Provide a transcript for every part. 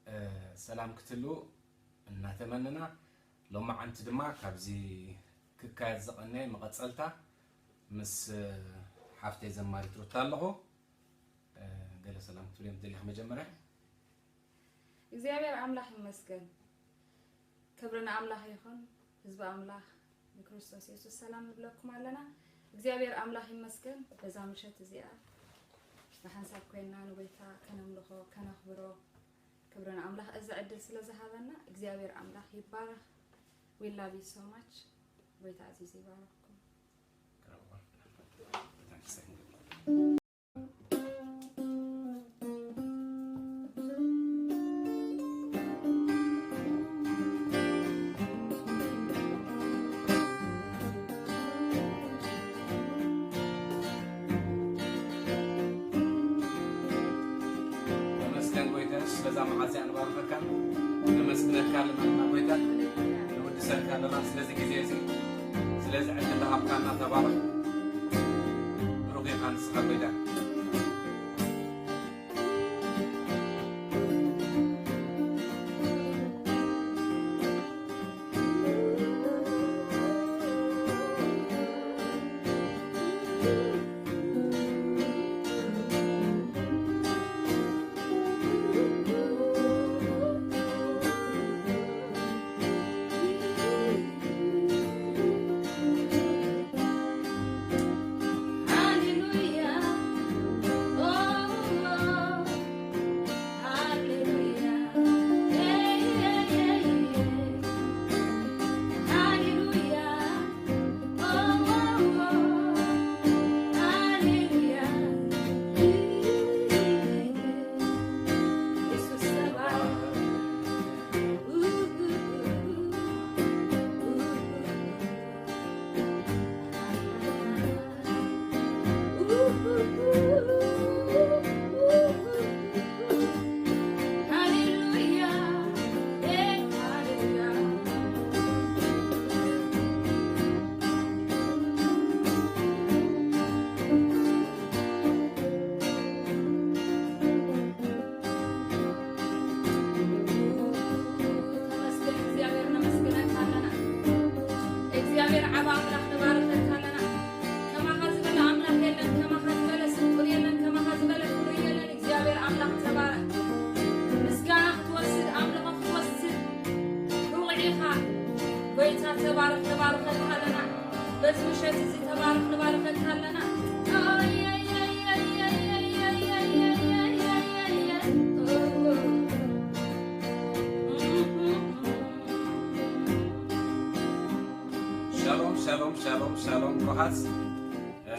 እ፣ ሰላም ክትህልዉ እናተመነና፣ ሎማዓንቲ ድማ ካብዚ ክካየድ ዝቐነየ መቐጸልታ ምስ፣ እ፣ ሓፍተይ ዘማሪት ሩታ ኣለኹ። እ፣ ገለ ሰላም ክትብልዮም ትደልዩ መጀመርያ? እግዚኣብሔር ኣምላኽ ይመስገን። ክብሪ ንኣምላኽ ይኹን። ህዝቢ ኣምላኽ ብክርስቶስ የሱስ ሰላም ንብለኩም ኣለና። እግዚኣብሔር ኣምላኽ ይመስገን። በዛ ምሸት እዚኣ ብሓንሳብ ኮይንና ንጎይታ ከነምልኾ፣ ከነኽብሮ፣ ክብሪ ንኣምላኽ እዚ ዕድል ስለ ዝሃበና እግዚኣብሔር ኣምላኽ ይባረኽ። We love you so much። ጎይታ ኣዚዙ ይባረኽኩም። ተመስገን ጎይታ፣ ስለዛ መዓልቲ ንባርኸካ፣ ነመስግነካ ኣለና ጎይታ፣ ንውድሰካ ኣለና ስለዚ ግዜ እዚ፣ ስለዚ ዕድል ዝሃብካና። ተባረኽ፣ ብሩኽ ኢኻ ንስኻ ጎይታ። ተመስገን እግዚኣብሔር፣ ነመስግነካ ኣለና። እግዚኣብሔር ዓቢ ኣምላኽ፣ ንባርኸካ ኣለና። ከማኻ ዝበለ ኣምላኽ የለን፣ ከማኻ ዝበለ ስልጡን የለን፣ ከማኻ ዝበለ ፍሉይ የለን። እግዚኣብሔር ኣምላኽ ተባረኽ። ምስጋና ክትወስድ፣ ኣምልኾ ክትወስድ ብቑዕ ኢኻ። ጎይታ ተባረኽ፣ ንባርኸካ ኣለና። በዚ ምሸት እዚ ተባረኽ፣ ንባርኸካ ኣለና። ሻሎም፣ ሻሎም፣ ሻሎም፣ ሻሎም፣ ብሩኻት፣ እ፣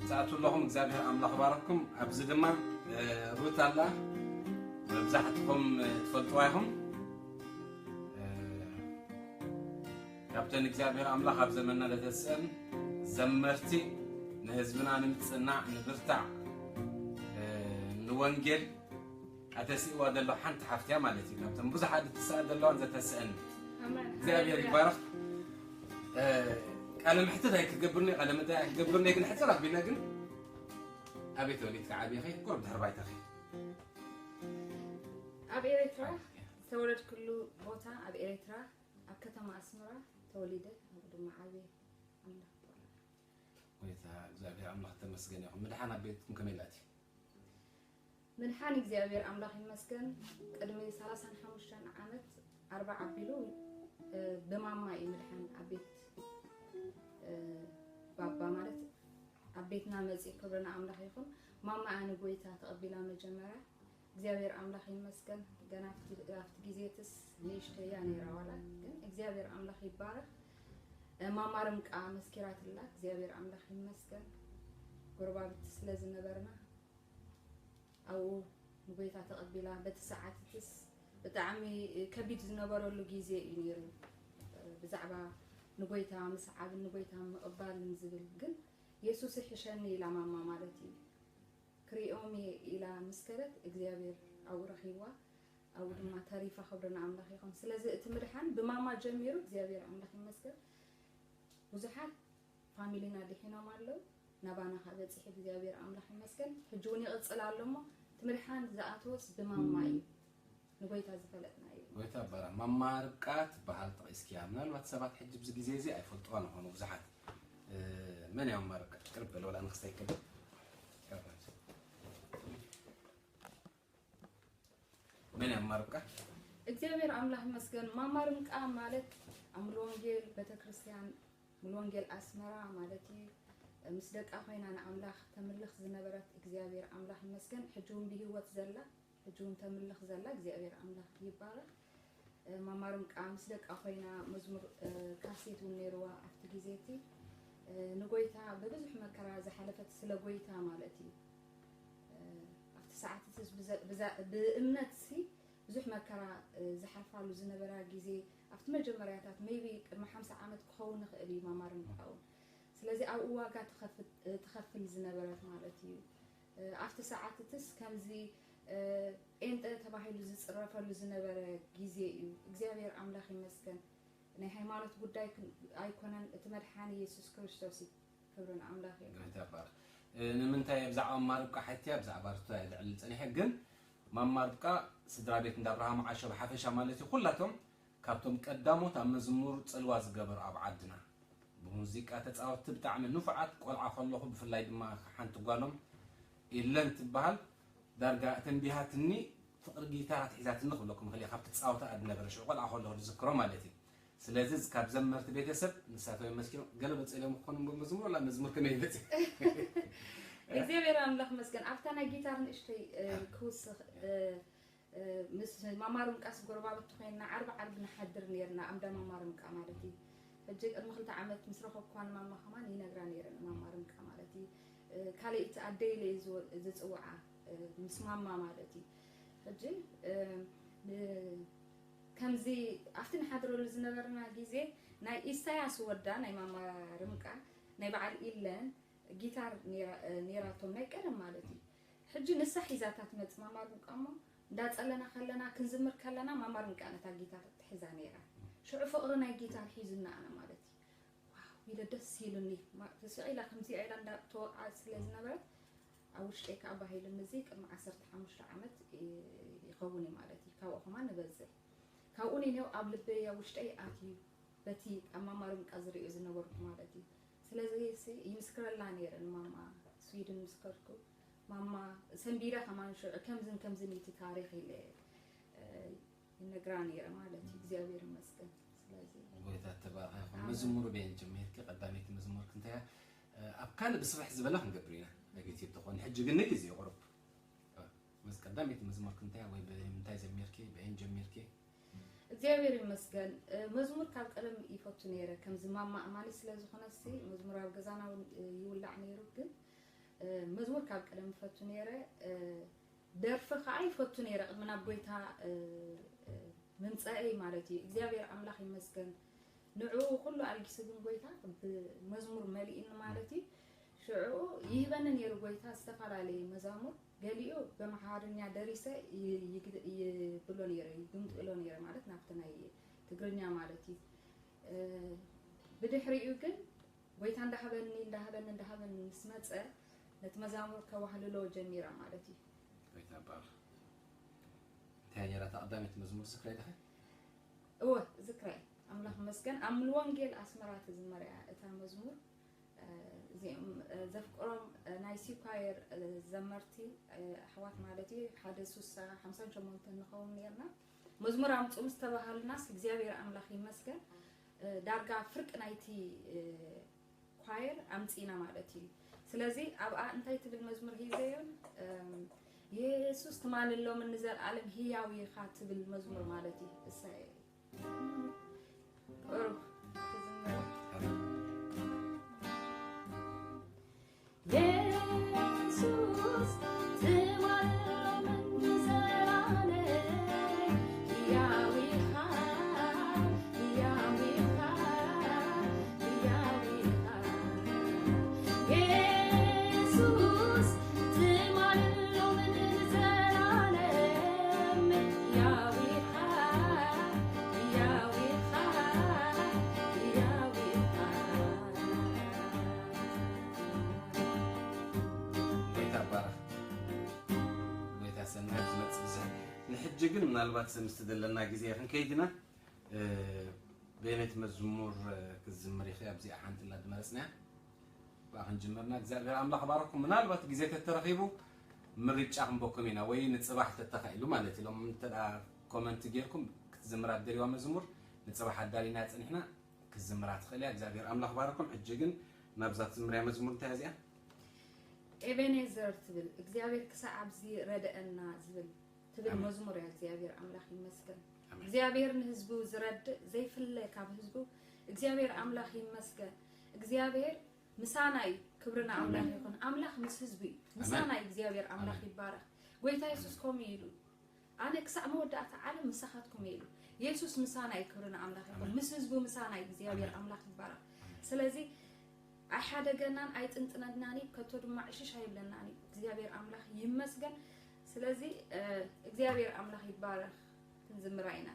ትኣትዉ ኣለኹም፣ እግዚኣብሔር ኣምላኽ ባረኽኩም። ኣብዚ ድማ፣ እ፣ ሩት ኣላ፣ መብዛሕትኹም፣ እ፣ ትፈልጥዋ ኢኹም። እ፣ ካብተን እግዚኣብሔር ኣምላኽ ኣብ ዘመንና ለተስአን ዘመርቲ፣ ንህዝብና ንምጽናዕ፣ ንብርታዕ፣ እ፣ ንወንጌል ኣተሲእዋ ዘሎ ሓንቲ ሓፍትያ ማለት እዩ። ካብተን ብዙሓት ዝትስኣ ዘለዋን ዘተስአን። ኣሜን። እግዚኣብሔር ሃሌሉያ። ይባረኽ። እ፣ ቃለ መሕትት ኣይክገብርኒ፣ ቃለ መጠይቅ ኣይክገብርኒ፣ ግን ሕጽር ኣቢለ ግን ኣበይ ተወሊድካ ዓቢኻ? ቁሩብ ድሕሪ ባይታኺ። ኣብ ኤርትራ ዝተወለድኩሉ ቦታ ኣብ ኤርትራ፣ ኣብ ከተማ ኣስመራ ተወሊደ፣ ኣብኡ ድማ ዓብየ። ኣምላኽ ይባረኽ። ጎይታ እግዚኣብሔር ኣምላኽ ተመስገን ይኹን። ምድሓን ኣብ ቤትኩም ከመይ ኢላ ኣትዩ? ምድሓን እግዚኣብሔር ኣምላኽ ይመስገን። ቅድሚ ሰላሳን ሓሙሽተን ዓመት ኣርባዓ ኣቢሉ፣ እ፣ ብማማ እዩ ምድሓን ኣብ ቤት፣ እ፣ ባባ ማለት ኣብ ቤትና መጺኡ። ክብሪ ንኣምላኽ ይኹን። ማማ እያ ንጎይታ ተቐቢላ መጀመርያ። እግዚኣብሔር ኣምላኽ ይመስገን። ገና ኣብቲ፣ ኣብቲ ግዜትስ ንእሽተይ እያ ነይራ ዋላ፣ ግን እግዚኣብሔር ኣምላኽ ይባረኽ። እ፣ ማማ ርምቃ መስኪራትላ፣ እግዚኣብሔር ኣምላኽ ይመስገን። ጎረባብቲ ስለ ዝነበርና ኣብኡ ንጎይታ ተቐቢላ፣ በቲ ሰዓትትስ ብጣዕሚ ከቢድ ዝነበረሉ ግዜ እዩ ነይሩ። ብዛዕባ ንጎይታ ምስዓብን ንጎይታ ምቕባልን ዝብል፣ ግን የሱስ ይሕሸኒ ኢላ ማማ ማለት እዩ። ክሪኦም እየ ኢላ ምስ ከደት እግዚኣብሔር ኣብኡ ረኺብዋ፣ ኣብኡ ድማ ተሪፋ። ክብሪ ንኣምላኽ ይኹን። ስለዚ እቲ ምድሓን ብማማ ጀሚሩ፣ እግዚኣብሔር ኣምላኽ ይመስገን። ብዙሓት ፋሚሊና ድሒኖም ኣለዉ። ናባና ከኣ በጺሑ እግዚኣብሔር ኣምላኽ ይመስገን። ሕጂ እውን ይቕጽል ኣሎ እሞ እቲ ምድሓን ዝኣተወስ ብማማ እዩ፣ ንጎይታ ዝፈለጥና እዩ። ጎይታ ኣባራ ማማ ርብቃ ትበሃል ጠቒስኪያ። ምናልባት ሰባት ሕጂ ብዚ ግዜ እዚ ኣይፈልጥዋን ይኾኑ ብዙሓት። እ፣ መን እያ ማማ ርብቃ? ቅርብ በል፣ ወላ ንክስተይ ቅርብ። መን እያ ማማ ርብቃ? እግዚኣብሔር ኣምላኽ ይመስገን። ማማ ርብቃ ማለት ኣብ ሙሉ ወንጌል ቤተክርስትያን፣ ሙሉ ወንጌል ኣስመራ ማለት እዩ። ምስ ደቃ ኮይና ንኣምላኽ ተምልኽ ዝነበረት እግዚኣብሔር ኣምላኽ ይመስገን። ሕጂ እውን ብህይወት ዘላ፣ ሕጂ እውን ተምልኽ ዘላ እግዚኣብሔር ኣምላኽ ይባረኽ። እ፣ ማማ ርብቃ ምስ ደቃ ኮይና መዝሙር፣ እ፣ ካሴት እውን ነይርዋ ኣብቲ ግዜ እቲ። እ፣ ንጎይታ ብብዙሕ መከራ ዝሓለፈት ስለ ጎይታ ማለት እዩ። እ፣ ኣብቲ ሰዓት እቲ ብዘ-፣ ብዛ-፣ ብእምነት ሲ ብዙሕ መከራ፣ እ፣ ዝሓልፋሉ ዝነበራ ግዜ ኣብቲ መጀመርያታት ሜይቢ ቅድሚ ሓምሳ ዓመት ክኸውን ይኽእል እዩ ማማ ርብቃ እውን። ስለዚ ኣብኡ ዋጋ ትኸፍል፣ እ፣ ትኸፍል ዝነበረት ማለት እዩ። እ፣ ኣብቲ ሰዓት እትስ ከምዚ፣ እ፣ ጴንጠ ተባሂሉ ዝጽረፈሉ ዝነበረ ግዜ እዩ። እግዚኣብሔር ኣምላኽ ይመስገን። ናይ ሃይማኖት ጉዳይ ክን-፣ ኣይኮነን፣ እቲ መድሓኒ የሱስ ክርስቶስ እዩ። ክብሪ ንኣምላኽ ይኹን። ጎይታ ይባረኽ። እ፣ ንምንታይ ብዛዕባ ማማ ርብቃ ሓቲያ ብዛዕባ ርቱታ እየ ዘዕልል ጸኒሐ፣ ግን ማማ ርብቃ ስድራ ቤት እንዳ ኣብርሃም ዓሾ ብሓፈሻ ማለት እዩ፣ ኩላቶም ካብቶም ቀዳሞት ኣብ መዝሙር ጽልዋ ዝገበሩ ኣብ ዓድና ብሙዚቃ ተጻወትቲ ብጣዕሚ ንፉዓት፣ ቆልዓ ከለኹ ብፍላይ ድማ ሓንቲ ጓሎም ኢለን ትበሃል ዳርጋ ተንቢሃትኒ፣ ፍቕሪ ጊታር ኣትሒዛትኒ ክብለኩም እኽእል እየ፣ ካብ ትጻወታ ዝነበረ ሽዑ ቆልዓ ከለኹ ዝዝክሮ ማለት እዩ። ስለዚ ካብ ዘመርቲ ቤተሰብ ንሳቶም የመስኪኖም፣ ገለ በጸሎም ክኾኑ እምበር መዝሙር፣ ወላ መዝሙር ከመይ ይበጽሕ? እግዚኣብሔር ኣምላኽ መስገን። ኣብታ ናይ ጊታር ንእሽተይ፣ እ፣ ክውስኽ፣ እ፣ እ፣ ምስ ማማ ርብቃስ ጎረባብቲ ኮይንና ዓርቢ ዓርቢ ንሓድር ነይርና፣ ኣምዳ ማማ ርብቃ ማለት እዩ። ሕጂ ቅድሚ ክልተ ዓመት ምስ ረኸብኳ ንማማ ከማን ይነግራ ነይረ፣ ንማማ ርብቃ ማለት እዩ። እ፣ ካልኣይቲ ኣደይ ኢለ እየ ዝወ-፣ ዝጽውዓ፣ እ፣ ምስ ማማ ማለት እዩ። ሕጂ፣ እ፣ ን-፣ ከምዚ ኣብቲ ንሓድረሉ ዝነበርና ግዜ ናይ ኢሳያስ ወዳ ናይ ማማ ርብቃ ናይ በዓል ኢለን ጊታር ነይራ-፣ ነይራቶም ናይ ቀደም ማለት እዩ። ሕጂ ንሳ ሒዛታ ትመጽእ ማማ ርብቃ እሞ እንዳጸለና ከለና ክንዝምር ከለና ማማ ርብቃ ነታ ጊታር ትሕዛ ነይራ። ሽዑ ፍቕሪ ናይ ጊታር ሒዙና ኣነ ማለት እዩ። ዋው ኢለ ደስ ኢሉኒ። ማ-፣ ተስዒላ ከምዚኣ ኢላ እንዳተወቕዓት ስለ ዝነበረት ኣብ ውሽጠይ ከዓ ባህ ኢሉኒ። እዚ ቅድሚ ዓሰርተ ሓሙሽተ ዓመት ይ-፣ ይኸውን እዩ ማለት እዩ። ካብኡ ከማን ንበዝሕ። ካብኡ ንኔው ኣብ ልበይ ኣብ ውሽጠይ ኣትዩ። በቲ ኣብ ማማ ርብቃ ዝርእዮ ዝነበርኩ ማለት እዩ። ስለዚ ሲ ይምስክረላ ነይረ ንማማ ስዊድን ምስ ከድኩ። ማማ ሰንቢደ ከማን ሽዑ ከምዝን ከምዝን እዩ እቲ ታሪኽ ኢለ፣ እ፣ ይነግራ ነይረ ማለት እዩ። እግዚኣብሔር ይመስገን። ስለዚ ጎይታ ተባረኸ ይኹን። ኣሜን። መዝሙሩ በየን ጀሚርኪ? ቀዳመይቲ መዝሙርኪ እንታይ እያ? እ፣ ኣብ ካልእ ብስፍሕ ዝበለ ክንገብር ኢና። ኣብ ዩቲዩብ ተኾን። ሕጂ ግን ንግዜ ቁሩብ። መዝ-፣ ቀዳመይቲ መዝሙርኪ እንታይ እያ? ወይ ብምንታይ ዘሚርኪ? በየን ጀሚርኪ? እግዚኣብሔር ይመስገን። እ፣ መዝሙር ካብ ቀደም ይፈቱ ነይረ። ከምዚ ማማ ኣማኒ ስለ ዝኾነሲ፣ መዝሙር ኣብ ገዛና እውን፣ እ፣ ይውላዕ ነይሩ። ግን፣ እ፣ መዝሙር ካብ ቀደም ይፈቱ ነይረ። እ፣ ደርፊ ከዓ ይፈቱ ነይረ። ቅድሚ ናብ ጎይታ፣ እ፣ እ፣ ምምፀአይ ማለት እዩ። እግዚኣብሔር ኣምላኽ ይመስገን። ንዕኡ ኩሉ ኣልጊሱ ግን ጎይታ ብመዝሙር መሊእኒ ማለት እዩ። ሽዑ ይህበኒ ነይሩ ጎይታ ዝተፈላለየ መዛሙር። ገሊኡ በምሓርኛ ደሪሰ ይ-፣ ይግድ-፣ ይብሎ ነይረ፣ ይግምጥሎ ነይረ ማለት ናብቲ ናይ ትግርኛ ማለት እዩ። እ፣ ብድሕሪኡ ግን ጎይታ እንዳሃበኒ፣ እንዳሃበኒ፣ እንዳሃበኒ ምስ መጸ ነቲ መዛሙር ከዋህልሎ ጀሚረ ማለት እዩ። ጎይታ ይባረኽ። እንታይ ነይራ እታ ቀዳመይቲ መዝሙር ዝኽረይ ዲኺ? እወ፣ ዝክረይ። ኣምላኽ ይመስገን። ኣብ ሙሉ ወንጌል ኣስመራ ትዝመር እያ እታ መዝሙር። እ፣ እዚኦም፣ እ፣ ዘፍቅሮም፣ እ፣ ናይ ሲኳየር፣ እ፣ ዘመርቲ፣ እ፣ ኣሕዋት ማለት እዩ። ሓደ ሱሳ ሓምሳን ሸሞንተን ንኸውን ነርና። መዝሙር ኣምጽኡ ምስ ተባሃልናስ እግዚኣብሔር ኣምላኽ ይመስገን። እ፣ ዳርጋ ፍርቂ ናይቲ፣ እ፣ ኳየር ኣምጺእና ማለት እዩ። ስለዚ ኣብኣ እንታይ ትብል መዝሙር ሒዘዮም? እም፣ የሱስ ትማልን ሎምን ንዘለኣለም ህያው ኢኻ ትብል መዝሙር ማለት እዩ። እሳይ ቁሩብ ክዝምር። የሱስ ትማልን ሎምን ንዘለኣለም ህያው ኢኻ፣ ህያው ኢኻ፣ ህያው ኢኻ። የሱስ ትማልን ሎምን ንዘለኣለም ህያው ኢኻ፣ ህያው ኢኻ፣ ህያው ኢኻ። ሕጂ ግን ምናልባት ምስ ትደለና ግዜ ክንከይድ ኢና። እ፣ በየነይቲ መዝሙር፣ እ፣ ክትዝምር ኢኺ? ኣብዚኣ ሓንቲ ኣላ ዝመረጽናያ። ብኣ ክንጅምርና። እግዚኣብሔር ኣምላኽ ባረኩም። ምናልባት ግዜ ተተረኺቡ ምርጫ ክንበኩም ኢና፣ ወይ ንጽባሕ ተተኻኢሉ ማለት እዩ። ሎም እንተ ደኣ ኮመንት ጌርኩም ክትዝምራ ትደልይዋ መዝሙር ንጽባሕ ኣዳሊና ጸኒሕና ክትዝምራ ትኽእል እያ። እግዚኣብሔር ኣምላኽ ባረኩም። ሕጂ ግን ናብዛ ትዝምርያ መዝሙር እንታይ እያ እዚኣ? ኤቤኔዘር ትብል እግዚኣብሔር ክሳዕ ኣብዚ ረደአና ዝብል ትብል ኣሜን። መዝሙር እያ። እግዚኣብሔር ኣምላኽ ይመስገን። ኣሜን። እግዚኣብሔር ንህዝቡ ዝረድእ ዘይፍለ ካብ ህዝቡ እግዚኣብሔር ኣምላኽ ይመስገን። እግዚኣብሔር ምሳና እዩ። ክብሪ ንኣምላኽ ኣሜን። ይኹን። ኣምላኽ ምስ ህዝቡ እዩ። ምሳና እዩ። እግዚኣብሔር ኣምላኽ ኣሜን። ይባረኽ። ጎይታ የሱስ ከምኡ ኢሉ ኣነ ክሳዕ መወዳእታ ዓለም ምሳኻትኩም እየ ኢሉ። የሱስ ምሳና እዩ። ክብሪ ንኣምላኽ ይኹን። ኣሜን። ምስ ህዝቡ ምሳና እዩ። እግዚኣብሔር ኣሜን። ኣምላኽ ይባረኽ። ስለዚ ኣይሓደገናን ኣይጥንጥነናን እዩ፣ ከቶ ድማ ዕሽሽ ኣይብለናን እዩ። እግዚኣብሔር ኣምላኽ ይመስገን። ስለዚ እ፣ እግዚኣብሔር ኣምላኽ ይባረኽ። ክንዝምራ ኢና።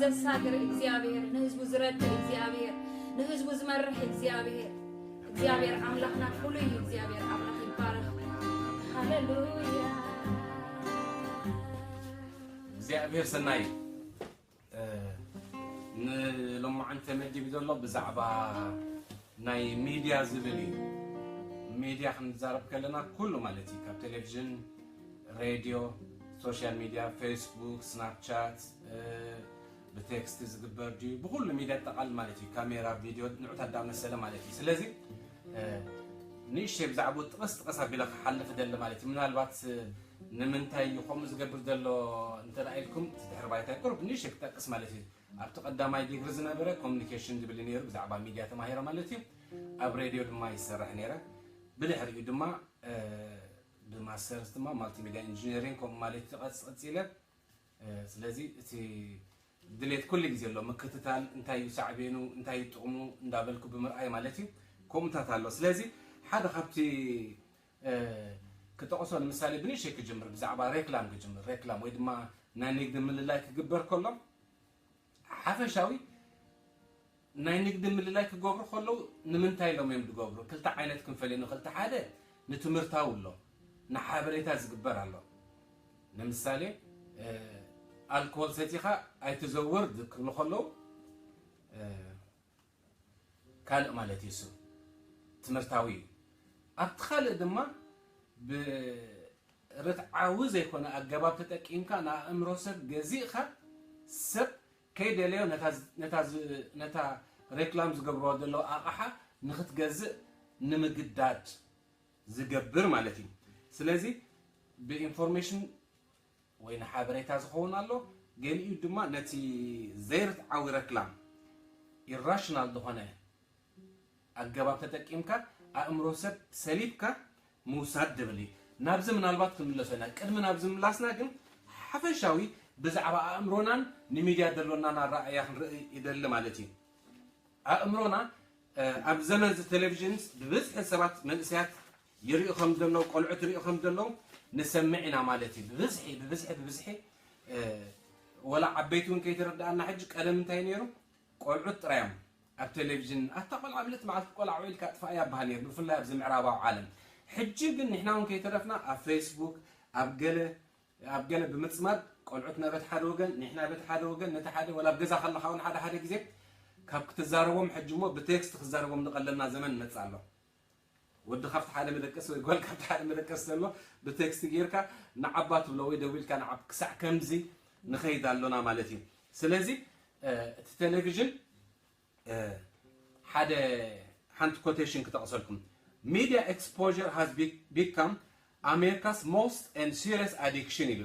ዘሳግር እግዚኣብሔር፣ ንህዝቡ ዝረድእ እግዚኣብሔር፣ ንህዝቡ ዝመርሕ እግዚኣብሔር። እግዚኣብሔር ኣምላኽና ፍሉይ እዩ። እግዚኣብሔር ኣምላኽ ይባረኽ። ሃሌሉያ። እግዚኣብሔር ሰናይ። ንሎማዓንቲ ተመዲቡ ዘሎ ብዛዕባ ናይ ሚድያ ዝብል እዩ። ሚድያ ክንዛረብ ከለና ኩሉ ማለት እዩ፣ ካብ ቴሌቪዥን፣ ሬድዮ፣ ሶሻል ሚድያ፣ ፌስቡክ፣ ስናፕቻት፣ ብቴክስት ዝግበር ድዩ፣ ብኩሉ ሚድያ ጠቃል ማለት እዩ። ካሜራ፣ ቪድዮ፣ ንዑታት ዳመሰለ ማለት እዩ። ስለዚ ንእሽተይ ብዛዕባኡ ጥቐስ ጥቐስ ኣቢለ ክሓልፍ ደሊ ማለት እዩ። ምናልባት ንምንታይ እዩ ከምኡ ዝገብር ዘሎ እንተ ኢልኩም፣ እቲ ድሕሪ ባይታይ ቁሩብ ንእሽተይ ክጠቅስ ማለት እዩ። ኣብቲ ቀዳማይ ዲግሪ ዝነበረ ኮሚኒኬሽን ዝብል ነይሩ፣ ብዛዕባ ሚድያ ተማሂረ ማለት እዩ። ኣብ ሬድዮ ድማ ይሰርሕ ነይረ። ብድሕሪኡ ድማ ብማስተርስ ድማ ማልቲሚድያ ኢንጂነሪንግ ከምኡ ማለት እዩ። ቀጽ- ቀጺለ ስለዚ እቲ ድሌት ኩሉ ግዜ ኣሎ፣ ምክትታል፣ እንታይ እዩ ሳዕቤኑ፣ እንታይ እዩ ጥቕሙ እንዳበልኩ ብምርኣይ ማለት እዩ። ከምኡታት ኣሎ። ስለዚ ሓደ ካብቲ ክጠቕሶ፣ ንምሳሌ ብንእሽተይ ክጅምር፣ ብዛዕባ ሬክላም ክጅምር። ሬክላም ወይ ድማ ናይ ንግዲ ምልላይ ክግበር ከሎ ሓፈሻዊ ናይ ንግዲ ምልላይ ክገብሩ ከለዉ ንምንታይ ኢሎም እዮም ዝገብሩ? ክልተ ዓይነት ክንፈልዮ ንኽእል። እቲ ሓደ ንትምህርታዊ ኣሎ፣ ንሓበሬታ ዝግበር ኣሎ። ንምሳሌ ኣልኮል ሰቲኻ ኣይትዘውር ክብሉ ከለዉ ካልእ ማለት እዩ። እሱ ትምህርታዊ እዩ። ኣብቲ ካልእ ድማ ብርትዓዊ ዘይኮነ ኣገባብ ተጠቂምካ ንኣእምሮ ሰብ ገዚእካ ሰብ ከይደለዮ ነታ ሬክላም ዝገብርዎ ዘለዉ ኣቕሓ ንክትገዝእ ንምግዳድ ዝገብር ማለት እዩ። ስለዚ ብኢንፎርሜሽን ወይ ንሓበሬታ ዝኸውን ኣሎ፣ ገሊኡ ድማ ነቲ ዘይርትዓዊ ረክላም ኢራሽናል ዝኾነ ኣገባብ ተጠቂምካ ኣእምሮ ሰብ ሰሊብካ ምውሳድ ድብል እዩ። ናብዚ ምናልባት ክንምለሶ ኢና። ቅድሚ ናብዚ ምላስና ግን ሓፈሻዊ ብዛዕባ ኣእምሮናን ንሚድያ ዘሎናን ኣረኣእያ ክንርኢ ይደሊ ማለት እዩ። ኣእምሮና ኣብ ዘመን እዚ ቴሌቪዥን ብብዝሒ ሰባት መንእሰያት ይሪኡ ከም ዘለዉ፣ ቆልዑት ይሪኡ ከም ዘለዉ ንሰምዕ ኢና ማለት እዩ። ብብዝሒ ብብዝሒ ብብዝሒ ወላ ዓበይቲ እውን ከይተረድኣና ሕጂ ቀደም እንታይ ነይሩ? ቆልዑት ጥራይ እዮም ኣብ ቴሌቪዥን ኣታ ቆልዓ ብልት መዓልቲ ቆልዓ ኢልካ ጥፋእ እያ በሃል ነይሩ፣ ብፍላይ ኣብዚ ምዕራባዊ ዓለም። ሕጂ ግን ንሕና እውን ከይተረፍና ኣብ ፌስቡክ ኣብ ገለ ኣብ ገለ ብምጽማድ ቆልዑትና በቲ ሓደ ወገን ንሕና በቲ ሓደ ወገን ነቲ ሓደ ወላ ኣብ ገዛ ከለኻ እውን ሓደ ሓደ ግዜ ካብ ክትዛረቦም ሕጂ እሞ ብቴክስት ክዛረቦም ዝቐለልና ዘመን ይመጽእ ኣሎ። ወዲ ካብቲ ሓደ መደቀሲ ወይ ጓል ካብቲ ሓደ መደቀሲ ዘሎ ብቴክስት ጌርካ ንዓባ ትብሎ ወይ ደዊልካ ንዓብ ክሳዕ ከምዚ ንኸይድ ኣሎና ማለት እዩ። ስለዚ እቲ ቴሌቪዥን ሓደ ሓንቲ ኮቴሽን ክጠቕሰልኩም። Media exposure has become America's most and serious addiction ኢሉ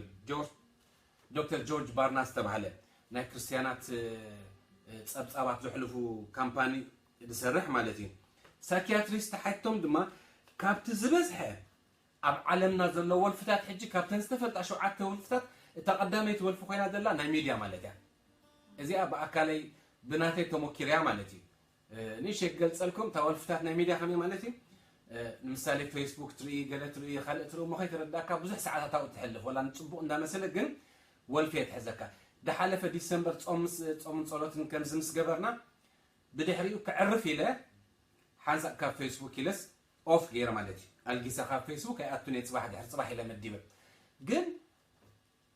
ዶክተር ጆርጅ ባርና ዝተባህለ ናይ ክርስትያናት ጸብጻባት ዘሕልፉ ካምፓኒ ዝሰርሕ ማለት እዩ። ሳይኪያትሪስት ሓቶም ድማ ካብቲ ዝበዝሐ ኣብ ዓለምና ዘሎ ወልፍታት ሕጂ ካብተን ዝተፈልጣ ሸውዓተ ወልፍታት እታ ቀዳመይቲ ወልፊ ኮይና ዘላ ናይ ሚድያ ማለት እያ። እዚኣ ብኣካለይ ብናተይ ተሞኪረያ ማለት እዩ። ንእሽተይ ክገልጸልኩም እታ ወልፍታት ናይ ሚድያ ከመይ ማለት እዩ። ንምሳሌ ፌስቡክ ትርኢ፣ ገለ ትርኢ፣ ካልእ ትርኢ እሞ ከይተረዳእካ ብዙሕ ሰዓታት ኣብኡ ትሕልፍ፣ ወላ ንጽቡቕ እንዳመሰለ ግን ወልፊ እየ ትሕዘካ። ድሓለፈ ዲሰምበር ጾምን ጸሎትን ከምዚ ምስ ገበርና ብድሕሪኡ ክዕርፍ ኢለ ሓንሳእ ካብ ፌስቡክ ኢለስ ኦፍ ገይረ ማለት እዩ። ኣልጊሰ ካብ ፌስቡክ ኣይኣቱን እየ፣ ጽባሕ ድሕሪ ጽባሕ ኢለ መዲበ። ግን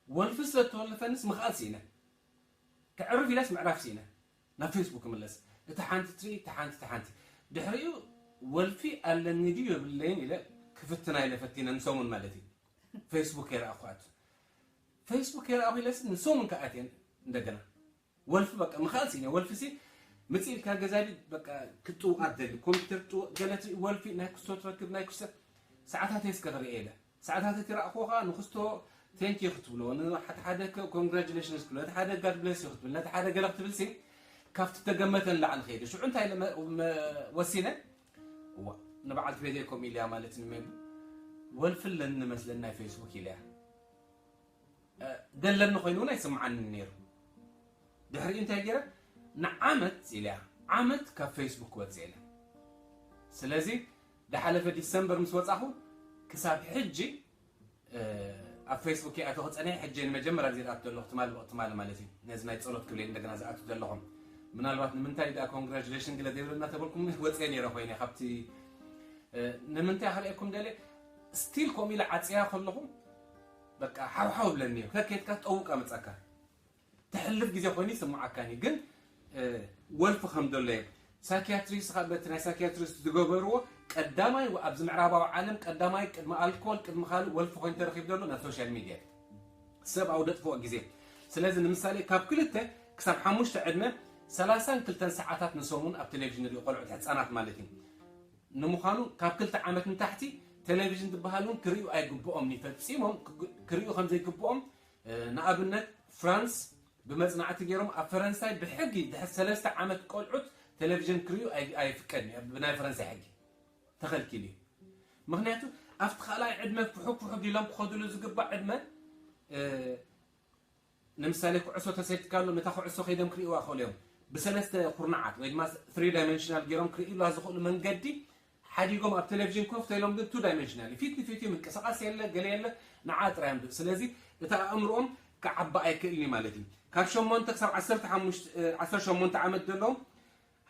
ወልፊ ስለ እተወለፈንስ ምኽኣል ስኢነ። ክዕርፍ ኢለስ ምዕራፍ ስኢነ። ናብ ፌስቡክ ክምለስ። እታ ሓንቲ ትርኢ፣ እታ ሓንቲ፣ እታ ሓንቲ። ድሕሪኡ ወልፊ ኣለኒ ድዩ የብለይን ኢለ ክፍትና ኢለ ፈቲነ ንሰሙን ማለት እዩ። ፌስቡክ ከይረኣኹ ክኣቱ። ፌስቡክ ከይረኣኹ ኢለስ ንሰሙን ክኣትየን እንደገና። ወልፊ በቃ ምኽኣል ስኢነ። ወልፊ ሲ ምጽእ ኢልካ ገዛ ድዩ በቃ ክትጥውቕ ኣትደሊ። ኮምፒተር ክትጥውቕ ገለ ትርኢ ወልፊ ናይ ክስቶ ትረክብ ናይ ክስቶ ሰዓታት እየ እስከ ክርእየ ኢለ። ሰዓታት እቲ ረኣኽዎ ኸዓ ንክስቶ ቴንክ ዩ ክትብሎ፣ ንሓደ ሓደ ኮንግራጁሌሽንስ ክትብሎ፣ ነቲ ሓደ ጋድ ብለስ ዩ ክትብል፣ ነቲ ሓደ ገለ ክትብል ሲ ካብቲ ተገመተ ንላዕሊ ከይደ። ሽዑ እንታይ ኢለ መ- መ- ወሲነ? እዋ ንበዓልቲ ቤተይ ከምኡ ኢለያ ማለት ንመን ወልፊ ኣለኒ መስለኒ ናይ ፌስቡክ ኢለያ። ዘለኒ ኮይኑ እውን ኣይስምዓንን ነይሩ። ድሕሪኡ እንታይ ገይረ? ንዓመት ኢለያ፣ ዓመት ካብ ፌስቡክ ክወፅእ ኢለ። ስለዚ ድሓለፈ ዲሰምበር ምስ ወፃኹ ክሳብ ሕጂ ኣብ ፌስቡክ ይኣተኹ ጸኒሐ፣ ሕጂ ንመጀመርያ ግዜ ዝኣቱ ዘለኹ ትማሊ ብቕ ትማሊ ማለት እዩ። ነዚ ናይ ጸሎት ክብለይ እንደገና ዝኣቱ ዘለኹም። ምናልባት ንምንታይ ደኣ ኮንግራጁሌሽን ገለ ዘይብለና ተበልኩም ወጽየ ነይረ ኮይነ ካብቲ፣ እ፣ ንምንታይ ክርእየኩም ደልየ፣ ስቲል ከምኡ ኢለ ዓጽያ ከለኹ በቃ ሓውሓው ብለኒ እዩ። ከኬድካ ጠውቃ መጻካ። ትሕልፍ ግዜ ኮይኑ ይስምዓካኒ፣ ግን፣ እ፣ ወልፊ ከም ዘሎ እየ። ሳይኪያትሪስት ኻ-፣ በቲ ናይ ሳይኪያትሪስት ዝገበርዎ ቀዳማይ ኣብዚ ምዕራባዊ ዓለም ቀዳማይ ቅድሚ ኣልኮል፣ ቅድሚ ካልእ ወልፊ ኮይኑ ተረኺቡ ዘሎ ናብ ሶሻል ሚድያ እዩ። ሰብ ኣብ ደጥፍኦ ግዜ። ስለዚ ንምሳሌ ካብ ክልተ ክሳብ ሓሙሽተ ዕድመ ሰላሳን ክልተን ሰዓታት ንሰሙን ኣብ ቴሌቪዥን ንሪኦ ቆልዑት ህፃናት ማለት እዩ። ንምዃኑ ካብ ክልተ ዓመት ንታሕቲ ቴሌቪዥን ዝበሃል እውን ክርእዩ ኣይግብኦም እዩ። ፈጺሞም ክግ-፣ ክርእዩ ከም ዘይግብኦም፣ እ፣ ንኣብነት ፍራንስ ብመጽናዕቲ ገይሮም ኣብ ፈረንሳይ ብሕጊ ድሕሪ ሰለስተ ዓመት ቆልዑት ቴሌቪዥን ክርእዩ ኣይ-፣ ኣይፍቀድን እዩ። ብናይ ፈረንሳይ ሕጊ ተኸልኪሉ እዩ። ምኽንያቱ ኣብቲ ካልኣይ ዕድመ ፍሑግ ፍሑግ ኢሎም ክኸዱሉ ዝግባእ ዕድመ፣ እ፣ ንምሳሌ ኩዕሶ ተሰዲድካሎም ነታ ኩዕሶ ከይዶም ክርእይዋ ይኽእሉ እዮም። ብሰለስተ ኩርናዓት ወይ ድማ ትሪ ዳይሜንሽናል ገይሮም ክርእዩላ ዝኽእሉ መንገዲ ሓዲጎም ኣብ ቴሌቪዥን ኮፍ ተኢሎም ግን ቱ ዳይሜንሽናል እዩ። ፊት ንፊት እዩ፣ ምንቅስቓስ የለ፣ ገለ የለ፣ ንዓ ጥራይ እዮም። ስለዚ እቲ ኣእምሮኦም ክዓቢ ኣይክእልን እዩ ማለት እዩ። ካብ ሸሞንተ ክሳብ ዓሰርተ ሓሙሽተ፣ እ፣ ዓሰርተ ሸሞንተ ዓመት ዘለዎም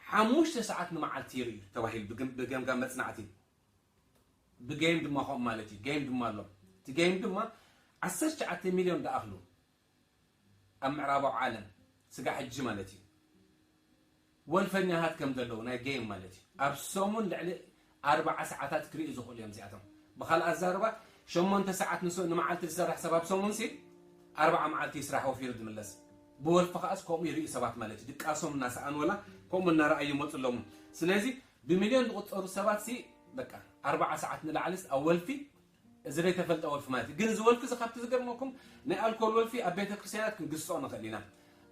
ሓሙሽተ ሰዓት ንመዓልቲ ይርእዩ ተባሂሉ ብገም-፣ ብገምጋም መጽናዕቲ። ብጌም ድማ ከምኡ ማለት እዩ። ጌም ድማ ኣሎ። እቲ ጌም ድማ ዓሰርተ ትሽዓተ ሚልዮን ዝኣኽሉ ኣብ ምዕራባዊ ዓለም ስጋ ሕጂ ማለት እዩ ወልፈኛታት ከም ዘለዉ ናይ ጌም ማለት እዩ። ኣብ ሰሙን ልዕሊ ኣርብዓ ሰዓታት ክርእዩ ዝኽእሉ እዮም እዚኣቶም። ብኻልእ ኣዛርባ ሸሞንተ ሰዓት ንስ-፣ ንመዓልቲ ዝሰርሕ ሰብ ኣብ ሰሙን ሲ ኣርብዓ መዓልቲ ይስራሕ ወፊሩ ዝምለስ። ብወልፊ ከኣስ ከምኡ ይርእዩ ሰባት ማለት እዩ። ድቃሶም እናሰኣኑ ወላ ከምኡ እናረኣዩ ይመፁ ኣለዉ። ስለዚ ብሚልዮን ዝቑጸሩ ሰባት ሲ በቃ ኣርብዓ ሰዓት ንላዕሊስ ኣብ ወልፊ፣ እዚ ዘይተፈልጠ ወልፊ ማለት እዩ። ግን እዚ ወልፊ እዚ ካብቲ ዝገርመኩም ናይ ኣልኮል ወልፊ ኣብ ቤተ ክርስቲያናት ክንግስጾ ንኽእል ኢና።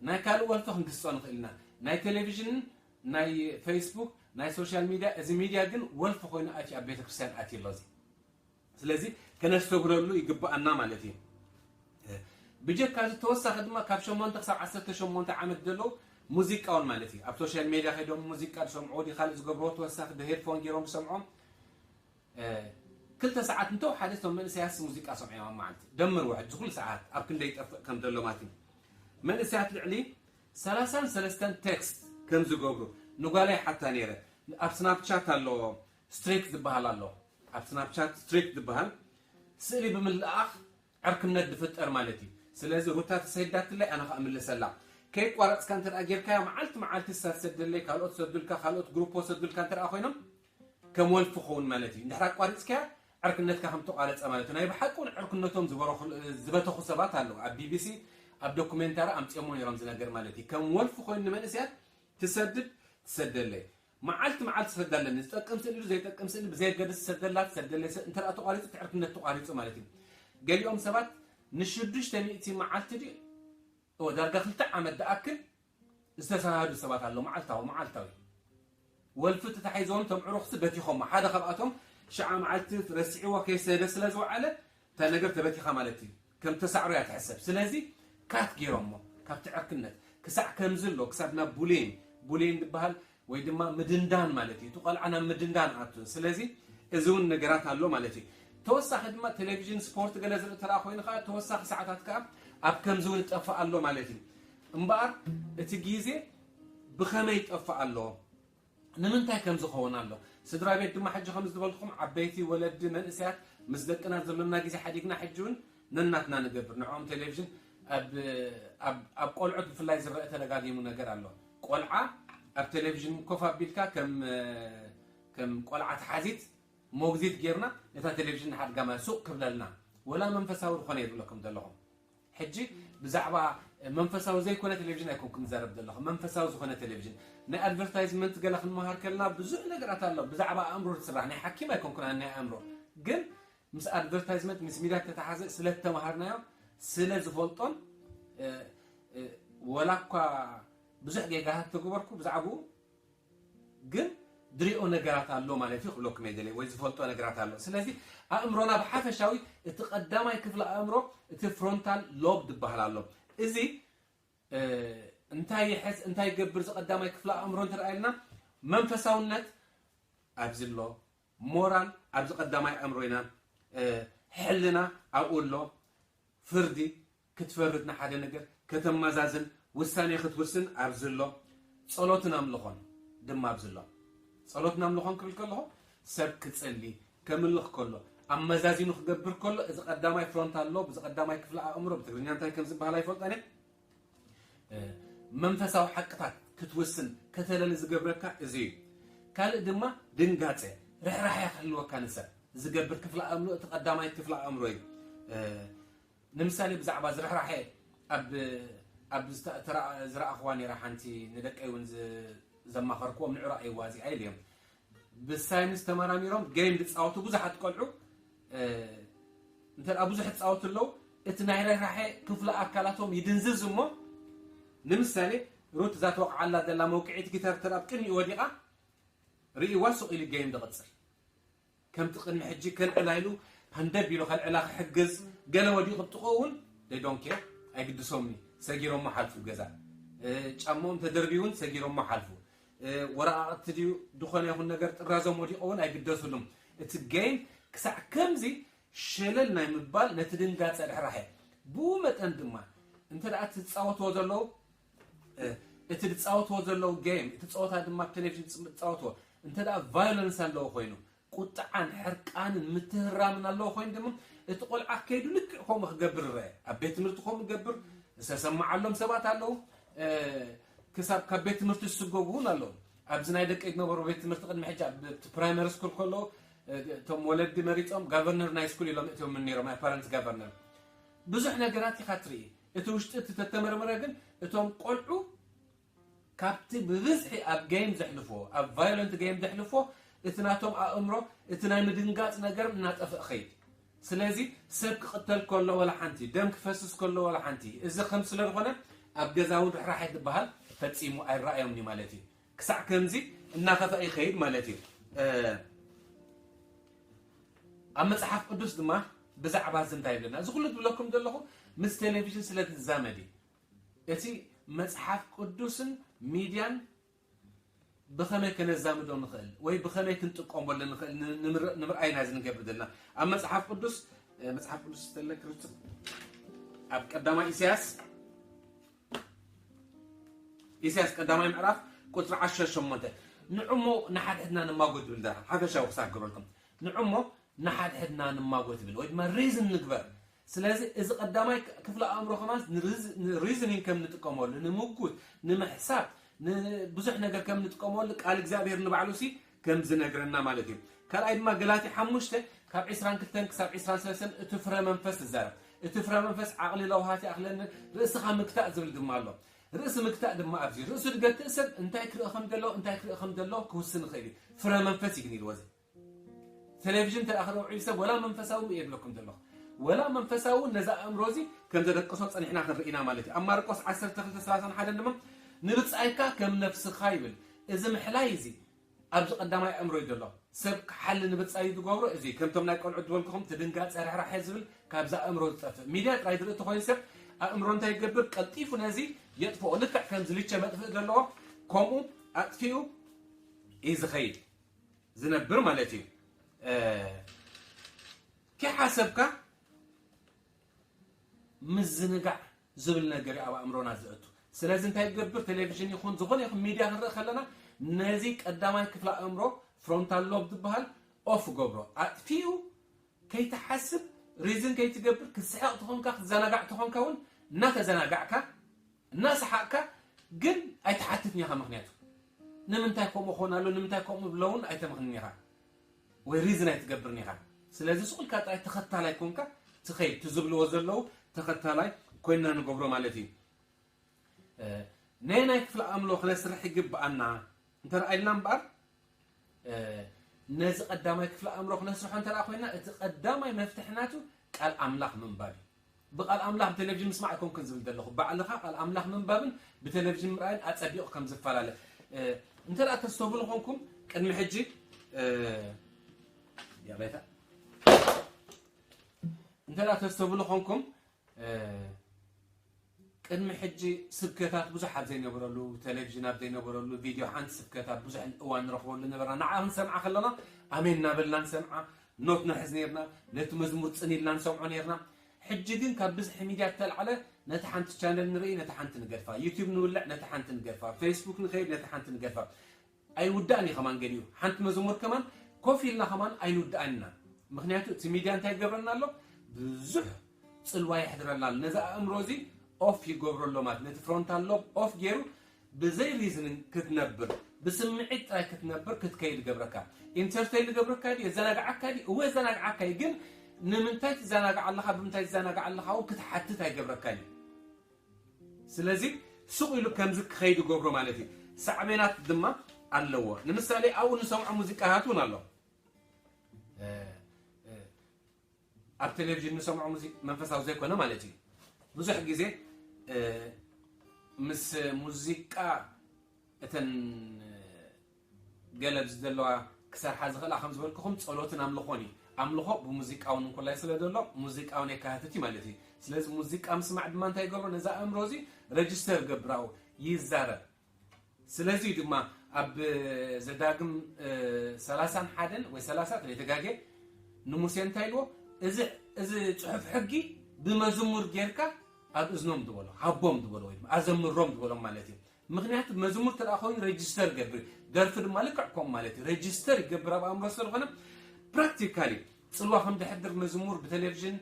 ናይ ካልእ ወልፊ ክንግስጾ ንኽእል ኢና። ናይ ቴሌቪዥንን ናይ ፌስቡክ ናይ ሶሻል ሚድያ፣ እዚ ሚድያ ግን ወልፊ ኮይኑ ኣትዩ ኣብ ቤተ ክርስቲያን ኣትዩ ኣሎ እዚ። ስለዚ ከነስተብህለሉ ይግብኣና ማለት እዩ። ብጀካ እዚ ተወሳኺ ድማ ካብ ሸሞንተ ክሳብ ዓሰርተ ሸሞንተ ዓመት ዘለዉ ሙዚቃ እውን ማለት እዩ። ኣብ ሶሻል ሜድያ ከይዶም ሙዚቃ ዝሰምዑ፣ ወዲ ካልእ ዝገብርዎ ተወሳኺ ብሄድፎን ገይሮም ዝሰምዖም፣ እ፣ ክልተ ሰዓት እንተወሓደ እቶም መንእሰያት ሙዚቃ ሰምዖም ኣብ መዓልቲ። ደምርዎ ሕጂ ኩሉ ሰዓት ኣብ ክንደይ ይጠፍእ ከም ዘሎ ማለት እዩ። መንእሰያት ልዕሊ ሰላሳን ሰለስተን ቴክስት ከም ዝገብሩ ንጓለይ ሓታ ነይረ። ኣብ ስናፕቻት ኣለዎ፣ ስትሪክ ዝበሃል ኣሎ። ኣብ ስናፕቻት ስትሪክ ዝበሃል ስእሊ ብምልኣኽ ዕርክነት ዝፍጠር ማለት እዩ። ስለዚ ሩታ ተሰይዳትለይ ኣነ ኸኣ እምልሰላ። ከይቋረጽካ እንተ ደኣ ጌርካዮ፣ መዓልቲ መዓልቲ እሳ ትሰደለይ፣ ካልኦት ሰዱልካ፣ ካልኦት ግሩፖ ሰዱልካ እንተ ደኣ ኮይኖም፣ ከም ወልፊ ክኸውን ማለት እዩ። እንድሕር ኣቋሪጽካያ፣ ዕርክነትካ ከም ተቋረጸ ማለት እዩ። ናይ ብሓቂ እውን ዕርክነቶም ዝበረኹ-፣ ዝበተኹ ሰባት ኣለዉ። ኣብ ቢ ቢ ሲ፣ ኣብ ዶኩሜንታሪ ኣምጺኦሞ ነይሮም እዚ ነገር ማለት እዩ። ከም ወልፊ ኮይኑ ንመንእሰያት ትሰድድ፣ ትሰደለይ። መዓልቲ መዓልቲ ትሰዳ ኣለኒ። ዝጠቅም ስእሊ፣ ዘይጠቅም ስእሊ፣ ብዘየገድስ ትሰደላ፣ ትሰደለይ። ሰ-፣ እንተ ደኣ ተቋሪጹ፣ እቲ ዕርክነት ተቋሪጹ ማለት እዩ። ገሊኦም ሰባት ንሽዱሽተ ሚእቲ መዓልቲ ድዩ? እወ፣ ዳርጋ ክልተ ዓመት ዝኣክል ዝተሰናዱ ሰባት ኣለዉ። መዓልታዊ፣ መዓልታዊ። ወልፊ ተታሒዞም፣ እቶም ዕሩኽሲ በቲኾሞ። ሓደ ካብኣቶም ሽዓ መዓልቲ ረሲዕዎ ከይሰደ ስለ ዝወዓለ፣ እታ ነገር ተበቲኻ ማለት እዩ። ከም ተሳዕሮ እያ ትሕሰብ። ስለዚ ካት ገይሮሞ፣ ካብቲ ዕርክነት። ክሳዕ ከምዚ ኣሎ፣ ክሳብ ናብ ቡሌን፣ ቡሌን ዝበሃል ወይ ድማ ምድንዳን ማለት እዩ። እቲ ቆልዓ ናብ ምድንዳን ኣቱ። ስለዚ እዚ እውን ነገራት ኣሎ ማለት እዩ። ተወሳኺ ድማ ቴሌቪዥን ስፖርት ገለ ዝርኢ ተራ ኮይኑ ከዓ ተወሳኺ ሰዓታት ከዓ ኣብ ከምዚ እውን ይጠፍእ ኣሎ ማለት እዩ። እምበኣር እቲ ግዜ ብኸመይ ይጠፍእ ኣሎ? ንምንታይ ከም ዝኸውን ኣሎ? ስድራ ቤት ድማ ሕጂ ከም ዝበልኩም ዓበይቲ፣ ወለዲ፣ መንእሰያት ምስ ደቅና ዘሎና ግዜ ሓዲግና ሕጂ እውን ነናትና ንገብር። ንዕኦም ቴሌቪዥን ኣብ፣ ኣብ፣ ኣብ ቆልዑት ብፍላይ ዝረአ ተደጋጊሙ ነገር ኣሎ። ቆልዓ ኣብ ቴሌቪዥን ኮፍ ኣቢልካ ከም፣ ከም ቆልዓ ተሓዚት ሞግዚት ጌርና ነታ ቴሌቪዥን ንሓድጋ ማለት ሱቕ ክብለልና። ወላ መንፈሳዊ ዝኾነ ይብለኩም ዘለኹም። ሕጂ ብዛዕባ መንፈሳዊ ዘይኮነ ቴሌቪዥን ኣይኮንኩም ዝዛረብ ዘለኹ፣ መንፈሳዊ ዝኾነ ቴሌቪዥን። ናይ ኣድቨርታይዝመንት ገለ ክንመሃር ከለና ብዙሕ ነገራት ኣሎ። ብዛዕባ ኣእምሮ ዝስራሕ፣ ናይ ሓኪም ኣይኮንኩን ኣነ ናይ ኣእምሮ። ግን ምስ ኣድቨርታይዝመንት፣ ምስ ሚድያ ተተሓዘ ስለ እተማሃርናዮ፣ ስለ ዝፈልጦን፣ እ፣ እ፣ ወላ እኳ ብዙሕ ጌጋታት ተገበርኩ ብዛዕባኡ፣ ግን ድሪኦ ነገራት ኣሎ ማለት እዩ ክብለኩም እየ ደልየ፣ ወይ ዝፈልጦ ነገራት ኣሎ። ስለዚ ኣእምሮና ብሓፈሻዊ እቲ ቀዳማይ ክፍሊ ኣእምሮ፣ እቲ ፍሮንታል ሎብ ዝበሃል ኣሎ። እዚ፣ እ፣ እንታይ ይሕዝ፣ እንታይ ይገብር እዚ ቀዳማይ ክፍሊ ኣእምሮ እንተ ደኣ ኢልና፣ መንፈሳውነት ኣብዚ ኣሎ፣ ሞራል ኣብዚ ቀዳማይ ኣእምሮ ኢና፣ እ፣ ሕልና ኣብኡ ኣሎ፣ ፍርዲ ክትፈርድ ንሓደ ነገር ከተመዛዝን ውሳኔ ክትውስን ኣብዚ ኣሎ። ጸሎትን ኣምልኾን ድማ ኣብዚ ኣሎ። ጸሎትን ኣምልኾን ክብል ከለኹ ሰብ ክጸሊ ከምልኽ ከሎ ኣመዛዚኑ ክገብር ከሎ እዚ ቀዳማይ ፍሮንታል ሎብ እዚ ቀዳማይ ክፍሊ ኣእምሮ ብትግርኛ እንታይ ከም ዝበሃል ኣይፈልጠን እየ። መንፈሳዊ ሓቅታት ክትውስን ከተለሊ ዝገብረካ እዚ እዩ። ካልእ ድማ ድንጋጸ ርሕራሕያ ክህልወካ ንሰብ ዝገብር ክፍሊ ኣእምሮ እቲ ቀዳማይ ክፍሊ ኣእምሮ እዩ። ንምሳሌ ብዛዕባ ዝርሕራሐ ኣብ ኣብ ዝረኣኽዋ ነራ ሓንቲ ንደቀይ እውን ዘማኸርክዎም ንዕኡ ረኣይዋ እዚኣ ኢለ እዮም። ብሳይንስ ተመራሚሮም ጌም ዝፃወቱ ብዙሓት ቆልዑ እንተ ብዙሕ ዝፃወቱ ኣለዉ እቲ ናይ ርሕራሐ ክፍለ ኣካላቶም ይድንዝዝ እሞ ንምሳሌ ሩት እዛ ተወቕዓላ ዘላ መውቅዒት ጊታር ተላብ ቅድሚኡ ወዲቓ ርእይዋ ሱቕ ኢሉ ጌም ዝቕፅል ከምቲ ቅድሚ ሕጂ ከልዕላ ኢሉ ሃንደብ ኢሉ ከልዕላ ክሕግዝ ገለ ወዲቑ ጥቕኡ እውን they don't care ኣይግድሶምኒ ሰጊሮሞ ሓልፉ ገዛ ጫማኦም ተደርቢ እውን ሰጊሮሞ ሓልፉ ወረቓቕቲ ድዩ ዝኾነ ይኹን ነገር ጥራዞም ወዲቑ እውን ኣይግደሱሉም እቲ game ክሳዕ ከምዚ ሸለል ናይ ምባል ነቲ ድንጋፀ ርሕራሐ ብኡ መጠን ድማ እንተ ደኣ እቲ ዝፃወትዎ ዘለዉ እቲ ዝፃወትዎ ዘለዉ game እቲ ፀወታ ድማ ብቴሌቪዥን ዝፃወትዎ እንተ ደኣ violence ኣለዎ ኮይኑ ቁጥዓን ሕርቃንን ምትህራምን ኣለዎ ኮይኑ ድማ እቲ ቆልዓ ከይዱ ልክዕ ከምኡ ክገብር ይረአ ኣብ ቤት ትምህርቲ ከምኡ ገብር ዝተሰማዓሎም ሰባት ኣለዉ ክሳብ ካብ ቤት ትምህርቲ ዝስጎጉ እውን ኣለዉ ኣብዚ ናይ ደቂ ዝነበሩ ቤት ትምህርቲ ቅድሚ ሕጂ ኣብቲ ፕራይመሪ ስኩል ከለዉ እቶም ወለዲ መሪፆም ጋቨርነር ናይ ስኩል ኢሎም እትዮም ነይሮም ናይ ፓረንት ጋቨርነር ብዙሕ ነገራት ኢኻ ትርኢ እቲ ውሽጢ እቲ ተተመርመረ ግን እቶም ቆልዑ ካብቲ ብብዝሒ ኣብ game ዘሕልፎ ኣብ violent game ዘሕልፎ እቲ ናቶም ኣእምሮ እቲ ናይ ምድንጋፅ ነገር እናጠፍእ ኸይድ ስለዚ ሰብ ክቕተል ከሎ ወላ ሓንቲ ደም ክፈስስ ከሎ ወላ ሓንቲ እዚ ከም ስለ ዝኾነ ኣብ ገዛ እውን ርሕራሐ ዝበሃል ፈፂሙ ኣይረኣዮም እዩ ማለት እዩ ክሳዕ ከምዚ እናኸፈአ ይኸይድ ማለት እዩ ኣብ መፅሓፍ ቅዱስ ድማ ብዛዕባ እዚ እንታይ ይብለና እዚ ኩሉ ዝብለኩም ዘለኹ ምስ ቴሌቪዥን ስለ ዝዛመድ እዩ እቲ መጽሓፍ ቅዱስን ሚድያን ብኸመይ ከነዛምዶ ንኽእል ወይ ብኸመይ ክንጥቀመሉ ንኽእል ንምርኣይና እዚ ንገብር ዘለና ኣብ መጽሓፍ ቅዱስ መጽሓፍ ቅዱስ ዝተለ ክርስቶስ ኣብ ቀዳማይ ኢሳያስ ኢሳያስ ቀዳማይ ምዕራፍ ቁፅሪ ዓሰርተ ሸሞንተ ንዕሞ ንሓድሕድና ንማጎ ዝብል ዘራ ሓፈሻዊ ክሳገረልኩም ንዕሞ ንሓድሕድና ንማጎ ትብል ወይ ድማ ሪዝን ንግበር ስለዚ እዚ ቀዳማይ ክፍለ ኣእምሮ ከማን ሪዝኒንግ ከም ንጥቀመሉ ንምጉት ንምሕሳብ ብዙሕ ነገር ከም ንጥቀመሉ ቃል እግዚኣብሔር ንባዕሉ ሲ ከም ዝነግረና ማለት እዩ ካልኣይ ድማ ገላቲ ሓሙሽተ ካብ ዕስራን ክልተን ክሳብ ዕስራን ሰለስተን እቲ ፍረ መንፈስ ትዛረብ እቲ ፍረ መንፈስ ዓቕሊ ለውሃት ይኣኽለኒ ርእስኻ ምግታእ ዝብል ድማ ኣሎ ርእሲ ምግታእ ድማ ኣብዚ ርእሱ ዝገትእ ሰብ እንታይ ክርኢ ከም ዘለዎ እንታይ ክርኢ ከም ዘለዎ ክውስን ይኽእል እዩ ፍረ መንፈስ እዩ ግን ኢልዎ እዚ ቴሌቪዥን እንተ ክረውዒ ሰብ ወላ መንፈሳዊ እየ ብለኩም ዘለኹ ወላ መንፈሳዊ እውን ነዚ ኣእምሮ እዚ ከም ዘደቅሶ ፀኒሕና ክንርኢና ማለት እዩ ኣብ ማርቆስ ዓሰርተ ክልተ ሰላሳ ሓደ ድማ ንብፃይካ ከም ነፍስኻ ይብል እዚ ምሕላይ እዚ ኣብዚ ቀዳማይ ኣእምሮ እዩ ዘሎ ሰብ ክሓሊ ንብፃዩ ዝገብሮ እዚ ከምቶም ናይ ቆልዑ ዝበልኩኹም ትድንጋፀ ርሕራሐ ዝብል ካብዚ ኣእምሮ ዝጠፍእ ሚድያ ጥራይ ዝርኢ ተኮይኑ ሰብ ኣእምሮ እንታይ ይገብር ቀልጢፉ ነዚ የጥፍኦ ልክዕ ከምዚ ልቸ መጥፍእ ዘለዎ ከምኡ ኣጥፊኡ እዩ ዝኸይድ ዝነብር ማለት እዩ። ከይሓሰብካ ምዝንጋዕ ዝብል ነገር እዩ ኣብ ኣእምሮና ዘእቱ። ስለዚ እንታይ ይገብር? ቴሌቪዥን ይኹን ዝኾነ ይኹን ሚድያ ክንርኢ ከለና ነዚ ቀዳማይ ክፍሊ ኣእምሮ ፍሮንታል ሎብ ዝበሃል ኦፍ ገብሮ፣ ኣጥፊኡ፣ ከይትሓስብ፣ ሪዝን ከይትገብር፣ ክትስሕቕ ተኾንካ፣ ክትዘናጋዕ ተኾንካ እውን እናተዘናጋዕካ እናሰሓቕካ ግን ኣይትሓትትን ኢኻ። ምኽንያቱ ንምንታይ ከምኡ ክኾን ኣሎ ንምንታይ ከምኡ ብሎ እውን ኣይተምኽንን ኢኻ ወይ ሪዝን ኣይትገብርን ኢኻ። ስለዚ ስቕ ኢልካ ጥራይ ተኸታላይ ኮንካ ትኸይድ፣ እቲ ዝብልዎ ዘለዉ ተኸታላይ ኮይንና ንገብሮ ማለት እዩ። ነየናይ ክፍለ ኣእምሮ ክነስርሕ ይግብኣና እንተ ኢልና እምበኣር ነዚ ቀዳማይ ክፍለ ኣእምሮ ክነስርሖ እንተ ኮይና እቲ ቀዳማይ መፍትሒ ናቱ ቃል ኣምላኽ ምንባብ እዩ። ብቃል ኣምላኽ ብቴሌቪዥን ምስማዕ ኣይኮንኩን ዝብል ዘለኹ፣ ባዕልኻ ቃል ኣምላኽ ምንባብን ብቴሌቪዥን ምርኣይን ኣጸቢቑ ከም ዝፈላለ እንተ ደኣ ተስተብህሉ ኾንኩም ቅድሚ ሕጂ እንተ ደኣ ተስተብህሉ ኾንኩም ቅድሚ ሕጂ ስብከታት ብዙሕ ኣብ ዘይነበረሉ፣ ቴሌቪዥን ኣብ ዘይነበረሉ፣ ቪድዮ ሓንቲ ስብከት ኣብ ብዙሕ እዋን ንረኽበሉ ነበርና። ንዓ ክንሰምዓ ከለና ኣሜን እናበልና ንሰምዓ፣ ኖት ንሕዝ ነርና፣ ነቲ መዝሙር ጽን ኢልና ንሰምዖ ነርና። ሕጂ ግን ካብ ብዝሒ ሚድያ እተልዓለ ነቲ ሓንቲ ቻነል ንርኢ፣ ነቲ ሓንቲ ንገድፋ፣ ዩቲዩብ ንውልዕ፣ ነቲ ሓንቲ ንገድፋ፣ ፌስቡክ ንኸይድ፣ ነቲ ሓንቲ ንገድፋ። ኣይውዳእን እዩ ከማን ገሊኡ። ሓንቲ መዝሙር ከማን ኮፍ ኢልና ከማን ኣይንውዳእን ኢና። ምኽንያቱ እቲ ሚድያ እንታይ ይገብረና ኣሎ? ብዙሕ ጽልዋ የሕድረልና ኣሎ። ነዚ ኣእምሮ እዚ ኦፍ ይገብሮ ኣሎ ማለት፣ ነቲ ፍሮንታል ሎብ ኦፍ ገይሩ ብዘይ ሪዝኒንግ ክትነብር፣ ብስምዒት ጥራይ ክትነብር ክትከይድ ይገብረካ። ኢንተርቴይን ይገብረካ ድዩ? የዘናግዓካ ድዩ? እወ የዘናግዓካ እዩ። ግን ንምንታይ ትዘናግዓ ኣለኻ? ብምንታይ ትዘናግዓ ኣለኻ? እውን ክትሓትት ኣይገብረካን እዩ። ስለዚ ሱቕ ኢሉ ከምዚ ክኸይድ ይገብሮ ማለት እዩ። ሳዕቤናት ድማ ኣለዎ። ንምሳሌ ኣብኡ ንሰምዖ ሙዚቃታት እውን ኣሎ። እ፣ እ፣ ኣብ ቴሌቪዥን ንሰምዖ ሙዚ-፣ መንፈሳዊ ዘይኮነ ማለት እዩ። ብዙሕ ግዜ እ፣ ምስ ሙዚቃ እተን ገለ ኣብዚ ዘለዋ ክሰርሓ ዝኽእላ ከም ዝበልኩኹም ጸሎትን ኣምልኾን እዩ። ኣምልኾ ብሙዚቃውን እንኮላይ ስለ ዘሎ ሙዚቃውን የካትት እዩ ማለት እዩ። ስለዚ ሙዚቃ ምስማዕ ድማ እንታይ ይገብሮ? ነዛ ኣእምሮ እዚ ረጅስተር ይገብራኡ፣ ይዛረብ። ስለዚ እዩ ድማ ኣብ ዘዳግም እ፣ ሰላሳን ሓደን ወይ ሰላሳ ተለይተጋጌ ንሙሴ እንታይ ኢልዎ? እዚ፣ እዚ ጽሑፍ ሕጊ ብመዝሙር ጌርካ ኣብ እዝኖም ዝበሎ፣ ሃቦም ዝበሎ ወይ ድማ ኣዘምሮም ዝበሎም ማለት እዩ። ምኽንያቱ መዝሙር ተደኣ ኮይኑ ረጅስተር ይገብር፣ ደርፊ ድማ ልክዕ ከምኡ ማለት እዩ። ረጅስተር ይገብር ኣብ ኣእምሮ ስለዝኾነ ፕራክቲካሊ ጽልዋ ከም ደሕድር መዝሙር ብቴሌቪዥን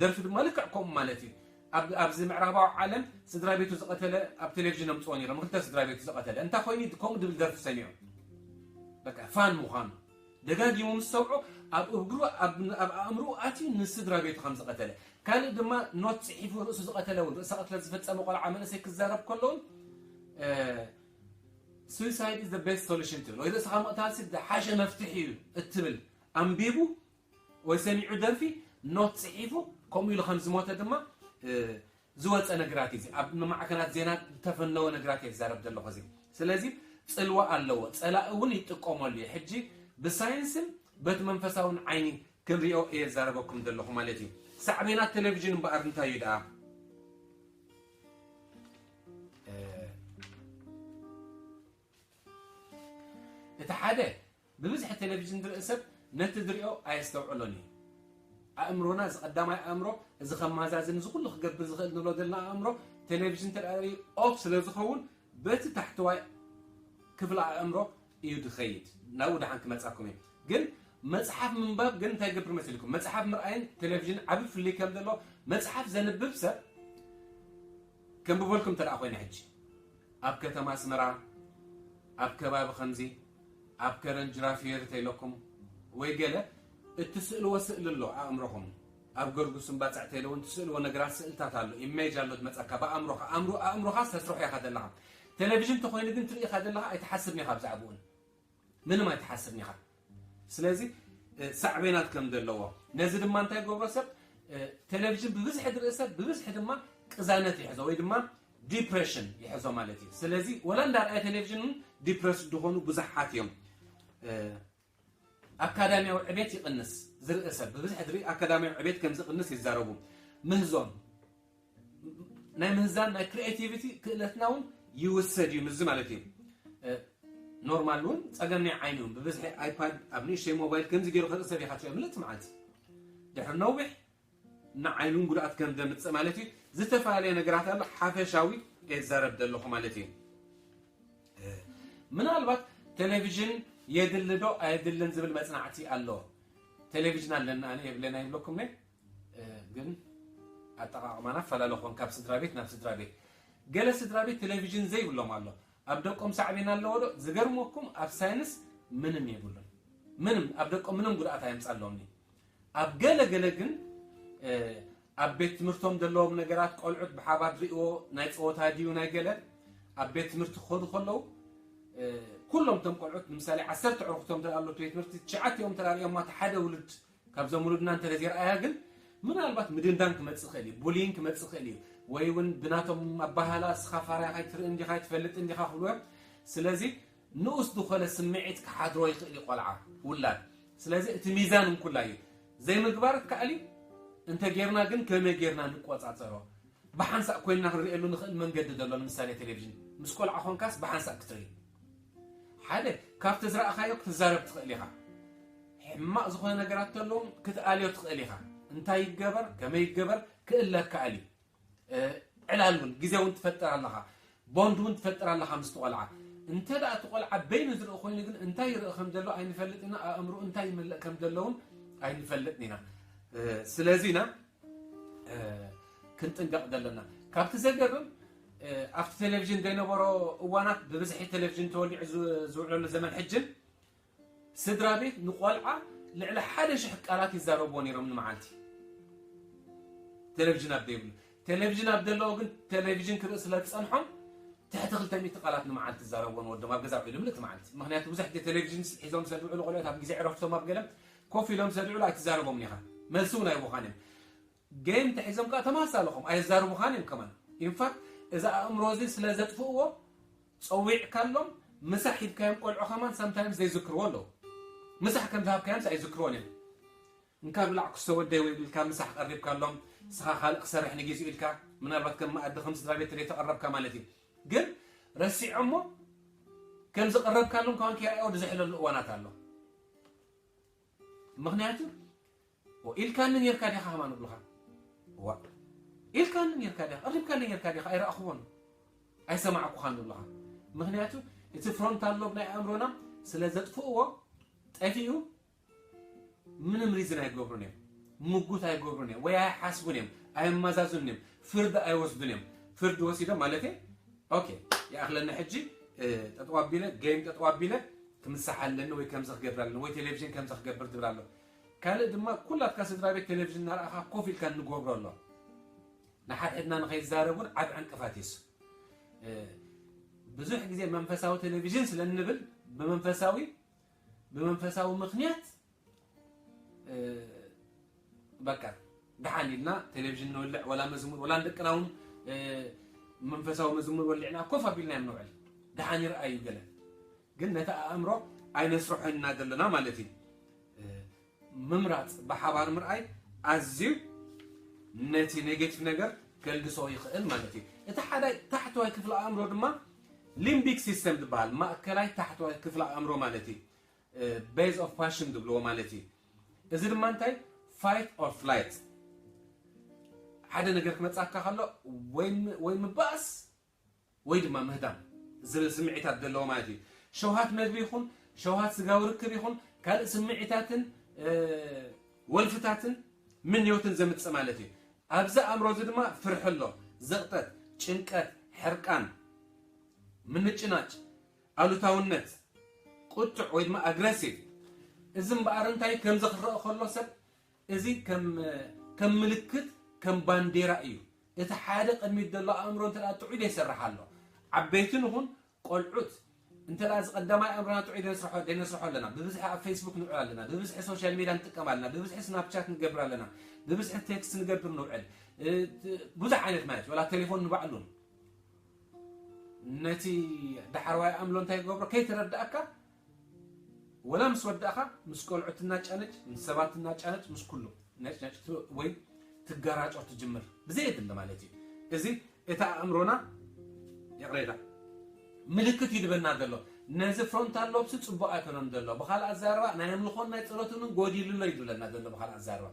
ደርፊ ድማ ልክዕ ከምኡ ማለት እዩ። ኣብ፣ ኣብዚ ምዕራባዊ ዓለም ስድራ ቤቱ ዝቐተለ ኣብ ቴሌቪዥን ኣምጽኦ ነይሮም፣ ክልተ ስድራ ቤቱ ዝቐተለ። እንታይ ኮይኑ ከምኡ ድብል ደርፊ ሰሚዑ? በቃ ፋን ምዃኑ። ደጋጊሙ ምስ ሰምዖ ኣብ እግሩ፣ ኣብ፣ ኣብ ኣእምሮኡ ኣትዩ ንስድራ ቤቱ ከም ዝቐተለ። ካልእ ድማ ኖት ጽሒፉ ርእሱ ዝቐተለ እውን፣ ርእሰ ቅትለት ዝፈጸመ ቆልዓ መንእሰይ ክዛረብ ከሎ እውን፣ እ፣ "Suicide is the best solution" ትብል፣ ወይ ርእስኻ ምቕታልሲ ዝሓሸ መፍትሒ እዩ እትብል ኣንቢቡ ወይ ሰሚዑ ደርፊ ኖት ጽሒፉ ከምኡ ኢሉ ከም ዝሞተ ድማ፣ እ፣ ዝወጸ ነገራት እዩ። እዚ ኣብ ማዕከናት ዜና ዝተፈነወ ነገራት እየ ዝዛረብ ዘለኹ እዚ። ስለዚ ጽልዋ ኣለዎ። ጸላኢ እውን ይጥቀመሉ እዩ። ሕጂ ብሳይንስን በቲ መንፈሳውን ዓይኒ ክንሪኦ እየ ዝዛረበኩም ዘለኹ ማለት እዩ። ሳዕቤናት ቴሌቪዥን እምበኣር እንታይ እዩ ደኣ? እ፣ እቲ ሓደ፣ ብብዝሒ ቴሌቪዥን ዝርኢ ሰብ ነቲ ዝሪኦ ኣየስተውዕሎን እዩ። ኣእምሮና፣ እዚ ቀዳማይ ኣእምሮ፣ እዚ ከማዛዝን፣ እዚ ኩሉ ክገብር ዝኽእል ንብሎ ዘለና ኣእምሮ፣ ቴሌቪዥን እንተ ደኣ ሪኡ ኦፍ ስለ ዝኸውን፣ በቲ ታሕተዋይ ክፍሊ ኣእምሮ እዩ ዝኸይድ። ናብኡ ደሓን ክመጻኩም እዩ። ግን መጽሓፍ ምንባብ ግን እንታይ ይገብር መሲልኩም? መጽሓፍ ምርኣይን ቴሌቪዥን ዓቢ ፍልልይ ከም ዘሎ፣ መጽሓፍ ዘንብብ ሰብ፣ ከንብበልኩም እንተ ደኣ ኮይነ ሕጂ፣ ኣብ ከተማ ኣስመራ፣ ኣብ ከባቢ ከምዚ፣ ኣብ ከረን ጅራፊየር ተይለኩም፣ ወይ ገለ እትስእልዎ ስእሊ ኣሎ ኣእምሮኹም። ኣብ ገርጉስ እምባጽዕ ተይለ እውን ትስእልዎ ነገራት፣ ስእልታት ኣሎ፣ ኢሜጅ ኣሎ ዝመጸካ ብኣእምሮኻ። ኣእምሮ-፣ ኣእምሮኻ ተስርሖ ኢኻ ዘለኻ። ቴሌቪዥን እንተኾይኑ ግን ትርኢ ኢኻ ዘለኻ፣ ኣይትሓስብን ኢኻ ብዛዕባኡን። ምንም ኣይትሓስብን ኢኻ። ስለዚ፣ እ፣ ሳዕቤናት ከም ዘለዎ። ነዚ ድማ እንታይ ገብሮ ሰብ፣ እ፣ ቴሌቪዥን ብብዝሒ ዝርኢ ሰብ፣ ብብዝሒ ድማ ቅዛነት ይሕዞ ወይ ድማ ዲፕሬሽን ይሕዞ ማለት እዩ። ስለዚ ወላ እንዳርኣየ ቴሌቪዥን እውን ዲፕረስ ዝኾኑ ብዙሓት እዮም። እ፣ ኣካዳሚያዊ ዕቤት ይቕንስ። ዝርኢ ሰብ ብብዝሒ ዝርኢ ኣካዳሚያዊ ዕቤት ከም ዝቕንስ ይዛረቡ። ምህዞን ናይ ምህዛን ናይ ክሪኤቲቪቲ ክእለትና እውን ይውሰድ እዩ ምስዚ ማለት እዩ። እ፣ ኖርማል እውን ጸገም ናይ ዓይኒ እውን ብብዝሒ ኣይፓድ ኣብ ንእሽተይ ሞባይል ከምዚ ገይሩ ክርኢ ሰብ ኢኻ ትሪኦ ምልእቲ መዓልቲ። ድሕሪ ነዊሕ ንዓይኑን ጉድኣት ከም ዘምጽእ ማለት እዩ። ዝተፈላለየ ነገራት ኣሎ፣ ሓፈሻዊ እየ ዝዛረብ ዘለኹ ማለት እዩ። እ፣ ምናልባት ቴሌቪዥን የድሊ ዶ ኣየድልን ዝብል መጽናዕቲ ኣሎ። ቴሌቪዥን ኣለና ኣነ የብለና ይብለኩም ነይ? እ፣ ግን ኣጠቓቕማና ኣፈላለ ኾን ካብ ስድራ ቤት ናብ ስድራ ቤት። ገለ ስድራ ቤት ቴሌቪዥን ዘይብሎም ኣሎ። ኣብ ደቆም ሳዕቤን ኣለዎ ዶ? ዝገርመኩም ኣብ ሳይንስ ምንም የብሉን። ምንም ኣብ ደቆም ምንም ጉድኣት ኣየምጻሎምን እዩ። ኣብ ገለ ገለ ግን፣ እ፣ ኣብ ቤት ትምህርቶም ዘለዎም ነገራት ቆልዑት ብሓባር ዝርእይዎ ናይ ጸወታ ድዩ ናይ ገለ ኣብ ቤት ትምህርቲ ክኸዱ ከለዉ፣ እ፣ ኩሎም እቶም ቆልዑት ንምሳሌ ዓሰርተ ኣዕሩኽቶም እንተ ኣለዉ ቤት ትምህርቲ ትሽዓቲኦም እንተ ርእዮማ እቲ ሓደ ውሉድ ካብዞም ውሉድና እንተ ዘይረኣያ ግን ምናልባት ምድንዳን ክመጽእ ይኽእል እዩ፣ ቡሊይንግ ክመጽእ ይኽእል እዩ፣ ወይ እውን ብናቶም ኣባሃላ እስኻ ፋርያ ካይትርኢ እንዲኻ ኣይትፈልጥ እንዲኻ ክብሉ እዮም። ስለዚ ንኡስ ዝኾነ ስምዒት ክሓድሮ ይኽእል እዩ ቆልዓ፣ ውላድ። ስለዚ እቲ ሚዛን እንኩላ እዩ። ዘይምግባር ይከኣል እዩ። እንተ ጌርና ግን ከመይ ጌርና ንቆጻጸሮ? ብሓንሳእ ኮይንና ክንርእየሉ ንኽእል መንገዲ ዘሎ፣ ንምሳሌ ቴሌቪዥን። ምስ ቆልዓ ኾንካስ ብሓንሳእ ክትርኢ። ሓደ፣ ካብቲ ዝረኣኻዮ ክትዛረብ ትኽእል ኢኻ። ሕማቕ ዝኾነ ነገራት ተለዎም ክትኣልዮ ትኽእል ኢኻ። እንታይ ይገበር፣ ከመይ ይገበር፣ ክእለ ከኣል እዩ። ዕላል እውን ግዜ እውን ትፈጥር ኣለኻ፣ ቦንድ እውን ትፈጥር ኣለኻ ምስቲ ቆልዓ። እንተ ደኣ እቲ ቆልዓ በይኑ ዝርኢ ኮይኑ ግን እንታይ ይርኢ ከም ዘሎ ኣይንፈልጥ ኢና፣ ኣእምሮ እንታይ ይመልእ ከም ዘሎ እውን ኣይንፈልጥን ኢና። ስለዚ ኢና ክንጥንቀቕ ዘለና። ካብቲ ዘገርም ኣብቲ ቴሌቪዥን ዘይነበሮ እዋናት ብብዝሒ ቴሌቪዥን ተወሊዑ ዝውዕለሉ ዘመን ሕጅን ስድራ ቤት ንቆልዓ ልዕሊ ሓደ ሽሕ ቃላት ይዛረብዎ ነይሮም ንመዓልቲ። ቴሌቪዥን ኣብ ዘይብሉ፣ ቴሌቪዥን ኣብ ዘለዎ ግን ቴሌቪዥን ክርኢ ስለ ዝጸንሖም ትሕቲ ክልተ ሚእቲ ቃላት ንመዓልቲ ይዛረብዎ ንወዶም ኣብ ገዛ ውዒሎም ልእቲ መዓልቲ። ምክንያቱ ብዙሕ ግዜ ቴሌቪዥን ሒዞም ስለ ዝውዕሉ ቆልዑት ኣብ ግዜ ዕረፍቶም ኣብ ገለ ኮፍ ኢሎም ስለ ዝውዕሉ ኣይትዛረቦምን ኢኻ። መልሲ እውን ኣይቡኻን እዮም። ጌም ተሒዞም ከዓ ተመሳሳሊ ኹም ኣይዛረቡኻን እዮም ከማን። ኢንፋክት እዚ ኣእምሮ እዚ ስለ ዘጥፍእዎ ጸዊዕካሎም ምሳሕ ሂብካዮም ቆልዑ ከማን ሳምታይምስ ዘይዝክርዎ ኣለዉ። ምሳሕ ከም ዝሃብካዮምስ ኣይዝክርዎን እዮም። እንካ ብላዕ ክስተ ወደይ ወይ ኢልካ ምሳሕ ቀሪብካሎም፣ ንስኻ ካልእ ክሰርሕ ንጊዜኡ ኢልካ፣ ምናልባት ከም መኣዲ ከም ስድራ ቤት ተዘይተቐረብካ ማለት እዩ። ግን ረሲዖሞ ከም ዝቐረብካሎም ከማን ከይረኣይዎ ዝሕለሉ እዋናት ኣሎ። ምኽንያቱ ኢልካኒ ኔርካ ዲኻ ከማን ይብሉኻ። ዋ ኢልካኒ ኔርካ ዲኻ፣ ቀሪብካኒ ኔርካ ዲኻ፣ ኣይረኣኹዎን ኣይሰማዕኩኻን ይብሉኻ። ምኽንያቱ እቲ ፍሮንታል ሎብ ናይ ኣእምሮና ስለ ዘጥፍእዎ ጠፊኡ ምንም ሪዝን ኣይገብሩን እዮም፣ ምጉት ኣይገብሩን እዮም፣ ወይ ኣይሓስቡን እዮም፣ ኣየመዛዝኑን እዮም፣ ፍርዲ ኣይወስዱን እዮም። ፍርዲ ወሲዶም ማለት ኦኬ ይኣኽለኒ ሕጂ፣ ጠጠው ኣቢለ ጌም ጠጠው ኣቢለ ክምሳሕ ኣለኒ ወይ ከምዚ ክገብር ኣለኒ ወይ ቴሌቪዥን ከምዚ ክገብር ትብል ኣሎ። ካልእ ድማ ኩላትካ ስድራ ቤት ቴሌቪዥን እናረኣኻ ኮፍ ኢልካ እንገብሮ ኣሎ። ንሓድሕድና ንኸይዛረብ እውን ዓቢ ዕንቅፋት እዩ እሱ። ብዙሕ ግዜ መንፈሳዊ ቴሌቪዥን ስለ እንብል ብመንፈሳዊ ብመንፈሳዊ ምኽንያት በቃ ደሓን ኢልና ቴሌቪዥን ንወልዕ፣ ወላ መዝሙር፣ ወላ ንደቅና እውን መንፈሳዊ መዝሙር ወሊዕና ኮፍ ኣቢልና እዮም ንውዕል። ደሓን ይርኣዩ ገለ። ግን ነቲ ኣእምሮ ኣይነስርሖ ኢና ዘለና ማለት እዩ። ምምራጽ፣ ብሓባር ምርኣይ ኣዝዩ ነቲ ኔጌቲቭ ነገር ከልግሶ ይኽእል ማለት እዩ። እቲ ሓዳይ ታሕተዋይ ክፍሊ ኣእምሮ ድማ ሊምቢክ ሲስተም ዝበሃል ማእከላይ ታሕተዋይ ክፍሊ ኣእምሮ ማለት እዩ። ቤዝ ኦፍ ፓሽን ዝብልዎ ማለት እዩ። እዚ ድማ እንታይ ፋይት ኦር ፍላይት፣ ሓደ ነገር ክመጻካ ከሎ ወይ ም- ወይ ምባእስ ወይ ድማ ምህዳም ዝብል ስምዒታት ዘለዎ ማለት እዩ። ሸውሃት መግቢ ይኹን ሸውሃት ስጋዊ ርክብ ይኹን ካልእ ስምዒታትን እ፣ ወልፍታትን ምንዮትን ዘምጽእ ማለት እዩ። ኣብዚ ኣእምሮ እዚ ድማ ፍርሒ ኣሎ፣ ዘቕጠት፣ ጭንቀት፣ ሕርቃን፣ ምንጭናጭ፣ ኣሉታውነት፣ ቁጡዕ ወይ ድማ ኣግረሲቭ። እዚ እምበኣር እንታይ ከምዚ ክረአ ከሎ ሰብ እዚ ከም ከም ምልክት ከም ባንዴራ እዩ። እቲ ሓደ ቅድሚት ዘሎ ኣእምሮ እንተ ደኣ ጥዑይ ዘይሰርሕ ኣሎ ዓበይትን ይኹን ቆልዑት እንተ ደኣ እዚ ቀዳማይ ኣእምሮና ጥዑይ ደይነስርሖ ደይነስርሖ ኣለና። ብብዝሒ ኣብ ፌስቡክ ንውዕል ኣለና። ብብዝሒ ሶሻል ሚድያ ንጥቀም ኣለና። ብብዝሒ ስናፕቻት ንገብር ኣለና። ብብዝሒ ቴክስት ንገብር ንውዕል። እ፣ ብዙሕ ዓይነት ማለት እዩ። ዋላ ቴሌፎን ንባዕሉን ነቲ ዳሕረዋይ ኣእምሎ እንታይ ይገብሮ ከይተረዳእካ ወላ ምስ ወዳእኻ ምስ ቆልዑ ትናጫነጭ፣ ምስ ሰባት ትናጫነጭ፣ ምስ ኩሉ ነጭነጭ ት- ወይ ትጋራጮ ትጅምር ብዘየድሊ ማለት እዩ። እዚ እቲ ኣእምሮና ይቕሬታ ምልክት ይድበና ዘሎ ነዚ ፍሮንታል ሎብሲ ጽቡቕ ኣይኮነን ዘሎ። ብኻልእ ኣዛረባ ናይ ኣምልኾን ናይ ጸሎትን እውን ጎዲሉሎ ይድብለና ዘሎ ብኻልእ ኣዛረባ።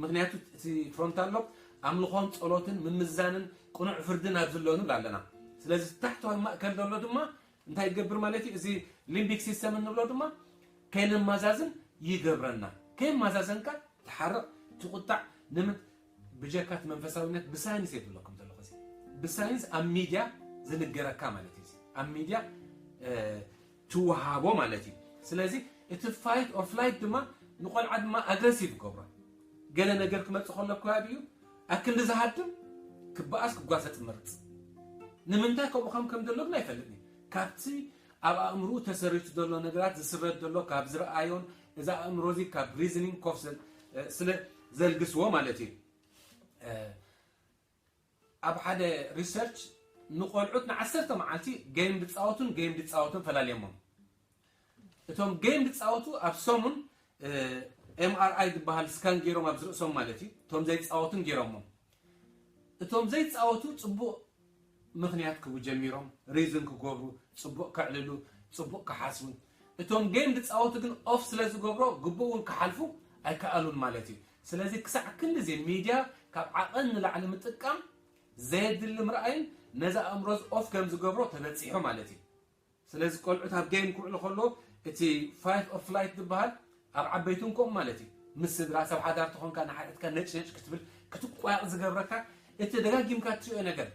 ምክንያቱ እቲ ፍሮንታል ሎብ ኣምልኾን ጸሎትን ምምዛንን ቅኑዕ ፍርድን ኣብ ዝለኑ ንብል ኣለና። ስለዚ ታሕተዋይ ማእከል ዘሎ ድማ እንታይ ይገብር ማለት እዩ? እዚ ሊምቢክ ሲስተም እንብሎ ድማ ከይንመዛዝን ይገብረና። ከይመዛዘንካ ትሓርቕ፣ ትቁጣዕ፣ ንምን ብጀካ እቲ መንፈሳዊነት ብሳይንስ የብለኩም ዘለኹ እዚ ብሳይንስ ኣብ ሚድያ ዝንገረካ ማለት እዩ። እዚ ኣብ ሚድያ እ፣ ትወሃቦ ማለት እዩ። ስለዚ እቲ ፋይት ኦር ፍላይት ድማ ንቆልዓ ድማ ኣግረሲቭ ይገብሮ። ገለ ነገር ክመጽእ ከሎ ከባቢ እዩ ኣክንዲ ዝሃድም ክበኣስ ክጓሰጥ ይመርጽ። ንምንታይ ከምኡ ከም ከም ዘሎ ግን ኣይፈልጥን እዩ። ካብቲ ኣብ ኣእምሮኡ ተሰሪቱ ዘሎ ነገራት ዝስረድ ዘሎ ካብ ዝረኣዮን እዚ ኣእምሮ እዚ ካብ ሪዝኒንግ ኮፍ ስለ ዘልግስዎ ማለት እዩ። ኣብ ሓደ ሪሰርች ንቆልዑት ንዓሰርተ መዓልቲ ጌም ድፃወቱን ጌም ድፃወቱን ፈላልዮሞም። እቶም ጌም ድፃወቱ ኣብ ሰሙን ኤምኣርኣይ ዝበሃል ስካን ገይሮም ኣብ ዝርእሶም ማለት እዩ። እቶም ዘይፃወቱን ገይሮሞም። እቶም ዘይፃወቱ ፅቡቕ ምኽንያት ክቡ ጀሚሮም፣ ሪዝን ክገብሩ፣ ፅቡቕ ከዕልሉ፣ ፅቡቕ ክሓስቡ። እቶም ጌም ዝፃወቱ ግን ኦፍ ስለ ዝገብሮ ግቡእ እውን ክሓልፉ ኣይከኣሉን ማለት እዩ። ስለዚ ክሳዕ ክንድዚ ሚድያ ካብ ዓቐን ንላዕሊ ምጥቃም ዘየድሊ ምርኣይን ነዚ ኣእምሮዚ ኦፍ ከም ዝገብሮ ተበጺሑ ማለት እዩ። ስለዚ ቆልዑት ኣብ ጌም ክውዕሉ ከሎ እቲ ፋይት ኦፍ ፍላይት ዝበሃል ኣብ ዓበይቱ እንኮም ማለት እዩ። ምስ ስድራ ሰብ ሓዳር ተኾንካ ንሓድሕድካ ነጭ ነጭ ክትብል ክትቋየቕ ዝገብረካ እቲ ደጋጊምካ እትሪኦ ነገር።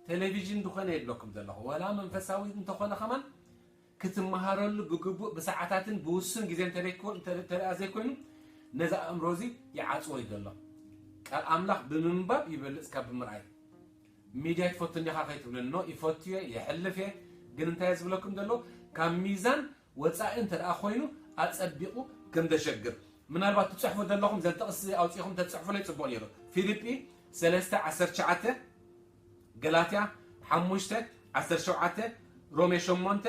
ቴሌቪዥን ዝኾነ የድለኩም ዘለኹ ወላ መንፈሳዊ እንተኾነ ከማን ክትመሃረሉ ብግቡእ ብሰዓታትን ብውሱን ግዜ እንተደይኮ- እንተ- እንተ ደኣ ዘይኮይኑ ነዚ ኣእምሮ እዚ ይዓጽዎ እዩ ዘሎ። ቃል ኣምላኽ ብምንባብ ይበልጽ ካብ ብምርኣይ። ሚድያ ትፈቱ እንዲኻ ከይትብለኒ ኖ ይፈቱ እየ የሕልፍ እየ። ግን እንታይ እየ ዝብለኩም ዘሎ ካብ ሚዛን ወፃኢ እንተ ደኣ ኮይኑ ኣፀቢቑ ከም ዘሸግር ምናልባት ትፅሕፉ ዘለኹም ዘን ጥቕሲ ኣውፂኹም ተፅሕፉለይ ፅቡቕ ነይሩ። ፊልጲ ሰለስተ ዓሰርተ ትሽዓተ፣ ገላትያ ሓሙሽተ ዓሰርተ ሸውዓተ፣ ሮሜ ሸሞንተ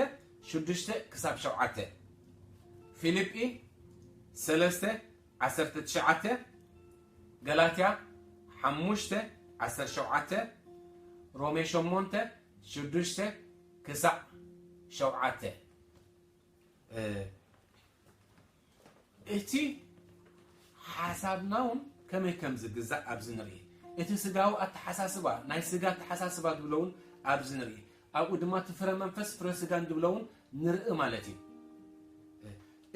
ሽዱሽተ ክሳብ ሸውዓተ። ፊልጲ ሰለስተ ዓሰርተ ትሽዓተ፣ ገላትያ ሓሙሽተ ዓሰርተ ሸውዓተ፣ ሮሜ ሸሞንተ ሽዱሽተ ክሳዕ ሸውዓተ። እ፣ እቲ ሓሳብና እውን ከመይ ከም ዝግዛእ ኣብዚ ንርኢ። እቲ ስጋዊ ኣተሓሳስባ፣ ናይ ስጋ ኣተሓሳስባ ድብሎ እውን ኣብዚ ንርኢ። ኣብኡ ድማ እቲ ፍረ መንፈስ ፍረ ስጋ እንድብሎ እውን ንርኢ ማለት እዩ።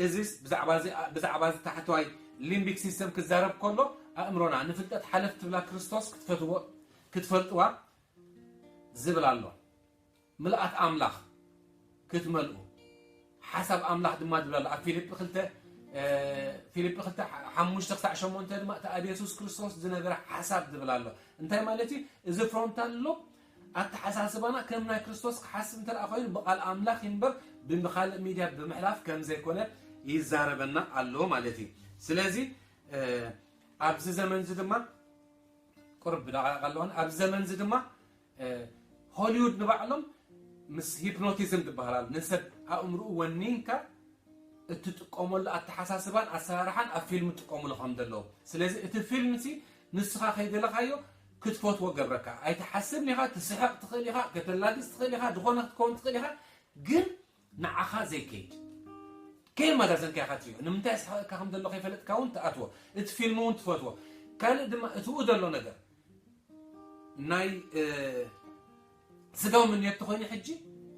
እዚስ ብዛዕባ እዚ ብዛዕባ እዚ ታሕተዋይ ሊምቢክ ሲስተም ክዛረብ ከሎ ኣእምሮና ንፍልጠት ሓለፍ ትብላ ክርስቶስ ክትፈትዎ ክትፈልጥዋ ዝብል ኣሎ። ምልኣት ኣምላኽ ክትመልኡ ሓሳብ ኣምላኽ ድማ ዝብል ኣሎ ኣብ ፊልጲ ክልተ ፊልጲ ክልተ ሓሙሽተ ክሳዕ ሸሞንተ ድማ እቲ ኣብ የሱስ ክርስቶስ ዝነበረ ሓሳብ ዝብል ኣሎ። እንታይ ማለት እዩ? እዚ ፍሮንታል ሎብ ኣተሓሳስባና ከም ናይ ክርስቶስ ክሓስብ እንተ ደኣ ኮይኑ ብቓል ኣምላኽ ይንበር ብኻልእ ሚድያ ብምሕላፍ ከም ዘይኮነ ይዛረበና ኣሎ ማለት እዩ። ስለዚ ኣብዚ ዘመን እዚ ድማ ቁርብ ደቓቕ ኣለዋን ኣብዚ ዘመን እዚ ድማ ሆሊውድ ንባዕሎም ምስ ሂፕኖቲዝም ዝበሃል ኣሎ። ንሰብ ኣእምርኡ ወኒንካ እትጥቀመሉ ኣተሓሳስባን ኣሰራርሓን ኣብ ፊልም ትጥቀምሉ ከም ዘለዉ። ስለዚ እቲ ፊልም ሲ ንስኻ ከይደለኻዮ ክትፈትዎ ገብረካ። ኣይትሓስብን ኢኻ፣ ትስሕቕ ትኽእል ኢኻ፣ ከተላግጽ ትኽእል ኢኻ፣ ዝኾነ ክትከውን ትኽእል ኢኻ። ግን ንዓኻ ዘይከይድ ከየመዛዘንካ ኢኻ ትሪኦ። ንምንታይ ስሕቕካ ከም ዘሎ ከይፈለጥካ እውን ትኣትዎ። እቲ ፊልም እውን ትፈትዎ። ካልእ ድማ እትኡ ዘሎ ነገር ናይ ስጋዊ ምንዮት ተኮይኑ ሕጂ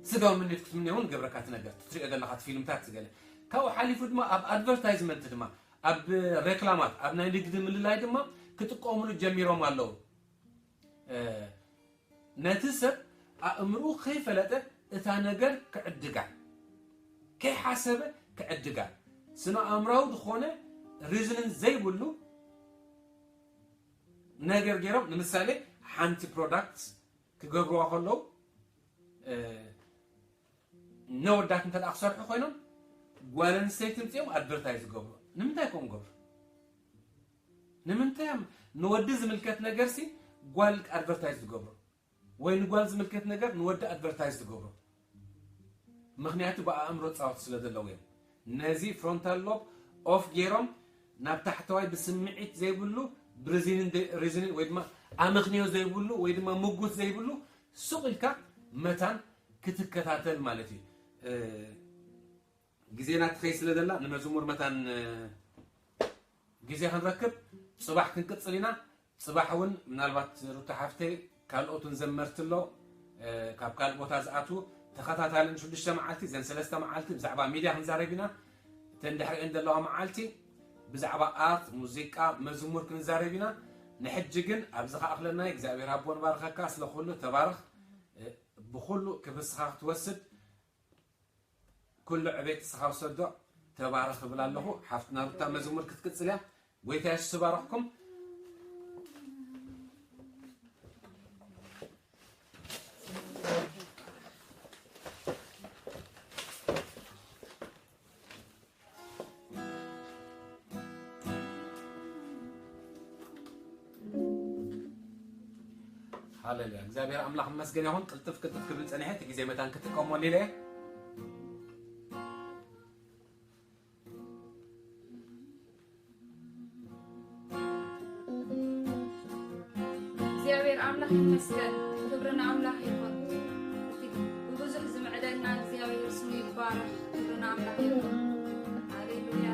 ስጋዊ ምንዮት ክትምንዮ እውን ገብረካ እቲ ነገር ትሪኦ ዘለካ እቲ ፊልምታት ዝገለ ካብኡ ሓሊፉ ድማ ኣብ ኣድቨርታይዝመንት ድማ ኣብ ሬክላማት ኣብ ናይ ንግዲ ምልላይ ድማ ክጥቀሙሉ ጀሚሮም ኣለዉ። ነቲ ሰብ ኣእምርኡ ከይፈለጠ እታ ነገር ክዕድጋ ከይሓሰበ ክዕድጋ ስነ ኣእምራዊ ዝኾነ ሪዝንን ዘይብሉ ነገር ገይሮም ንምሳሌ ሓንቲ ፕሮዳክት ክገብርዋ ከለዉ ነወዳት እንተ ክሰርሑ ኮይኖም ጓል ኣንስተይቲ ምፅኦም ኣድቨርታይዝ ዝገብሩ ንምንታይ ከም ገብሩ ንምንታይ እዮም ንወዲ ዝምልከት ነገር ሲ ጓል ኣድቨርታይዝ ዝገብሩ ወይ ንጓል ዝምልከት ነገር ንወዲ ኣድቨርታይዝ ዝገብሩ ምክንያቱ ብኣእምሮ ፃወት ስለ ዘለዉ እዮም ነዚ ፍሮንታል ሎብ ኦፍ ገይሮም ናብ ታሕተዋይ ብስምዒት ዘይብሉ ብሪዝኒን ወይ ድማ ኣመክንዮ ዘይብሉ ወይ ድማ ምጉት ዘይብሉ ሱቕ ኢልካ መታን ክትከታተል ማለት እዩ ግዜና ትኸይ ስለ ዘላ ንመዝሙር መታን ግዜ ክንረክብ ፅባሕ ክንቅፅል ኢና ፅባሕ እውን ምናልባት ሩታ ሓፍተይ ካልኦት እውን ዘመርቲ ኣሎ ካብ ካልእ ቦታ ዝኣትዉ ተኸታታሊ ንሽዱሽተ መዓልቲ ዘን ሰለስተ መዓልቲ ብዛዕባ ሚድያ ክንዛረብ ኢና እተን ድሕሪአን ዘለዋ መዓልቲ ብዛዕባ ኣርት ሙዚቃ መዝሙር ክንዛረብ ኢና ንሕጂ ግን ኣብዚ ከኣኽለና እግዚኣብሔር ኣቦ ንባርኸካ ስለ ኩሉ ተባረኽ ብኩሉ ክብሪ ስኻ ክትወስድ ኩሉ ዕቤት ስኻ ውሰዶ ተባረኽ እብል ኣለኹ ሓፍትና ሩታ መዝሙር ክትቅጽል እያ ጎይታ የሱስ ይባርኽኩም ሃሌሉያ እግዚኣብሔር ኣምላኽ መስገን ይኹን ቅልጥፍ ቅልጥፍ ክብል ጸኒሐ እቲ ግዜ መታን ክጥቀመሉ ኢለ እግዚኣብሔር ኣምላኽ ይመስገን ክብሪ ንኣምላኽ ይኹን እቲ ብብዙሕ ዝምዕደልና እግዚኣብሔር ስሙ ይባረኽ ክብሪ ንኣምላኽ ይኹን ሃሌሉያ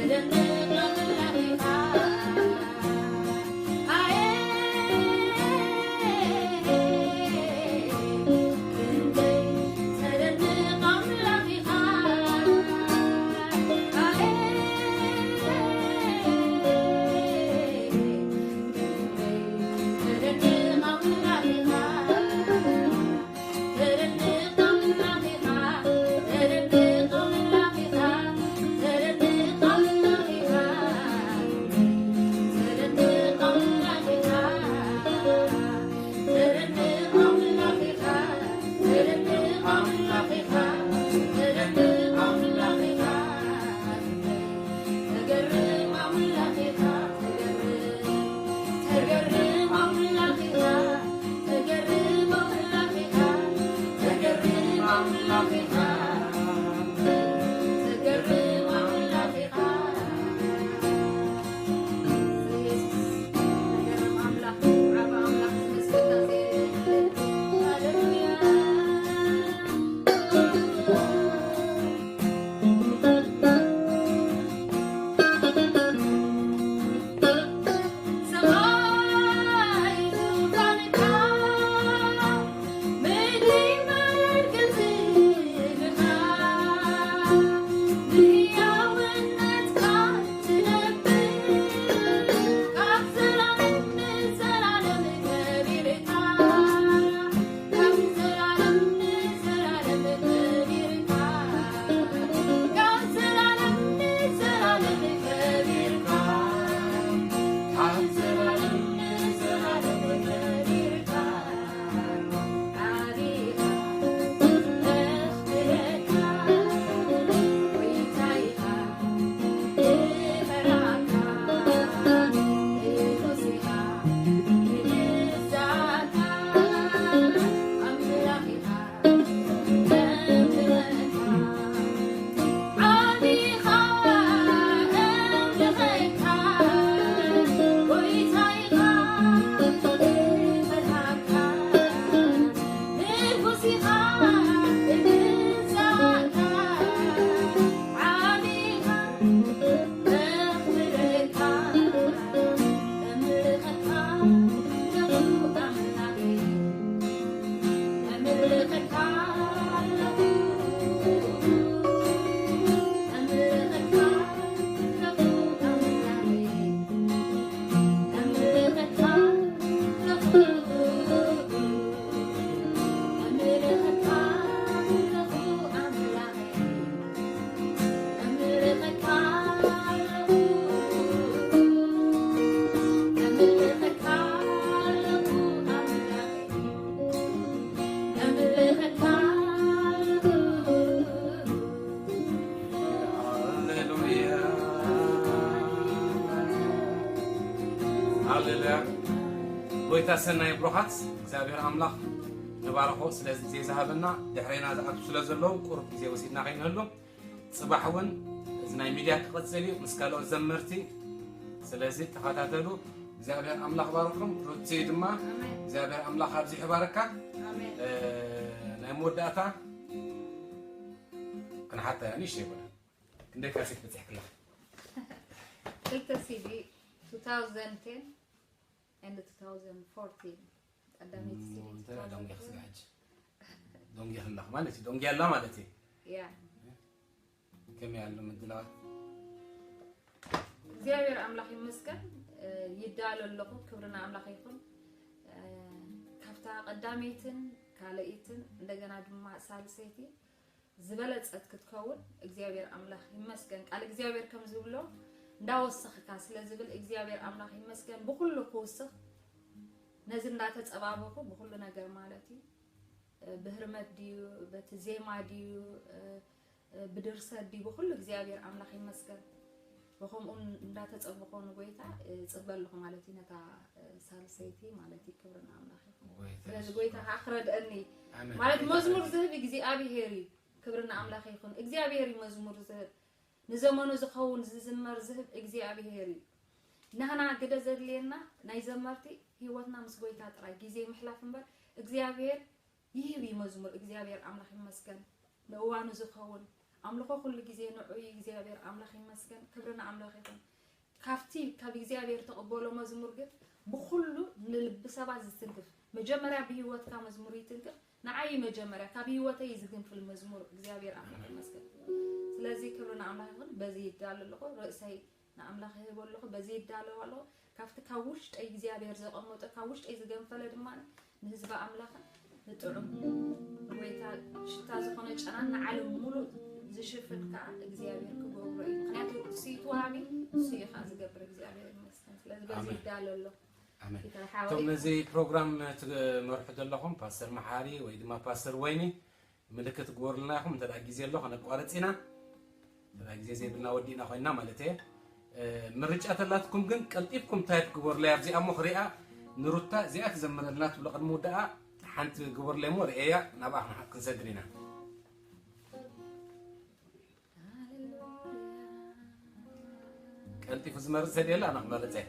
ሃሌሉያ። ሃሌሉያ። ጎይታ ሰናይ ብሩኻት፣ እግዚኣብሔር ኣምላኽ ንባርኾ። ስለዚ ግዜ ዝሃበና፣ ድሕሬና ዝኣቱ ስለ ዘለዉ ቁሩብ ግዜ ወሲድና ከይንህሉ። ጽባሕ እውን እዚ ናይ ሚድያ ክቕጽል እዩ ምስ ካልኦት ዘመርቲ። ስለዚ ተኸታተሉ። እግዚኣብሔር ኣምላኽ ባርኩም። ሩቲ ድማ ኣሜን። እግዚኣብሔር ኣምላኽ ኣብዚሑ ይባርካ። ኣሜን። እ፣ ናይ መወዳእታ ክንሓታ እያ፣ ንእሽተይ ይበል። ክንደይ ካሴት በጺሕክላ? ክልተ ሲዲ፣ two thousand ten and two thousand fourteen። ቀዳመይቲ ሲዲ እሞ እንታይ ደንጊያ ክስጋ ሕጂ? ደንጊያ ክላኽ ማለት እዩ፣ ደንጊያ ኣላ ማለት እዩ። ያ። ከመይ ኣሎ ምድላዋት? እግዚኣብሔር ኣምላኽ ይመስገን፣ እ፣ ይዳሎ ኣለኹ። ክብሪ ንኣምላኽ ይኹን። እ፣ ካብታ ቀዳመይትን ካልኣይትን እንደገና ድማ ሳልሰይቲ ዝበለጸት ክትከውን እግዚኣብሔር ኣምላኽ ይመስገን። ቃል እግዚኣብሔር ከም ዝብሎ እንዳወሰኽካ ስለ ዝብል እግዚኣብሔር ኣምላኽ ይመስገን። ብኹሉ ክውስኽ ነዚ እንዳተጸባበኹ ብኹሉ ነገር ማለት እዩ። እ፣ ብህርመት ድዩ፣ በቲ ዜማ ድዩ፣ እ፣ እ፣ ብድርሰት ድዩ፣ ብኹሉ እግዚኣብሔር ኣምላኽ ይመስገን። ብኸምኡ እንዳተጸበኹ ንጎይታ፣ እ፣ ጽበ ኣለኹ ማለት እዩ፣ ነታ፣ እ፣ ሳልሰይቲ ማለት እዩ። ክብሪ ንኣምላኽ ይኹን። ጎይታ ስለዚ የሱስ ጎይታ ይባረክ። ከዓ ክረድአኒ ኣሜን። ማለት ጎይታ መዝሙር ይባረክ። ዝህብ እግዚኣብሔር እዩ። ክብሪ ንኣምላኽ ይኹን። እግዚኣብሔር እዩ መዝሙር ዝህብ። ንዘመኑ ዝኸውን ዝዝመር ዝህብ እግዚኣብሔር እዩ። ናህና ግደ ዘድልየና ናይ ዘመርቲ ህይወትና ምስ ጎይታ ጥራይ ግዜ ምሕላፍ እምበር እግዚኣብሔር ይህብ እዩ መዝሙር። እግዚኣብሔር ኣምላኽ ይመስገን። ንእዋኑ ዝኸውን ኣምልኾ ኩሉ ግዜ ንዑ እዩ። እግዚኣብሔር ኣምላኽ ይመስገን። ክብሪ ንኣምላኽ ይኹን። ካብቲ ካብ እግዚኣብሔር ተቐበሎ መዝሙር ግን ብኹሉ ንልቢ ሰባት ዝትንክፍ፣ መጀመርያ ብህይወትካ መዝሙር ይትንክፍ። ንዓይ መጀመርያ ካብ ህይወተይ ዝግንፍል መዝሙር እግዚኣብሔር ኣምላኽ ይመስገን። ስለዚ ክብሪ ንኣምላኽ ይኹን። በዚ ይዳሎ ኣለኹ፣ ርእሰይ ንኣምላኽ ይህቦ ኣለኹ። በዚ ይዳሎ ኣለኹ። ካብቲ ካብ ውሽጠይ እግዚኣብሔር ዘቐመጦ፣ ካብ ውሽጠይ ዝገንፈለ ድማ ንህዝቢ ኣምላኽን ንጥዑም ጎይታ ሽታ ዝኾነ ጨናን ንዓለም ሙሉእ ዝሽፍን ከዓ እግዚኣብሔር ክገብሮ እዩ። ምኽንያቱ እሱ እዩ ተዋሃቢ፣ እሱ እዩ ከዓ ዝገብር። እግዚኣብሔር ይመስገን። ስለዚ በዚ ኣሜን። ይዳሎ ኣለኹ። ኣሜን። ጌታ ሓወይ እቶም ነዚ ፕሮግራም ትመርሑ ዘለኹም ፓስተር መሓሪ ወይ ድማ ፓስተር ወይኒ ምልክት ግበሩልና ኢኹም። እንተ ደኣ ግዜ ኣሎ ከነቋርጽ ኢና። እንተ ደኣ ግዜ ዘይብልና ወዲእና ኮይንና ማለት እየ። እ፣ ምርጫ ተላትኩም ግን ቀልጢፍኩም ታይፕ ግበሩለይ። ኣብዚኣ እሞ ክሪኣ ንሩታ እዚኣ ትዘምረልና ትብሎ ቅድሚ ውዳኣ ሓንቲ ግበሩለይ እሞ ርእየያ ናብኣ ክንሓ-፣ ክንሰግር ኢና። ቀልጢፉ ዝመርጽ ሰብ የለ፣ ኣነ ክመርጽ እየ።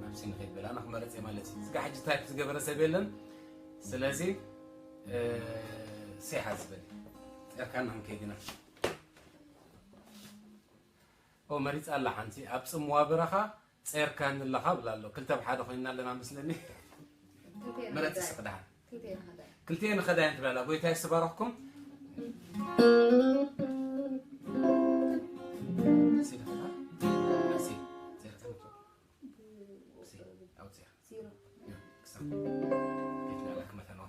ናብሲ ንኸይድ በል፣ ኣነ ክመርጽ እየ ማለት እዩ። እዚጋ ሕጂ ታይፕ ዝገበረ ሰብ የለን። ስለዚ፣ እ፣ ሴሓ ዝበል። ጸርካና ክንከይድ ኢና። ኦ፣ መሪጻ ኣላ ሓንቲ። ኣብ ጽምዋ በረኻ ጸርካኒ ኣለኻ ብላ ኣሎ። ክልተ ብሓደ ኮይንና ኣለና መስለኒ። ክልተ መረጽ ንኸዳይ። ስቕ ደሓን። ክልተ ንኸዳይ። ክልተ ንኸዳይ እንትበላ፣ ጎይታ ይስባረኽኩም። ሲ ንኸዳ? ሲ፣ ጸርካኒ። ሲ፣ ኣውጽያ። ዚሮ። ያ፣ ክሳብ። ከይትና ኣለክ መተንዋ።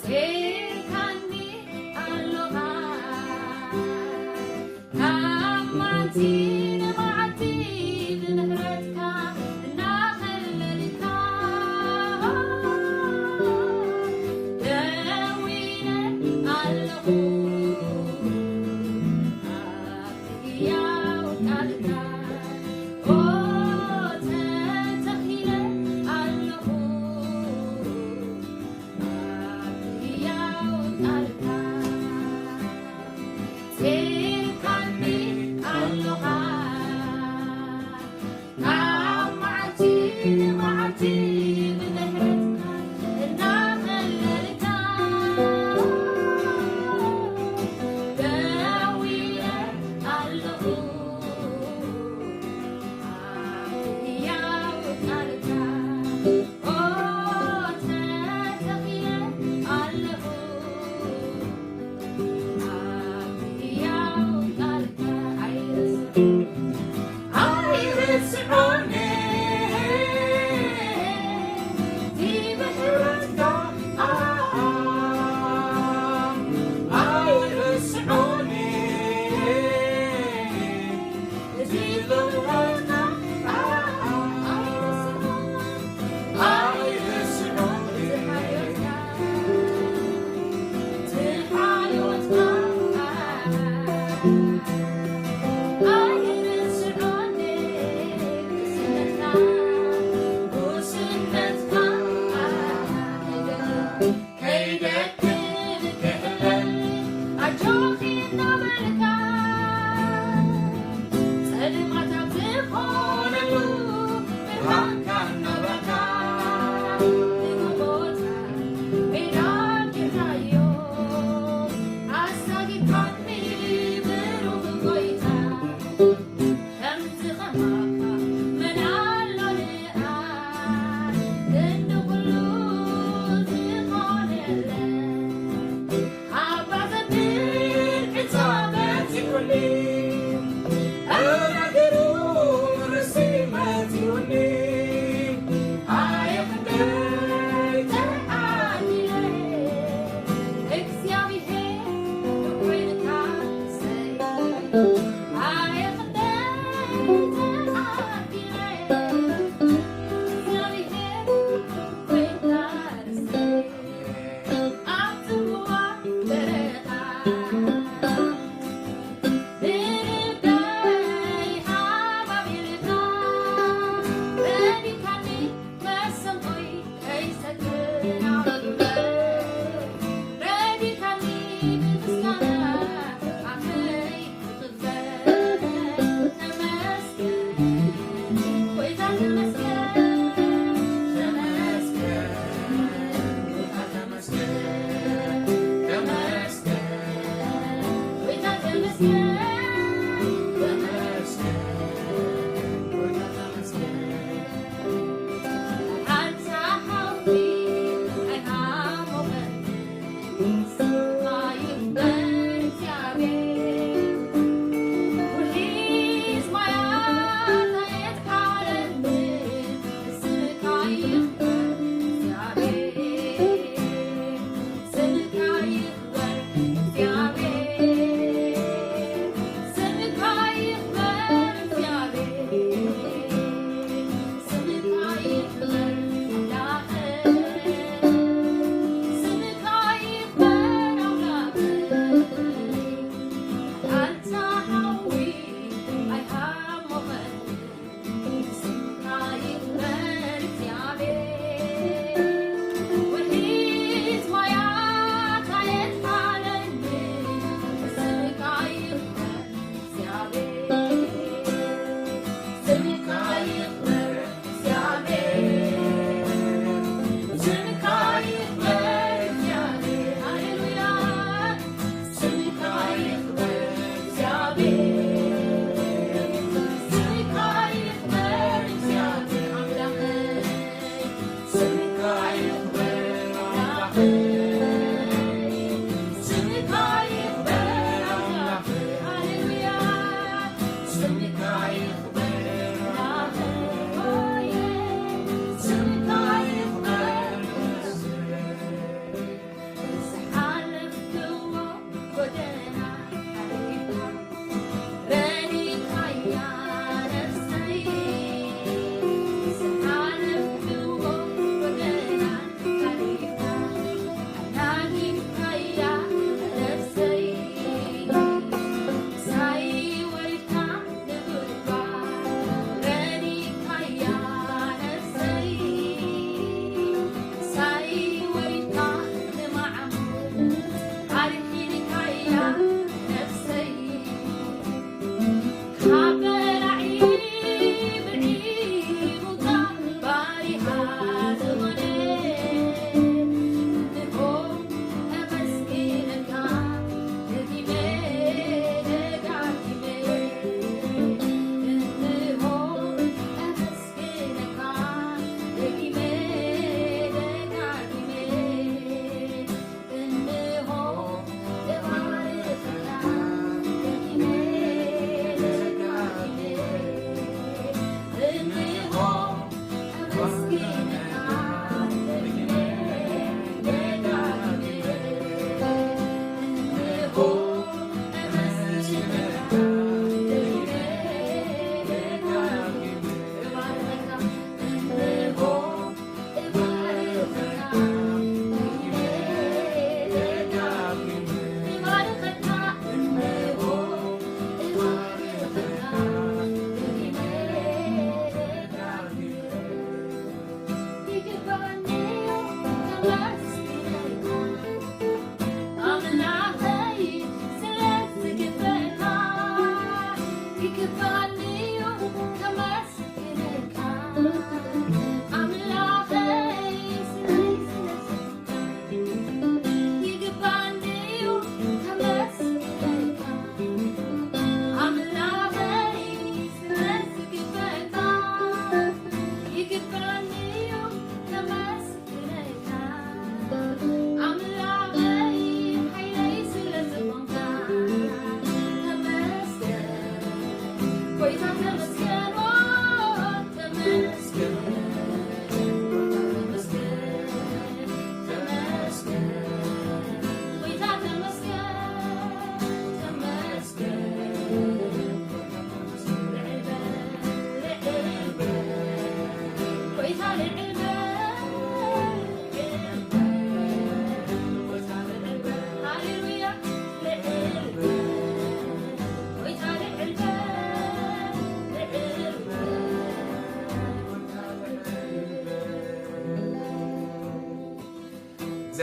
ጸርካኒ ኣሎኻ ካብ መዓልቲ ንመዓልቲ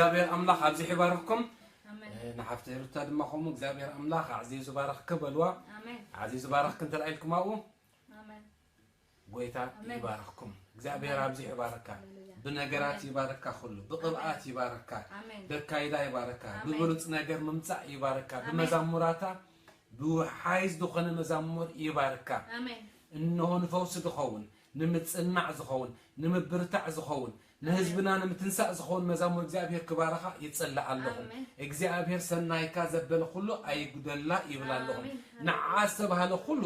እግዚኣብሔር ኣምላኽ ኣብዚሑ ይባርኽኩም። ንሓፍተይ ሩታ ድማ ከምኡ እግዚኣብሔር ኣምላኽ ኣዕዚዙ ይባርኽኪ በልዋ። ኣዚዙ ይባርኽኪ እንተ ኢልኩም ኣብኡ። ጎይታ ይባርክኩም። እግዚኣብሔር ኣብዚሑ ይባርካ። ብነገራት ይባርካ፣ ኩሉ ብቕብኣት ይባርካ፣ በካይዳ ይባርካ፣ ብብሉፅ ነገር ምምፃእ ይባርካ፣ ብመዛሙራታ ብውሓይዝ ዝኾነ መዛሙር ይባርካ። እንሆ ንፈውሲ ዝኸውን፣ ንምፅናዕ ዝኸውን፣ ንምብርታዕ ዝኸውን፣ ንህዝብና ንምትንሳእ ዝኸውን መዛሙር እግዚኣብሔር ክባርኻ ይጽልእ ኣለኹ። እግዚኣብሔር ሰናይካ ዘበለ ኩሉ ኣይጉደላ ይብል ኣለኹ። ንዓ ዝተባህለ ኩሉ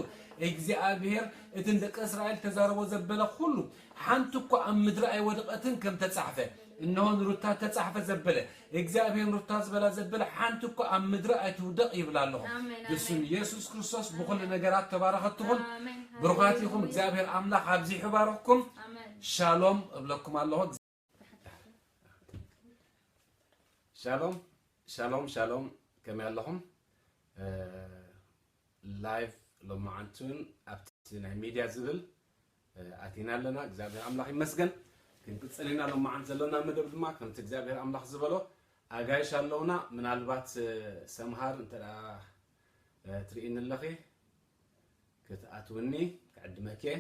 እግዚኣብሔር እቲ ንደቂ እስራኤል ተዛረቦ ዘበለ ኩሉ ሓንቲ እኳ ኣብ ምድሪ ኣይወደቐትን ከም ተጻሕፈ፣ እነሆ ንሩታ ተጻሕፈ ዘበለ እግዚኣብሔር ንሩታ ዝበላ ዘበለ ሓንቲ እኳ ኣብ ምድሪ ኣይትውደቕ ይብል ኣለኹ። ብስም ኢየሱስ ክርስቶስ ብኹሉ ነገራት ተባረኸት ትኹን። ብሩኻት ኢኹም። እግዚኣብሔር ኣምላኽ ኣብዚሑ ይባርኽኩም። ሻሎም እብለኩም ኣለኹ። ሻሎም ሻሎም ሻሎም፣ ከመይ ኣለኹም? ላይቭ ሎማዓንቱን ኣብቲ ናይ ሚድያ ዝብል ኣቲና ኣለና። እግዚኣብሔር ኣምላኽ ይመስገን። ክንቅፅል ኢና። ሎማዓንት ዘለና መደብ ድማ ከምቲ እግዚኣብሔር ኣምላኽ ዝበሎ ኣጋይሽ ኣለውና። ምናልባት ሰምሃር እንተ ደኣ ትርእይኒ ኣለኺ ክትኣትውኒ ክዕድመኪ እየ።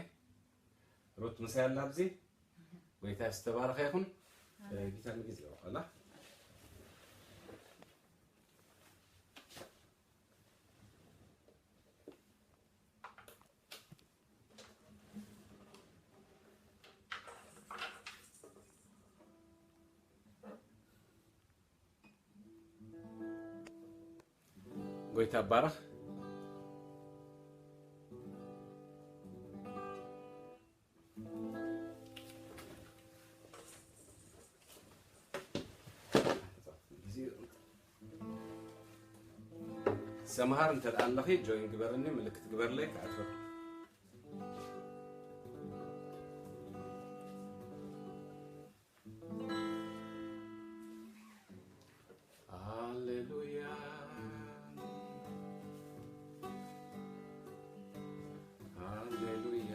ሩት ምሳይ ኣላ ኣብዚ። ጎይታ ዝተባረኸ ይኹን። ጊታር ንግዜ ይረኸላ። ጎይታ ይባረኽ። ሰምሃር እንተ ደኣ ኣለኺ ጆይን ግበርኒ፣ ምልክት ግበርለይ ክኣትወ። ሃሌሉያ፣ ሃሌሉያ።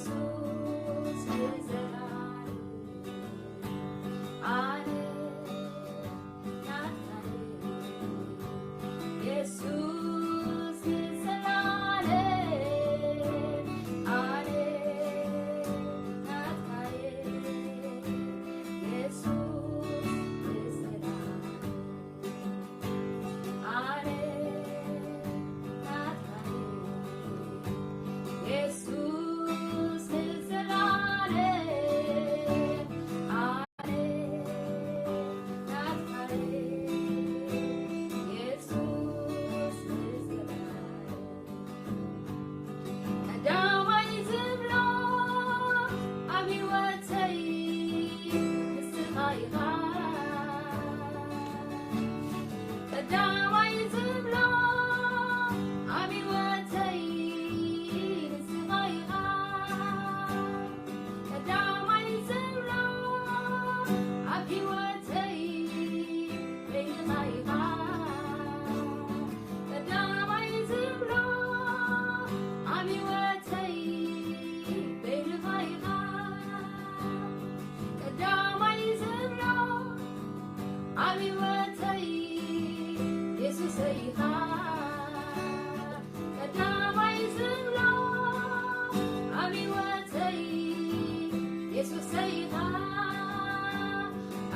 ኢየሱስ ንዘለዓለም ኣነ ናትካ እየ። ኢየሱስ ንዘለዓለም ኣነ ናትካ እየ። ኢየሱስ ንዘለዓለም ኣነ ናትካ እየ። ኢየሱስ ንዘለዓለም ኣነ ናትካ እየ። ኢየሱስ ንዘለዓለም ቀዳማይ ዝብሎ ኣብ ህይወተይ ንስኻ ኢኻ። ቀዳማይ ዝብሎ ኣብ ህይወተይ ንስኻ ኢኻ። ቀዳማይ ዝብሎ ኣብ ህይወተይ በይንኻ ኢኻ። ቀዳማይ ዝብሎ ኣብ ህይወተይ በይንኻ ኢኻ። ቀዳማይ ዝብሎ ኣብ ህይወተይ የሱሰይ ኢኻ። ቀዳማይ ዝብሎ ኣብ ህይወተይ የሱሰይ ኢኻ።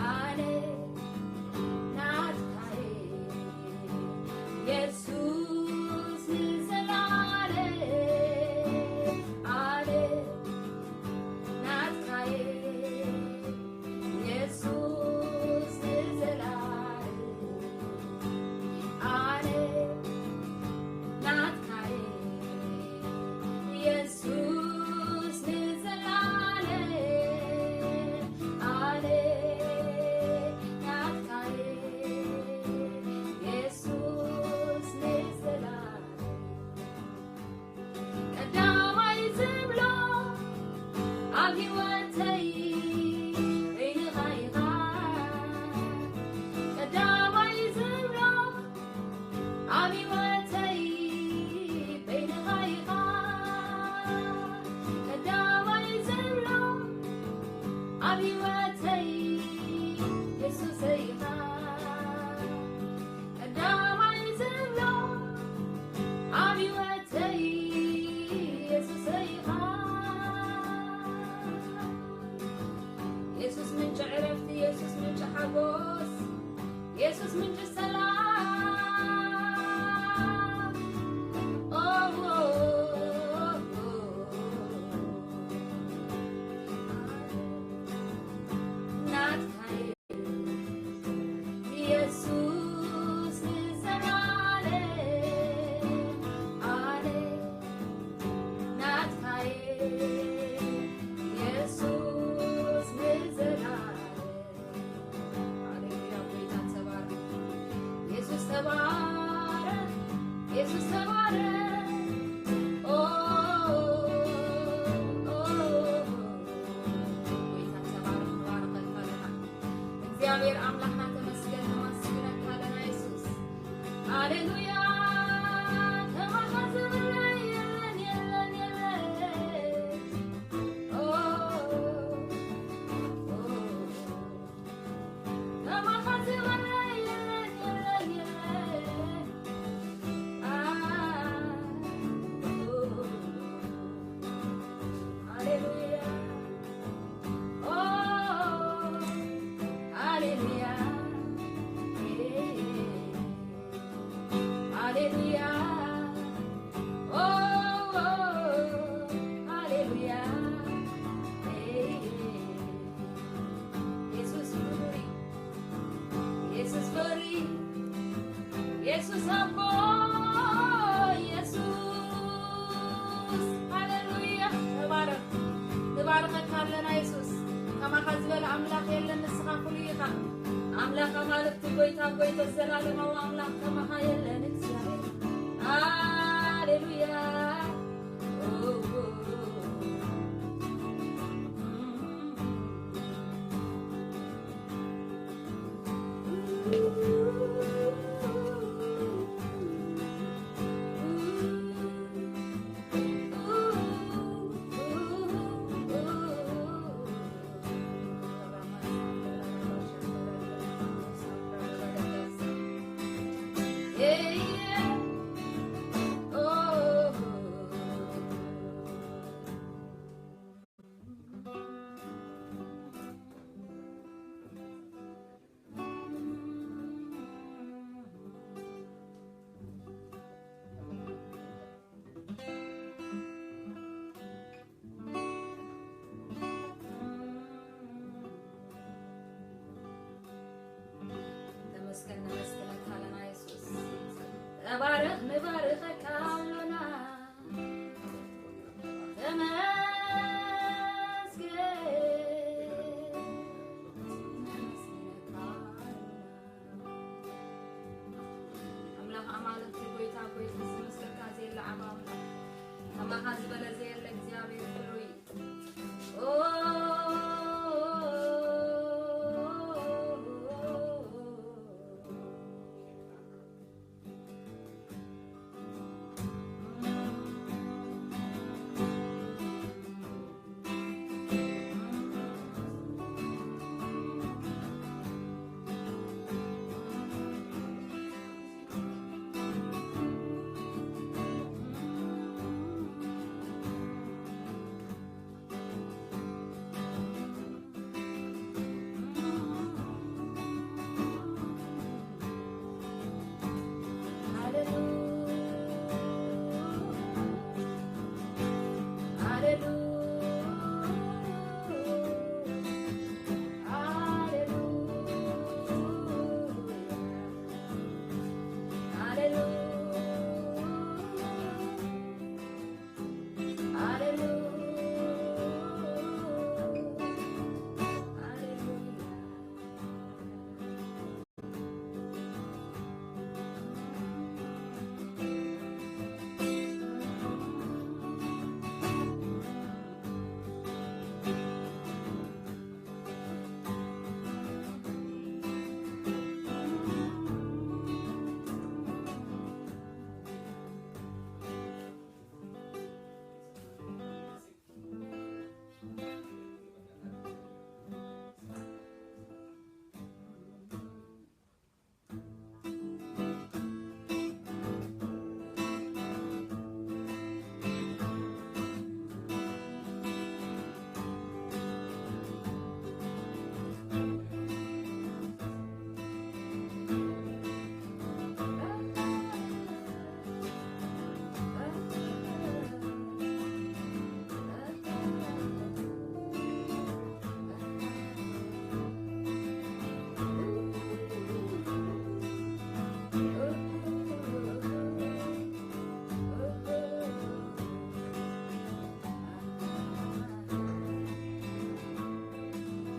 ኣነ ናትካ እየ የሱስ ንዘለዓለም ኣነ ናትካ እየ የሱስ ንዘለዓለም ኣነ ናትካ እየ የሱስ ንዘለዓለም ኣነ ናትካ እየ የሱስ ንዘለዓለም ቀዳማይ ዝብሎ ኣብ ህይወተይ በይንኻ ኢኻ። ቀዳማይ ዝብሎ ኣብ ህይወተይ በይንኻ ኢኻ። ቀዳማይ ዝብሎ ኣብ ህይወተይ የሱሰይ ኢኻ። ቀዳማይ ዝብሎ ኣብ ህይወተይ የሱሰይ ኢኻ። የሱስ ምንጪ ዕረፍቲ፣ የሱስ ምንጪ ሓጎስ፣ የሱስ ምንጪ ሰላም። ኦ፣ ኦ፣ ኦ፣ ኦ። ናትካ እየ የሱስ ንዘለዓለም ኣነ ናትካ እየ የሱስ ንዘለዓለም። ሃሌሉያ፣ ጎይታ ተባረክ፣ የሱስ ተባረክ፣ የሱስ ተባረክ። ኦ፣ ኦ፣ ኦ፣ ጎይታ ተባረክ፣ ንባርኸካ ኣለና። እግዚኣብሔር ኣምላኽና ተመስገን፣ ነመስግነካ ኣለና የሱስ። ሃሌሉያ፣ ከማኻ ዝበለ የለን፣ የለን፣ የለን። ኦ፣ ኦ፣ ከማኻ ዝበለ የለን፣ የለን፣ የለን። አ፣ ኦ፣ ሃሌሉያ። ኦ፣ ሃሌሉያ። ሃሌሉያ። ኦ፣ ሃሌሉያ። የሱስ ፍሩይ፣ የሱስ ፍሩይ፣ የሱስ ኣቦ፣ የሱስ። ሃሌሉያ። ተባረኽ። ንባርኸካ ኣለና የሱስ። ከማኻ ዝበለ ኣምላኽ የለን፣ ንስኻ ፍሉይ ኢኻ። ኣምላኽ ኣማልኽቲ፣ ጎይታ ጎይታ፣ ዘላለማዊ ኣምላኽ ከማኻ የለን እግዚኣብሔር። ሃሌሉያ።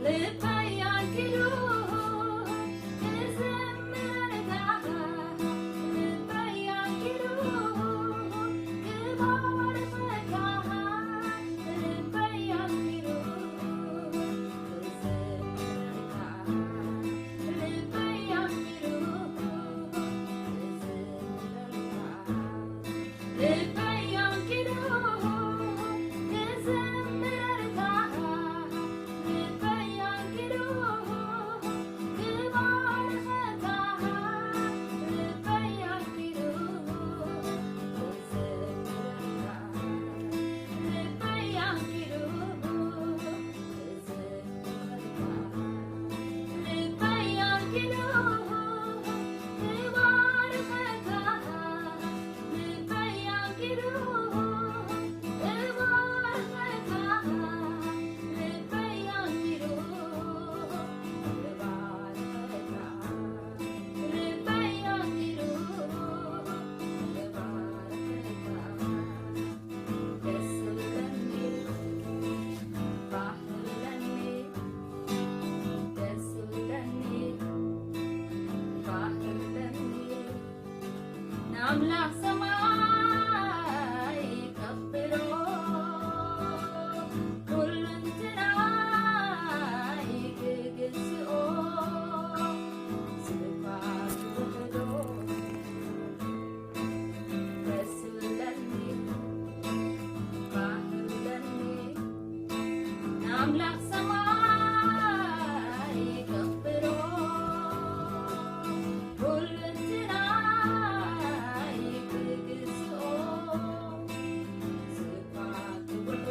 ልበይ ኣንኪሉ ክዝምረልካ፣ ልበይ ኣንኪሉ ክባርኸካ፣ ልበይ ኣንኪሉ ክዝምረልካ፣ ልበይ ኣንኪሉ ክዝምረልካ። ልበይ ኣንኪሉ ክዝምረልካ፣ ልበይ ኣንኪሉ ክባርኸካ፣ ልበይ ኣንኪሉ ክዝምረልካ፣ ልበይ ኣንኪሉ ክዝምረልካ። ኣምላኽ ሰማይ ከኽብሮ፣ ኩሉ እንትናይ ክግዝኦ፣ ስብሓት ውሕዶ ደስ ዝብለኒ ባህለኒ ኣምላኽ ሰማይ ከኽብሮ፣ ኩሉ እንትናይ ክግዝኦ፣ ስብሓት ውሕዶ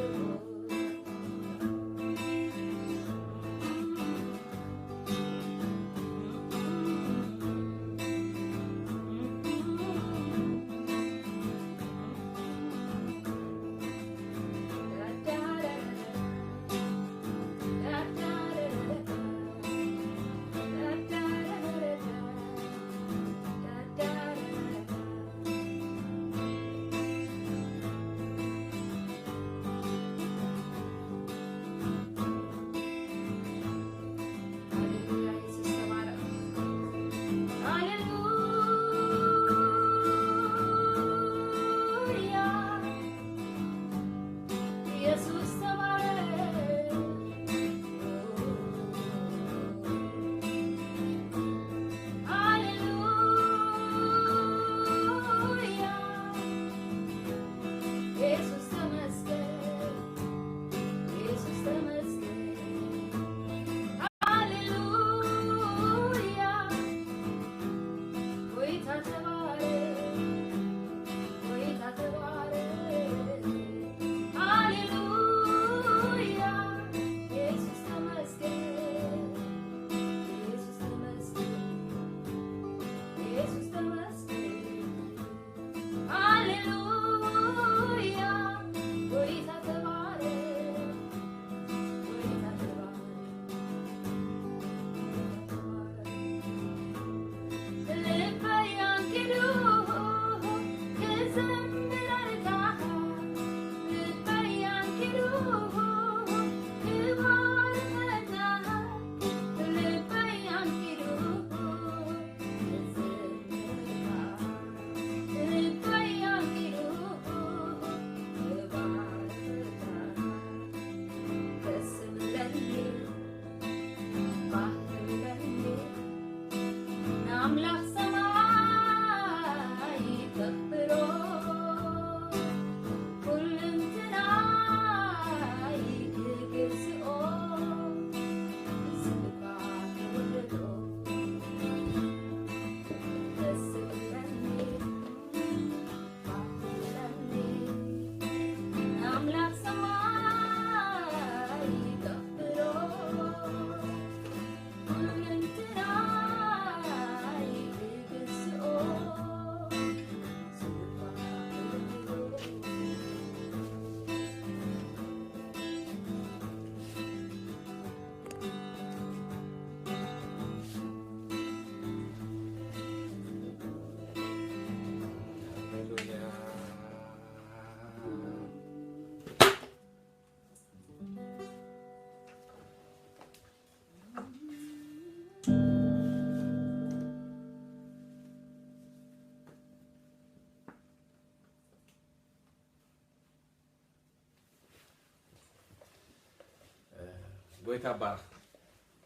ጎይታ ባርኽ።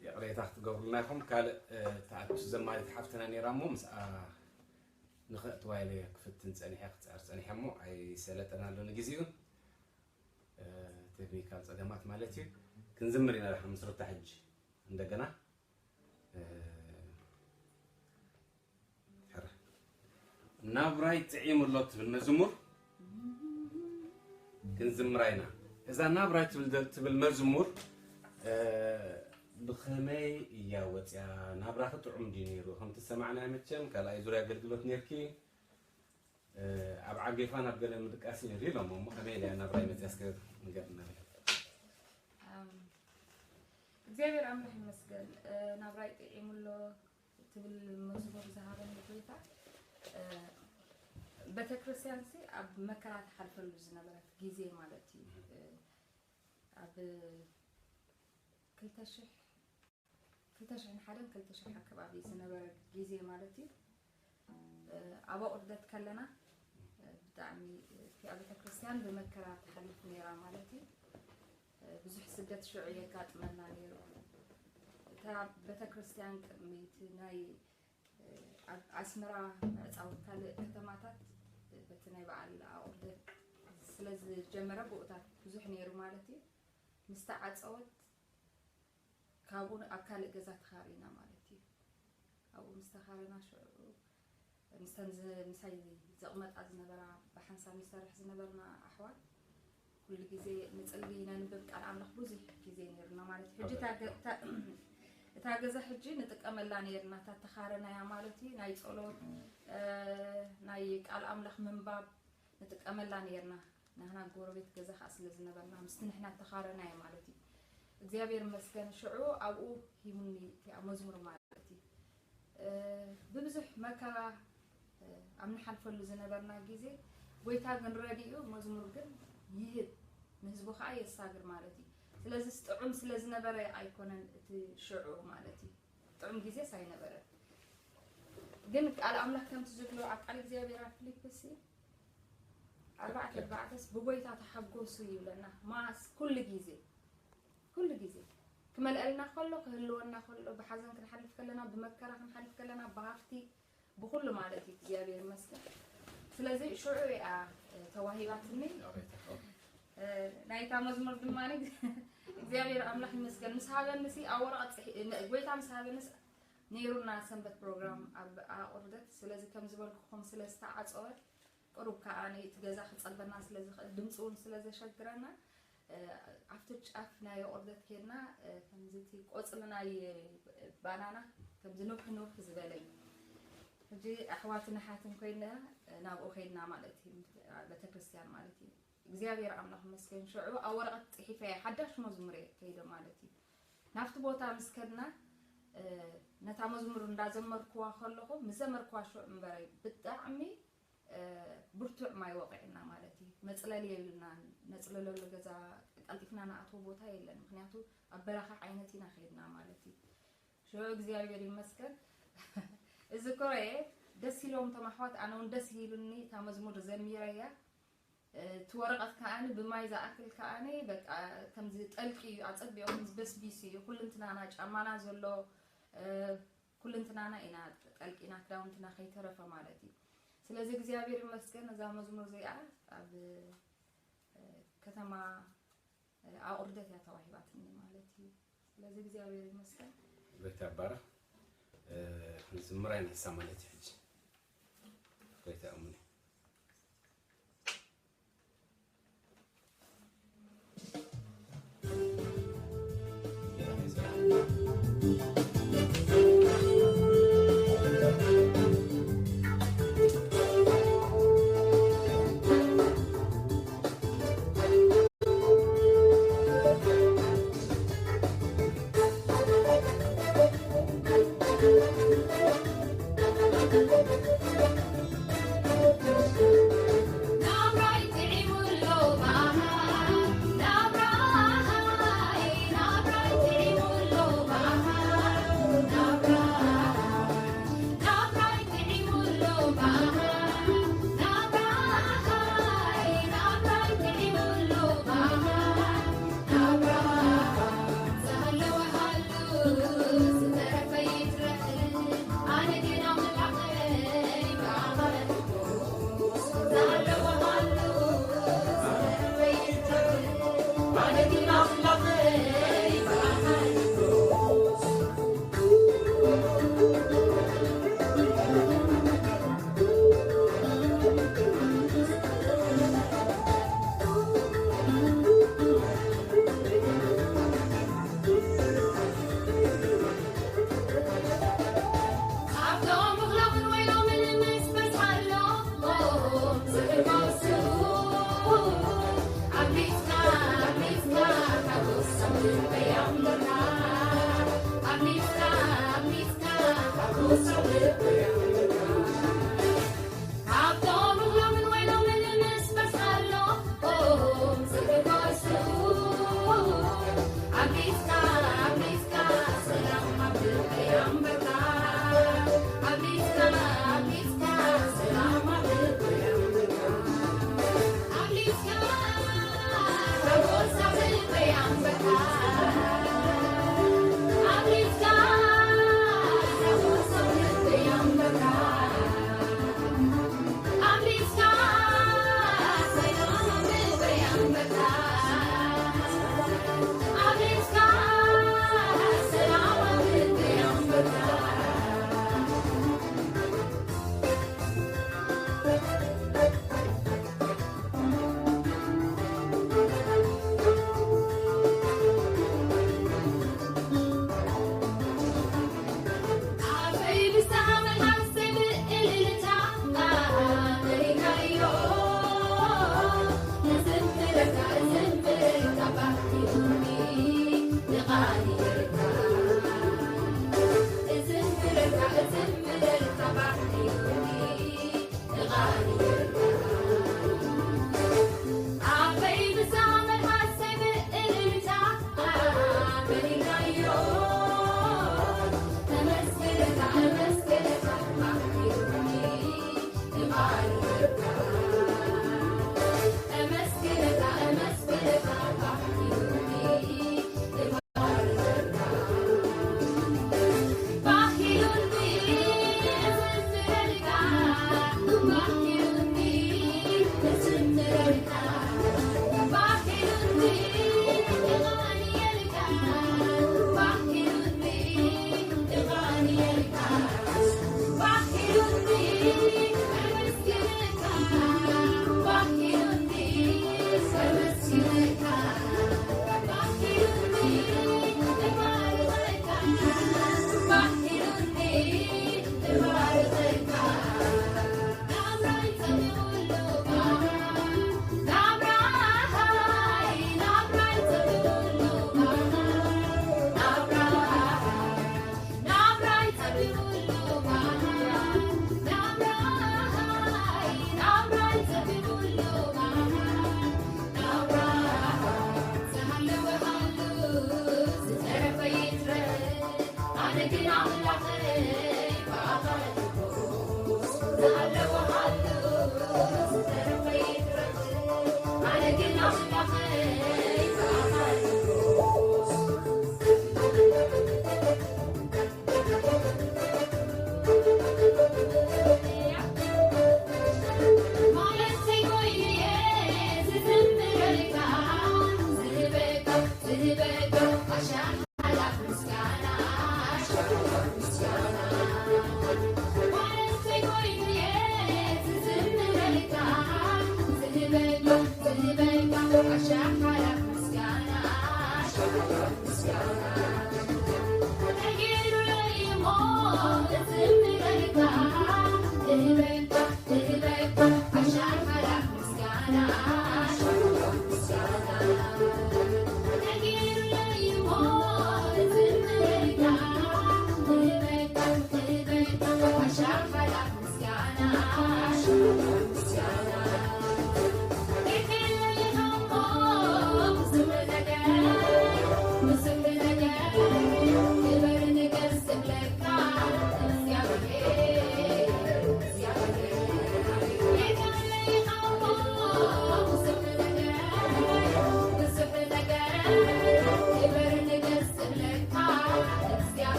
ይቕሬታ ክትገብሩልና ኢኹም። ካልእ፣ እ፣ ትኣቱ ዘማሪት ሓፍትና ነይራ እሞ ምስኣ ንኸእትዋ ኢለ ክፍትን ጸኒሐ፣ ክጽዕር ጸኒሐ እሞ ኣይሰለጠን ኣሎ ንግዜኡ። እ፣ ቴክኒካል ጸገማት ማለት እዩ። ክንዝምር ኢና ዳሓ ምስ ሩታ ሕጂ እንደገና። እ፣ ሕረ። ናብራይ ጥዒሙ ኣሎ ትብል መዝሙር ክንዝምራ ኢና። እዛ ናብራይ ትብል፣ ትብል መዝሙር፣ እ፣ ብኸመይ እያ ወፅያ? ናብራኺ ጥዑም ድዩ ነይሩ? ከምቲ ዝሰማዕናዮ መቸም ካልኣይ ዙርያ ኣገልግሎት ነይርኪ። እ፣ ኣብ ዓጌፋ ናብ ገለ ምድቃስ ነይሩ ኢሎም እሞ ከመይ ኢላ ናብራይ መፅያ እስከ ንገርና። ኣም፣ እግዚኣብሔር ኣምላኽ ይመስገን። እ፣ ናብራይ ጥዒሙ ኣሎ ትብል መዝሙር ዝሃበኒ ጎይታ፣ እ፣ ቤተክርስትያንሲ ኣብ መከራ ትሓልፈሉ ዝነበረት ግዜ ማለት እዩ። እ፣ ኣብ ክልተ ሽሕ፣ ክልተ ሽሕን ሓደን ክልተ ሽሕ ኣከባቢ ዝነበረ ግዜ ማለት እዩ። እ፣ ኣብ ኣቑርደት ከለና፣ እ፣ ብጣዕሚ፣ እ፣ እቲኣ ቤተክርስትያን ብመከራ ትሓልፍ ነይራ ማለት እዩ። እ፣ ብዙሕ ስደት ሽዑ የጋጥመና ነይሩ። እታ ቤተክርስትያን ቅድሚ እቲ ናይ፣ እ፣ ኣብ ኣስመራ ምዕጻው ካልእ ከተማታት፣ እ፣ በቲ ናይ በዓል ኣቑርደት ስለ ዝጀመረ ብኡታት ብዙሕ ነይሩ ማለት እዩ። ምስ ተዓጸወት ካብኡ ኣብ ካልእ ገዛ ተኻሪና ማለት እዩ። ኣብኡ ምስ ተኻረና ሽዑ ምስተን ዝ-፣ ምሳይ ዘቕመጣ ዝነበራ ብሓንሳብ ንሰርሕ ዝነበርና ኣሕዋት ኩሉ ግዜ ንጽሊ ነንብብ ቃል ኣምላኽ ብዙሕ ግዜ ነይርና ማለት እዩ። ሕጂ እታ ገ-፣ እታ፣ እታ ገዛ ሕጂ ንጥቀመላ ነይርና፣ እታ ተኻረናያ ማለት እዩ። ናይ ጸሎት፣ እ፣ ናይ ቃል ኣምላኽ ምንባብ ንጥቀመላ ነይርና። ናህና ጎረቤት ገዛ ኸዓ ስለ ዝነበርና፣ ምስቲ ንሕና እተኻረናዮ ማለት እዩ። እግዚኣብሔር ይመስገን፣ ሽዑ ኣብኡ ሂቡኒ እቲኣ መዝሙር ማለት እዩ። እ፣ ብብዙሕ መከራ፣ እ፣ ኣብ ንሓልፈሉ ዝነበርና ግዜ፣ ጎይታ ግን ረዲኡ፣ መዝሙር ግን ይህብ፣ ንህዝቡ ኸዓ የሳግር ማለት እዩ። ስለዚ ጥዑም ስለ ዝነበረ ኣይኮነን እቲ ሽዑ ማለት እዩ። ጥዑም ግዜስ ኣይነበረን። ግን ቃል ኣምላኽ ከምቲ ዝብሎ ኣብ ቃል እግዚኣብሔር ኣብ ፊልፕስዩስ ኣርባዕተ ኣርባዕተስ ብጎይታ ተሓጎሱ ይብለና። ማስ ኩሉ ግዜ፣ ኩሉ ግዜ ክመልአልና ከሎ፣ ክህልወና ከሎ፣ ብሓዘን ክንሓልፍ ከለና፣ ብመከራ ክንሓልፍ ከለና፣ ብሃፍቲ፣ ብኩሉ ማለት እዩ። እግዚኣብሔር ይመስገን። ስለዚ ሽዑ እያ፣ እ፣ ተዋሂባትኒ። እ፣ ናይታ መዝሙር ድማ እግዚኣብሔር ኣምላኽ ይመስገን። ምስ ሃበንሲ ኣብ ወረቐት ጽሒ-፣ ን-፣ ጎይታ ምስ ሃበንስ ነይሩና ሰንበት ፕሮግራም ኣብ ኣቑርደት። ስለዚ ከም ዝበልኩኹም ስለ ዝተዓጸወ፣ ቅሩብ ከኣ እቲ ገዛ ክጸበና ስለ ዝኽእል፣ ድምጺ እውን ስለ ዘሸግረና፣ እ፣ ኣብቲ ጫፍ ናይ ኣቑርደት ኬድና፣ እ፣ ከምዚ እቲ ቆጽሊ ናይ ባናና ከምዚ ንውሕ ንውሕ ዝበለ እዩ። ሕጂ ኣሕዋትን ኣሓትን ኮይና፣ እ፣ ናብኡ ኸይድና ማለት እዩ፣ ቤተክርስትያን ማለት እዩ። እግዚኣብሔር ኣምላኽ ይመስገን፣ ሽዑ ኣብ ወረቐት ጽሒፈ እየ፣ ሓዳሽ መዝሙር እየ ከይደ ማለት እዩ። ናብቲ ቦታ ምስ ከድና፣ እ፣ ነታ መዝሙር እንዳዘመርኩዋ ከለኹ፣ ምስ ዘመርኩዋ ሽዑ እምበረ ብጣዕሚ፣ እ፣ ብርቱዕ ማይ ወቒዕና ማለት እዩ። መጽለሊ የብልናን፣ ነጽልለሉ ገዛ ቀልጢፍና ንኣትዎ ቦታ የለን፣ ምኽንያቱ ኣብ በረኻ ዓይነት ኢና ከይድና ማለት እዩ። ሽዑ እግዚኣብሔር ይመስገን። እዚ ኮረየ ደስ ኢሎም እቶም ኣሕዋት፣ ኣነ እውን ደስ ኢሉኒ፣ እታ መዝሙር ዘሚረያ። እ፣ እቲ ወረቐት ከኣኒ ብማይ ዝኣክል ከኣኒ በቃ ከምዚ ጠልቂ እዩ፣ ኣጸቢቑ ከምዚ በስቢሱ እዩ። ኩልንትናና ጫማና ዘሎ፣ እ፣ ኩልንትናና ኢና ጠልቂና፣ ክዳውንትና ከይተረፈ ማለት እዩ። ስለዚ እግዚኣብሔር ይመስገን፣ እዛ መዝሙር እዚኣ ኣብ፣ እ፣ ከተማ፣ እ፣ ኣቑርደት እያ ተዋሂባትኒ ማለት እዩ። ስለዚ እግዚኣብሔር ይመስገን። ጎይታ ይባረኽ። እ፣ ክንዝምራ ኢና ንሳ ማለት እዩ። ሕጂ ጎይታ እሙን እዩ።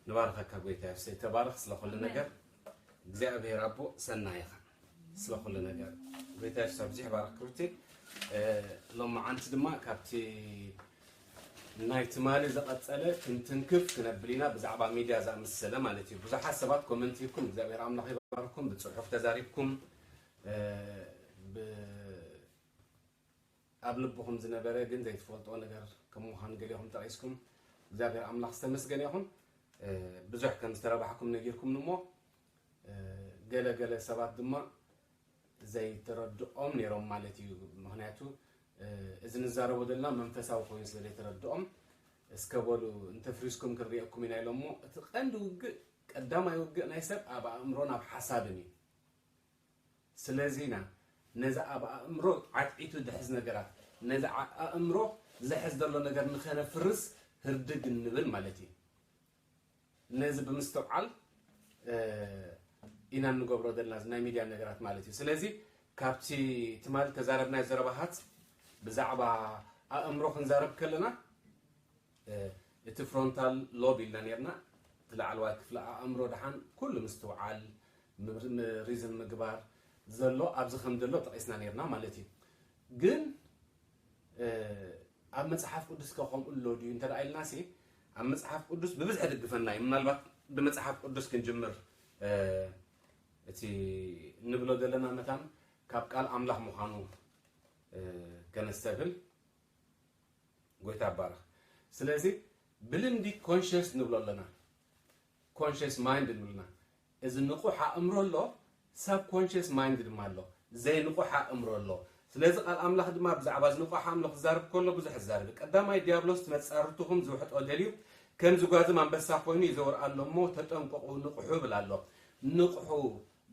ንባርኸካ ጎይታ የሱሰይ፣ ተባረኽ ስለ ኩሉ ነገር። እግዚኣብሔር ኣቦ ሰናይ ኢኻ ስለ ኩሉ ነገር። ጎይታ የሱስ ኣብዚሕ ባርኽ ክብርቲ። ሎማዓንቲ ድማ ካብቲ ናይ ትማሊ ዝቐጸለ ክንትንክፍ ክነብል ኢና፣ ብዛዕባ ሚድያ ዝኣመሰለ ማለት እዩ። ብዙሓት ሰባት ኮመንት ሂብኩም፣ እግዚኣብሔር ኣምላኽ ይባርኩም። ብጽሑፍ ተዛሪብኩም፣ ብ ኣብ ልብኹም ዝነበረ ግን ዘይትፈልጥዎ ነገር ከም ምዃኑ ገሊኹም ጠቒስኩም፣ እግዚኣብሔር ኣምላኽ ዝተመስገነ ይኹን። ብዙሕ ከም ዝተረባሕኩም ነጊርኩም እሞ፣ ገለ ገለ ሰባት ድማ ዘይተረድኦም ነይሮም ማለት እዩ። ምኽንያቱ እዚ ንዛረቦ ዘለና መንፈሳዊ ኮይኑ ስለ ዘይተረድኦም፣ እስከ በሉ እንተፍሪስኩም ክንሪኤኩም ኢና ኢሎም እሞ፣ እቲ ቀንዲ ውግእ፣ ቀዳማይ ውግእ ናይ ሰብ ኣብ ኣእምሮን ኣብ ሓሳብን እዩ። ስለዚ ኢና ነዚ ኣብ ኣእምሮ ዓትዒቱ ዝሕዝ ነገራት፣ ነዚ ዓ-፣ ኣእምሮ ዝሕዝ ዘሎ ነገር ንኸነፍርስ ህርድግ እንብል ማለት እዩ። ነዚ ብምስትውዓል ኢና እንገብሮ ዘለና፣ እዚ ናይ ሚድያ ነገራት ማለት እዩ። ስለዚ ካብቲ ትማሊ ተዛረብናዮ ዘረባታት ብዛዕባ ኣእምሮ ክንዛረብ ከለና፣ እቲ ፍሮንታል ሎብ ኢልና ኔርና፣ እቲ ላዕለዋይ ክፍሊ ኣእምሮ ደሓን ኩሉ ምስትውዓል፣ ም-፣ ም-፣ ሪዝን ምግባር ዘሎ ኣብዚ ከም ዘሎ ጠቒስና ኔርና ማለት እዩ። ግን ኣብ መጽሓፍ ቅዱስ ከ ከምኡ ኣሎ ድዩ እንተ ደኣ ኢልናሲ፣ ኣብ መጽሓፍ ቅዱስ ብብዝሒ ድግፈና እዩ። ምናልባት ብመጽሓፍ ቅዱስ ክንጅምር፣ እቲ እንብሎ ዘለና መታን ካብ ቃል ኣምላኽ ምዃኑ ከነስተብህል። ጎይታ ይባረኽ። ስለዚ ብልምዲ ኮንሽስ ንብሎ ኣለና፣ ኮንሽስ ማይንድ ንብልና። እዚ ንቑሕ ኣእምሮ ኣሎ፣ ሳብ ኮንሽስ ማይንድ ድማ ኣሎ፣ ዘይንቑሕ ኣእምሮ ኣሎ። ስለዚ ቃል ኣምላኽ ድማ ብዛዕባ ዝንቑሕ ኣእምሮ ክዛረብ ከሎ ብዙሕ ይዛረብ። ቀዳማይ ዲያብሎስ መጻርርትኹም ዝውሕጦ ደልዩ ከም ዝጓዝም ኣንበሳ ኮይኑ ይዘውር ኣሎ እሞ ተጠንቀቑ፣ ንቕሑ ይብል ኣሎ። ንቕሑ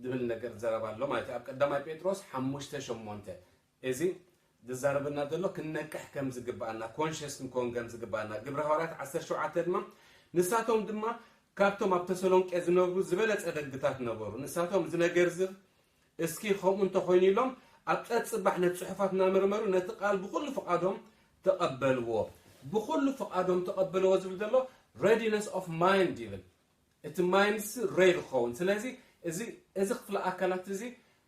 ዝብል ነገር ዘረባ ኣሎ ማለት እዩ። ኣብ ቀዳማይ ጴጥሮስ ሓሙሽተ ሸሞንተ እዚ ዝዛረበና ዘሎ ክንነቅሕ ከም ዝግባኣና፣ ኮንሽስ ክንከውን ከም ዝግባኣና፣ ግብረ ሃዋርያት ዓሰርተ ሸውዓተ ድማ ንሳቶም ድማ ካብቶም ኣብ ተሰሎንቄ ዝነብሩ ዝበለጸ ደግታት ነበሩ። ንሳቶም እዚ ነገር እዚ እስኪ ከምኡ እንተኾይኑ ኢሎም ኣብ ጸጽባሕ ነቲ ጽሑፋት እናመርመሩ ነቲ ቃል ብኹሉ ፍቓዶም ተቐበልዎ። ብኹሉ ፍቓዶም ተቐበልዎ ዝብል ዘሎ readiness of mind ይብል። እቲ ማይንድስ ሬዲ ክኸውን። ስለዚ እዚ እዚ ክፍለ ኣካላት እዚ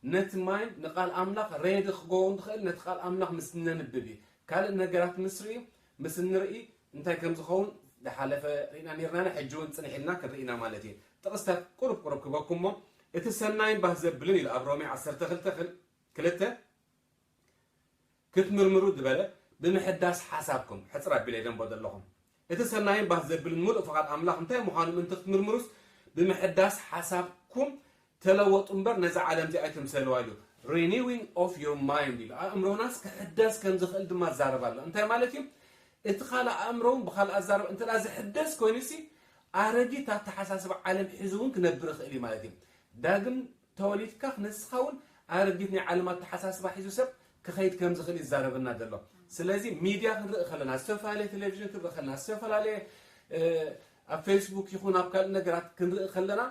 ነቲ ማይንድ ንቃል ኣምላኽ ሬዲ ክኸውን ዝኽእል ነቲ ቃል ኣምላኽ ምስ ነንብብ እዩ። ካልእ ነገራት ምስ ርኢ ምስ ንርኢ እንታይ ከም ዝኸውን ዝሓለፈ ርኢና ነርና፣ ሕጂ እውን ጽንሕ ኢልና ክንርኢ ኢና ማለት እዩ። ጥቕስታት ቁሩብ ቁሩብ ክበኩም እሞ እቲ ሰናይን ባህ ዘብልን ኢሉ ኣብ ሮሜ ዓሰርተ ክልተ ክል- ክልተ ክትምርምሩ ዝበለ ብምሕዳስ ሓሳብኩም ሕፅር ኣቢለ ደንቦ ዘለኹም እቲ ሰናይን ባህ ዘብልን ሙሉእ ፍቓድ ኣምላኽ እንታይ ምዃኑ ምእንቲ ክትምርምሩስ ብምሕዳስ ሓሳብኩም ተለወጡ እምበር ነዛ ዓለም እዚኣ ኣይትምሰልዋ ኢሉ። Renewing of your mind ኢሉ። ኣእምሮናስ ክሕደስ ከም ዝኽእል ድማ ዛረብ ኣሎ። እንታይ ማለት እዩ? እቲ ካልእ ኣእምሮ እውን ብኻልእ ኣዛረብ እንተ ደኣ ዝሕደስ ኮይኑሲ ኣረጊት ኣተሓሳስባ ዓለም ሒዙ እውን ክነብር ይኽእል እዩ ማለት እዩ። ዳግም ተወሊድካ ንስኻ እውን ኣረጊት ናይ ዓለም ኣተሓሳስባ ሒዙ ሰብ ክኸይድ ከም ዝኽእል ይዛረበና ዘሎ። ስለዚ ሚድያ ክንርኢ ከለና፣ ዝተፈላለየ ቴሌቪዥን ክንርኢ ከለና፣ ዝተፈላለየ ኣብ ፌስቡክ ይኹን ኣብ ካልእ ነገራት ክንርኢ ከለና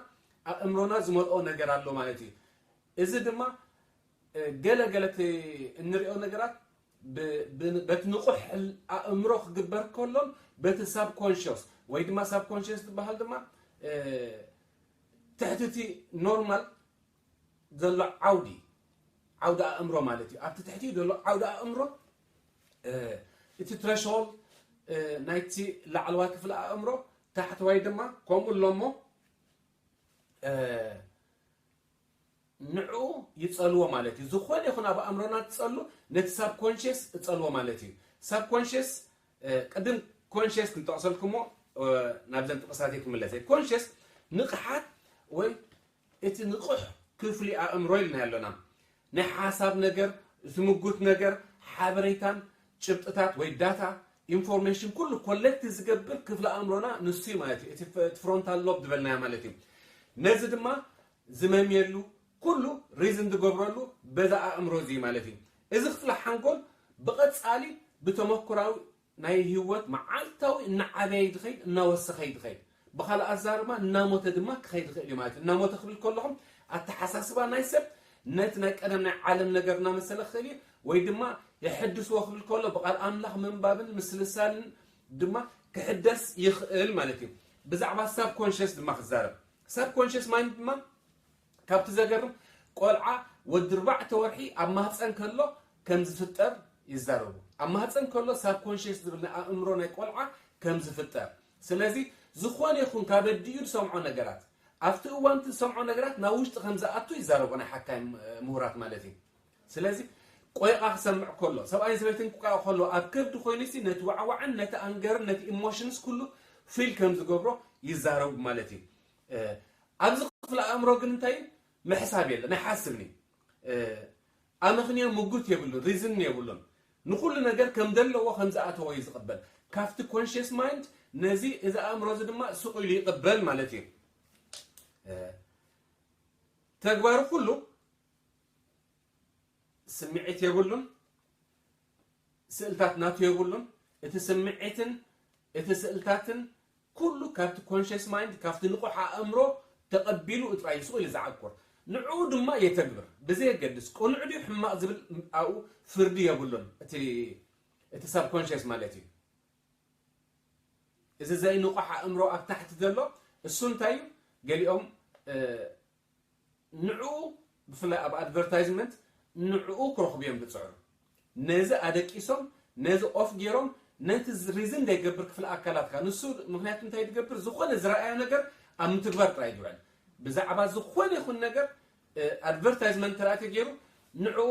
ኣእምሮና ዝመልኦ ነገር ኣሎ ማለት እዩ። እዚ ድማ ገለ ገለ እቲ እንሪኦ ነገራት በቲ ንቑሕ ኣእምሮ ክግበር ከሎን በቲ ሳብኮንሽስ ወይ ድማ ሳብኮንሽስ ዝበሃል ድማ ትሕቲ እቲ ኖርማል ዘሎ ዓውዲ ዓውዲ ኣእምሮ ማለት እዩ። ኣብቲ ትሕቲኡ ዘሎ ዓውዲ ኣእምሮ እቲ ትረሽሆልድ ናይቲ ላዕለዋይ ክፍሊ ኣእምሮ ታሕተዋይ ድማ ከምኡ ኣሎ እሞ ንዕኡ ይጸልዎ ማለት እዩ። ዝኾነ ይኹን ኣብ ኣእምሮና ትጸሉ ነቲ ሳብኮንሽስ እጸልዎ ማለት እዩ። ሳብኮንሽስ ቅድም ኮንሽስ ክንጠቕሰልኩሞ ናብዘን ጥቕሳት ክምለስ ኮንሽስ ንቕሓት ወይ እቲ ንቑሕ ክፍሊ ኣእምሮ ኢልና ኣለና። ናይ ሓሳብ ነገር፣ ዝምጉት ነገር፣ ሓበሬታን ጭብጥታት ወይ ዳታ ኢንፎርሜሽን ኩሉ ኮሌክት ዝገብር ክፍሊ ኣእምሮና ንሱ ማለት እዩ። እቲ ፍሮንታል ሎብ ዝበልናዮ ማለት እዩ። ነዚ ድማ ዝመምየሉ ኩሉ ሪዝን ዝገብረሉ በዛ ኣእምሮ እዚ ማለት እዩ። እዚ ክፍሊ ሓንጎል ብቐጻሊ ብተመኩራዊ ናይ ህይወት መዓልታዊ እናዓበየ ይድኸይድ እናወሰኸ ይድኸይድ ብኻልእ ኣዛርባ እናሞተ ድማ ክኸይድ ይኽእል እዩ ማለት እዩ። እናሞተ ክብል ከለኹም ኣተሓሳስባ ናይ ሰብ ነቲ ናይ ቀደም ናይ ዓለም ነገር እናመሰለ ክኽእል እዩ ወይ ድማ የሐድስዎ ክብል ከሎ ብቓል ኣምላኽ ምንባብን ምስልሳልን ድማ ክሕደስ ይኽእል ማለት እዩ። ብዛዕባ ሳብኮንሽስ ድማ ክዛረብ ሳብኮንሽስ ማይንድ ድማ ካብቲ ዘገርም ቆልዓ ወዲ ኣርባዕተ ወርሒ ኣብ ማህፀን ከሎ ከም ዝፍጠር ይዛረቡ። ኣብ ማህፀን ከሎ ሳብኮንሽስ ዝብል ናይ ኣእምሮ ናይ ቆልዓ ከም ዝፍጠር ስለዚ ዝኾነ ይኹን ካብ ኣዲኡ ዝሰምዖ ነገራት ኣብቲ እዋን እቲ ዝሰምዖ ነገራት ናብ ውሽጢ ከም ዝኣቱ ይዛረቡ ናይ ሓካይ ምሁራት ማለት እዩ። ስለዚ ቆይቓ ክሰምዕ ከሎ ሰብኣይን ሰበይትን ክቃየቑ ከሎ ኣብ ከብዲ ኮይኑሲ ነቲ ዋዕዋዕን ነቲ ኣንገርን ነቲ ኢሞሽንስ ኩሉ ፊል ከም ዝገብሮ ይዛረቡ ማለት እዩ። ኣብዚ ክፍሊ ኣእምሮ ግን እንታይ ምሕሳብ የለን ኣይሓስብን እዩ። ኣመኽንዮ ምጉት የብሉን ሪዝን የብሉን። ንኹሉ ነገር ከም ዘለዎ ከም ዝኣተዎ እዩ ዝቕበል። ካብቲ ኮንሽስ ማይንድ ነዚ እዚ ኣእምሮ እዚ ድማ ስቕ ኢሉ ይቕበል ማለት እዩ። ተግባሩ ኩሉ ስምዒት የብሉን። ስእልታት ናቱ የብሉን። እቲ ስምዒትን እቲ ስእልታትን ኩሉ ካብቲ ኮንሽስ ማይንድ ካብቲ ንቑሕ ኣእምሮ ተቐቢሉ ጥራይ ስቕ ኢሉ ዝዓቁር ንዕኡ ድማ የተግብር ብዘየገድስ ቅኑዕ ድዩ ሕማቕ ዝብል ኣብኡ ፍርዲ የብሉን። እቲ እቲ ሳብኮንሽስ ማለት እዩ። እዚ ዘይንቑሕ ኣእምሮ ኣብ ታሕቲ ዘሎ እሱ እንታይ እዩ? ገሊኦም ንዕኡ ብፍላይ ኣብ ኣድቨርታይዝመንት ንዕኡ ክረኽቡ እዮም ዝፅዕሩ። ነዚ ኣደቂሶም ነዚ ኦፍ ገይሮም ነቲ ሪዝን ዘይገብር ክፍሊ ኣካላትካ ንሱ ምክንያቱ እንታይ ዝገብር ዝኾነ ዝረኣዮ ነገር ኣብ ምትግባር ጥራይ ዝውዕል ብዛዕባ ዝኾነ ይኹን ነገር ኣድቨርታይዝመንት ተረኣ ተገይሩ ንዕኡ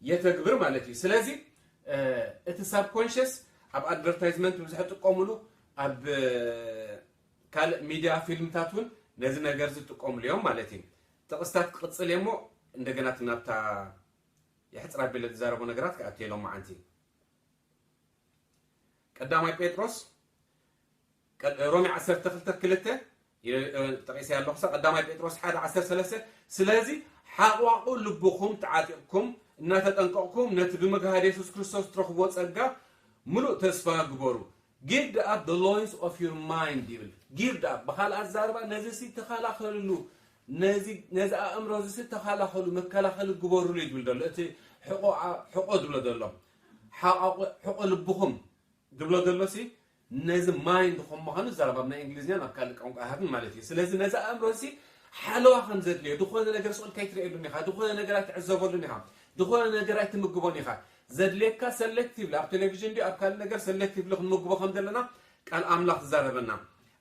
የተግብር ማለት እዩ። ስለዚ እቲ ሳብኮንሽስ ኣብ ኣድቨርታይዝመንት ብዙሕ ጥቀሙሉ ኣብ ካልእ ሚድያ ፊልምታት እውን ነዚ ነገር ዝጥቀሙሉ እዮም ማለት እዩ። ጥቕስታት ክቕፅል እየ እሞ እንደገና እቲ ናብታ የሕፅር ኣቢለ ዝዛረቦ ነገራት ክኣትየ ሎም መዓንቲ። ቀዳማይ ጴጥሮስ ቀ- ሮሜ ዓሰርተ ክልተ ክልተ የ- እ፣ ጠቒሰ ኣለኹ። ሳ- ቀዳማይ ጴጥሮስ ሓደ ዓሰርተ ሰለስተ፣ ስለዚ ሓቋቑ ልብኹም ተዓጢቕኩም እናተጠንቀቕኩም ነቲ ብምግሃድ የሱስ ክርስቶስ ትረኽብዎ ጸጋ ምሉእ ተስፋ ግበሩ። Gird up the loins of your mind ይብል። Gird up ብኻልእ ኣዛርባ ነዚ ሲ ተኸላኸልሉ፣ ነዚ ነዚ ኣእምሮ እዚ ሲ ተኸላኸሉ፣ መከላኸሊ ግበሩሉ እዩ ዝብል ዘሎ። እቲ ሕቆ ዓ- ሕቆ ዝብሎ ዘሎ ሓቆ ሕቆ ልብኹም ዝብሎ ዘሎ ሲ ነዚ ማይንድ ከም ምዃኑ ዘረባ ናይ እንግሊዝኛ ናብ ካልእ ቋንቋ ሃብን ማለት እዩ። ስለዚ ነዚ ኣእምሮ እዚ ሓለዋ ከም ዘድልዮ፣ ዝኾነ ነገር ስቕ ኢልካ ኣይትርእየሉን ኢኻ፣ ዝኾነ ነገር ኣይትዕዘበሉን ኢኻ፣ ዝኾነ ነገር ኣይትምግቦን ኢኻ። ዘድልየካ ሰሌክቲቭሊ ኣብ ቴሌቪዥን ድዩ ኣብ ካልእ ነገር ሰሌክቲቭሊ ክንምግቦ ከም ዘለና ቃል ኣምላኽ ዝዛረበና።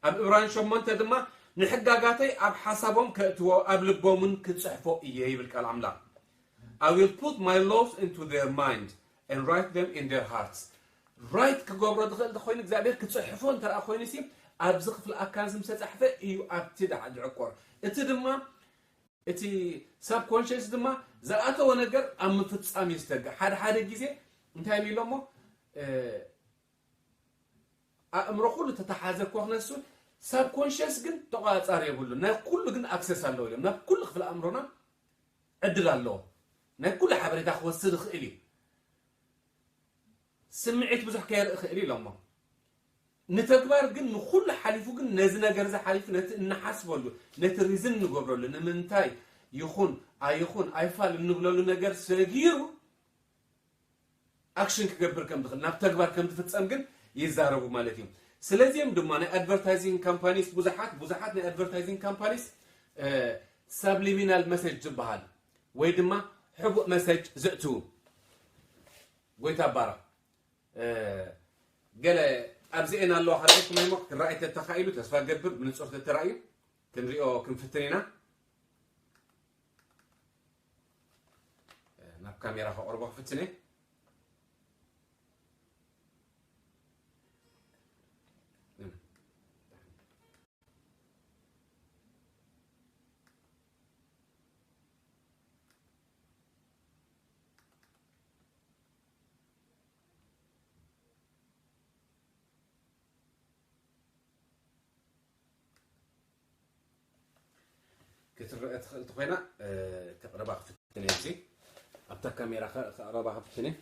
ኣብ ዕብራውያን ሸሞንተ ድማ ንሕጋጋተይ ኣብ ሓሳቦም ከእትዎ ኣብ ልቦምን ክጽሕፎ እየ ይብል ቃል ኣምላኽ። I will put my laws into their mind and write them in their hearts. ራይት ክገብሮ ዝኽእል እንተኾይኑ እግዚኣብሔር ክፅሕፎ እንተረኣ ኮይኑ ሲ ኣብዚ ክፍሊ ኣካል ሲ ምስተፃሕፈ እዩ ኣብቲ ደዓ ዝዕቆር። እቲ ድማ እቲ ሳብኮንሽስ ድማ ዝኣተወ ነገር ኣብ ምፍፃም እዩ ዝተግእ። ሓደ ሓደ ግዜ እንታይ ኢሉ እሞ ኣእምሮ ኩሉ ተተሓዘ እኳ ክነሱ ሳብኮንሽስ ግን ተቋፃሪ የብሉ። ናይ ኩሉ ግን ኣክሰስ ኣለዎ ኢሎም ናብ ኩሉ ክፍሊ ኣእምሮና ዕድል ኣለዎ። ናይ ኩሉ ሓበሬታ ክወስድ ይኽእል እዩ። ስምዒት ብዙሕ ከየርኢ ይኽእል እዩ ኢሎሞ። ንተግባር ግን ንኹሉ ሓሊፉ ግን ነዚ ነገር እዚ ሓሊፉ ነቲ እንሓስበሉ ነቲ ሪዝን እንገብረሉ ንምንታይ ይኹን ኣይኹን ኣይፋል እንብለሉ ነገር ሰጊሩ ኣክሽን ክገብር ከም ዝኽእል ናብ ተግባር ከም ዝፍጸም ግን ይዛረቡ ማለት እዩ። ስለዚም ድማ ናይ ኣድቨርታይዚንግ ካምፓኒስ ብዙሓት ብዙሓት ናይ ኣድቨርታይዚንግ ካምፓኒስ ሳብሊሚናል መሰጅ ዝበሃል ወይ ድማ ሕቡእ መሰጅ ዘእትዉ ጎይታ ባራ ገለ ኣብዚኤን ኣለዋ ካልኦት ማይሞ ክረኣይ ተተኻኢሉ ተስፋ ገብር ብንጹር ተተራእዩ ክንሪኦ ክንፍትን ኢና። ናብ ካሜራ ከቕርቦ ክፍትን እየ። ክትረአ ትኽእል ተኾይና ከቕረባ ክፍትን እየ። ኣብዚ ኣብታ ካሜራ ከቕረባ ክፍትን እየ።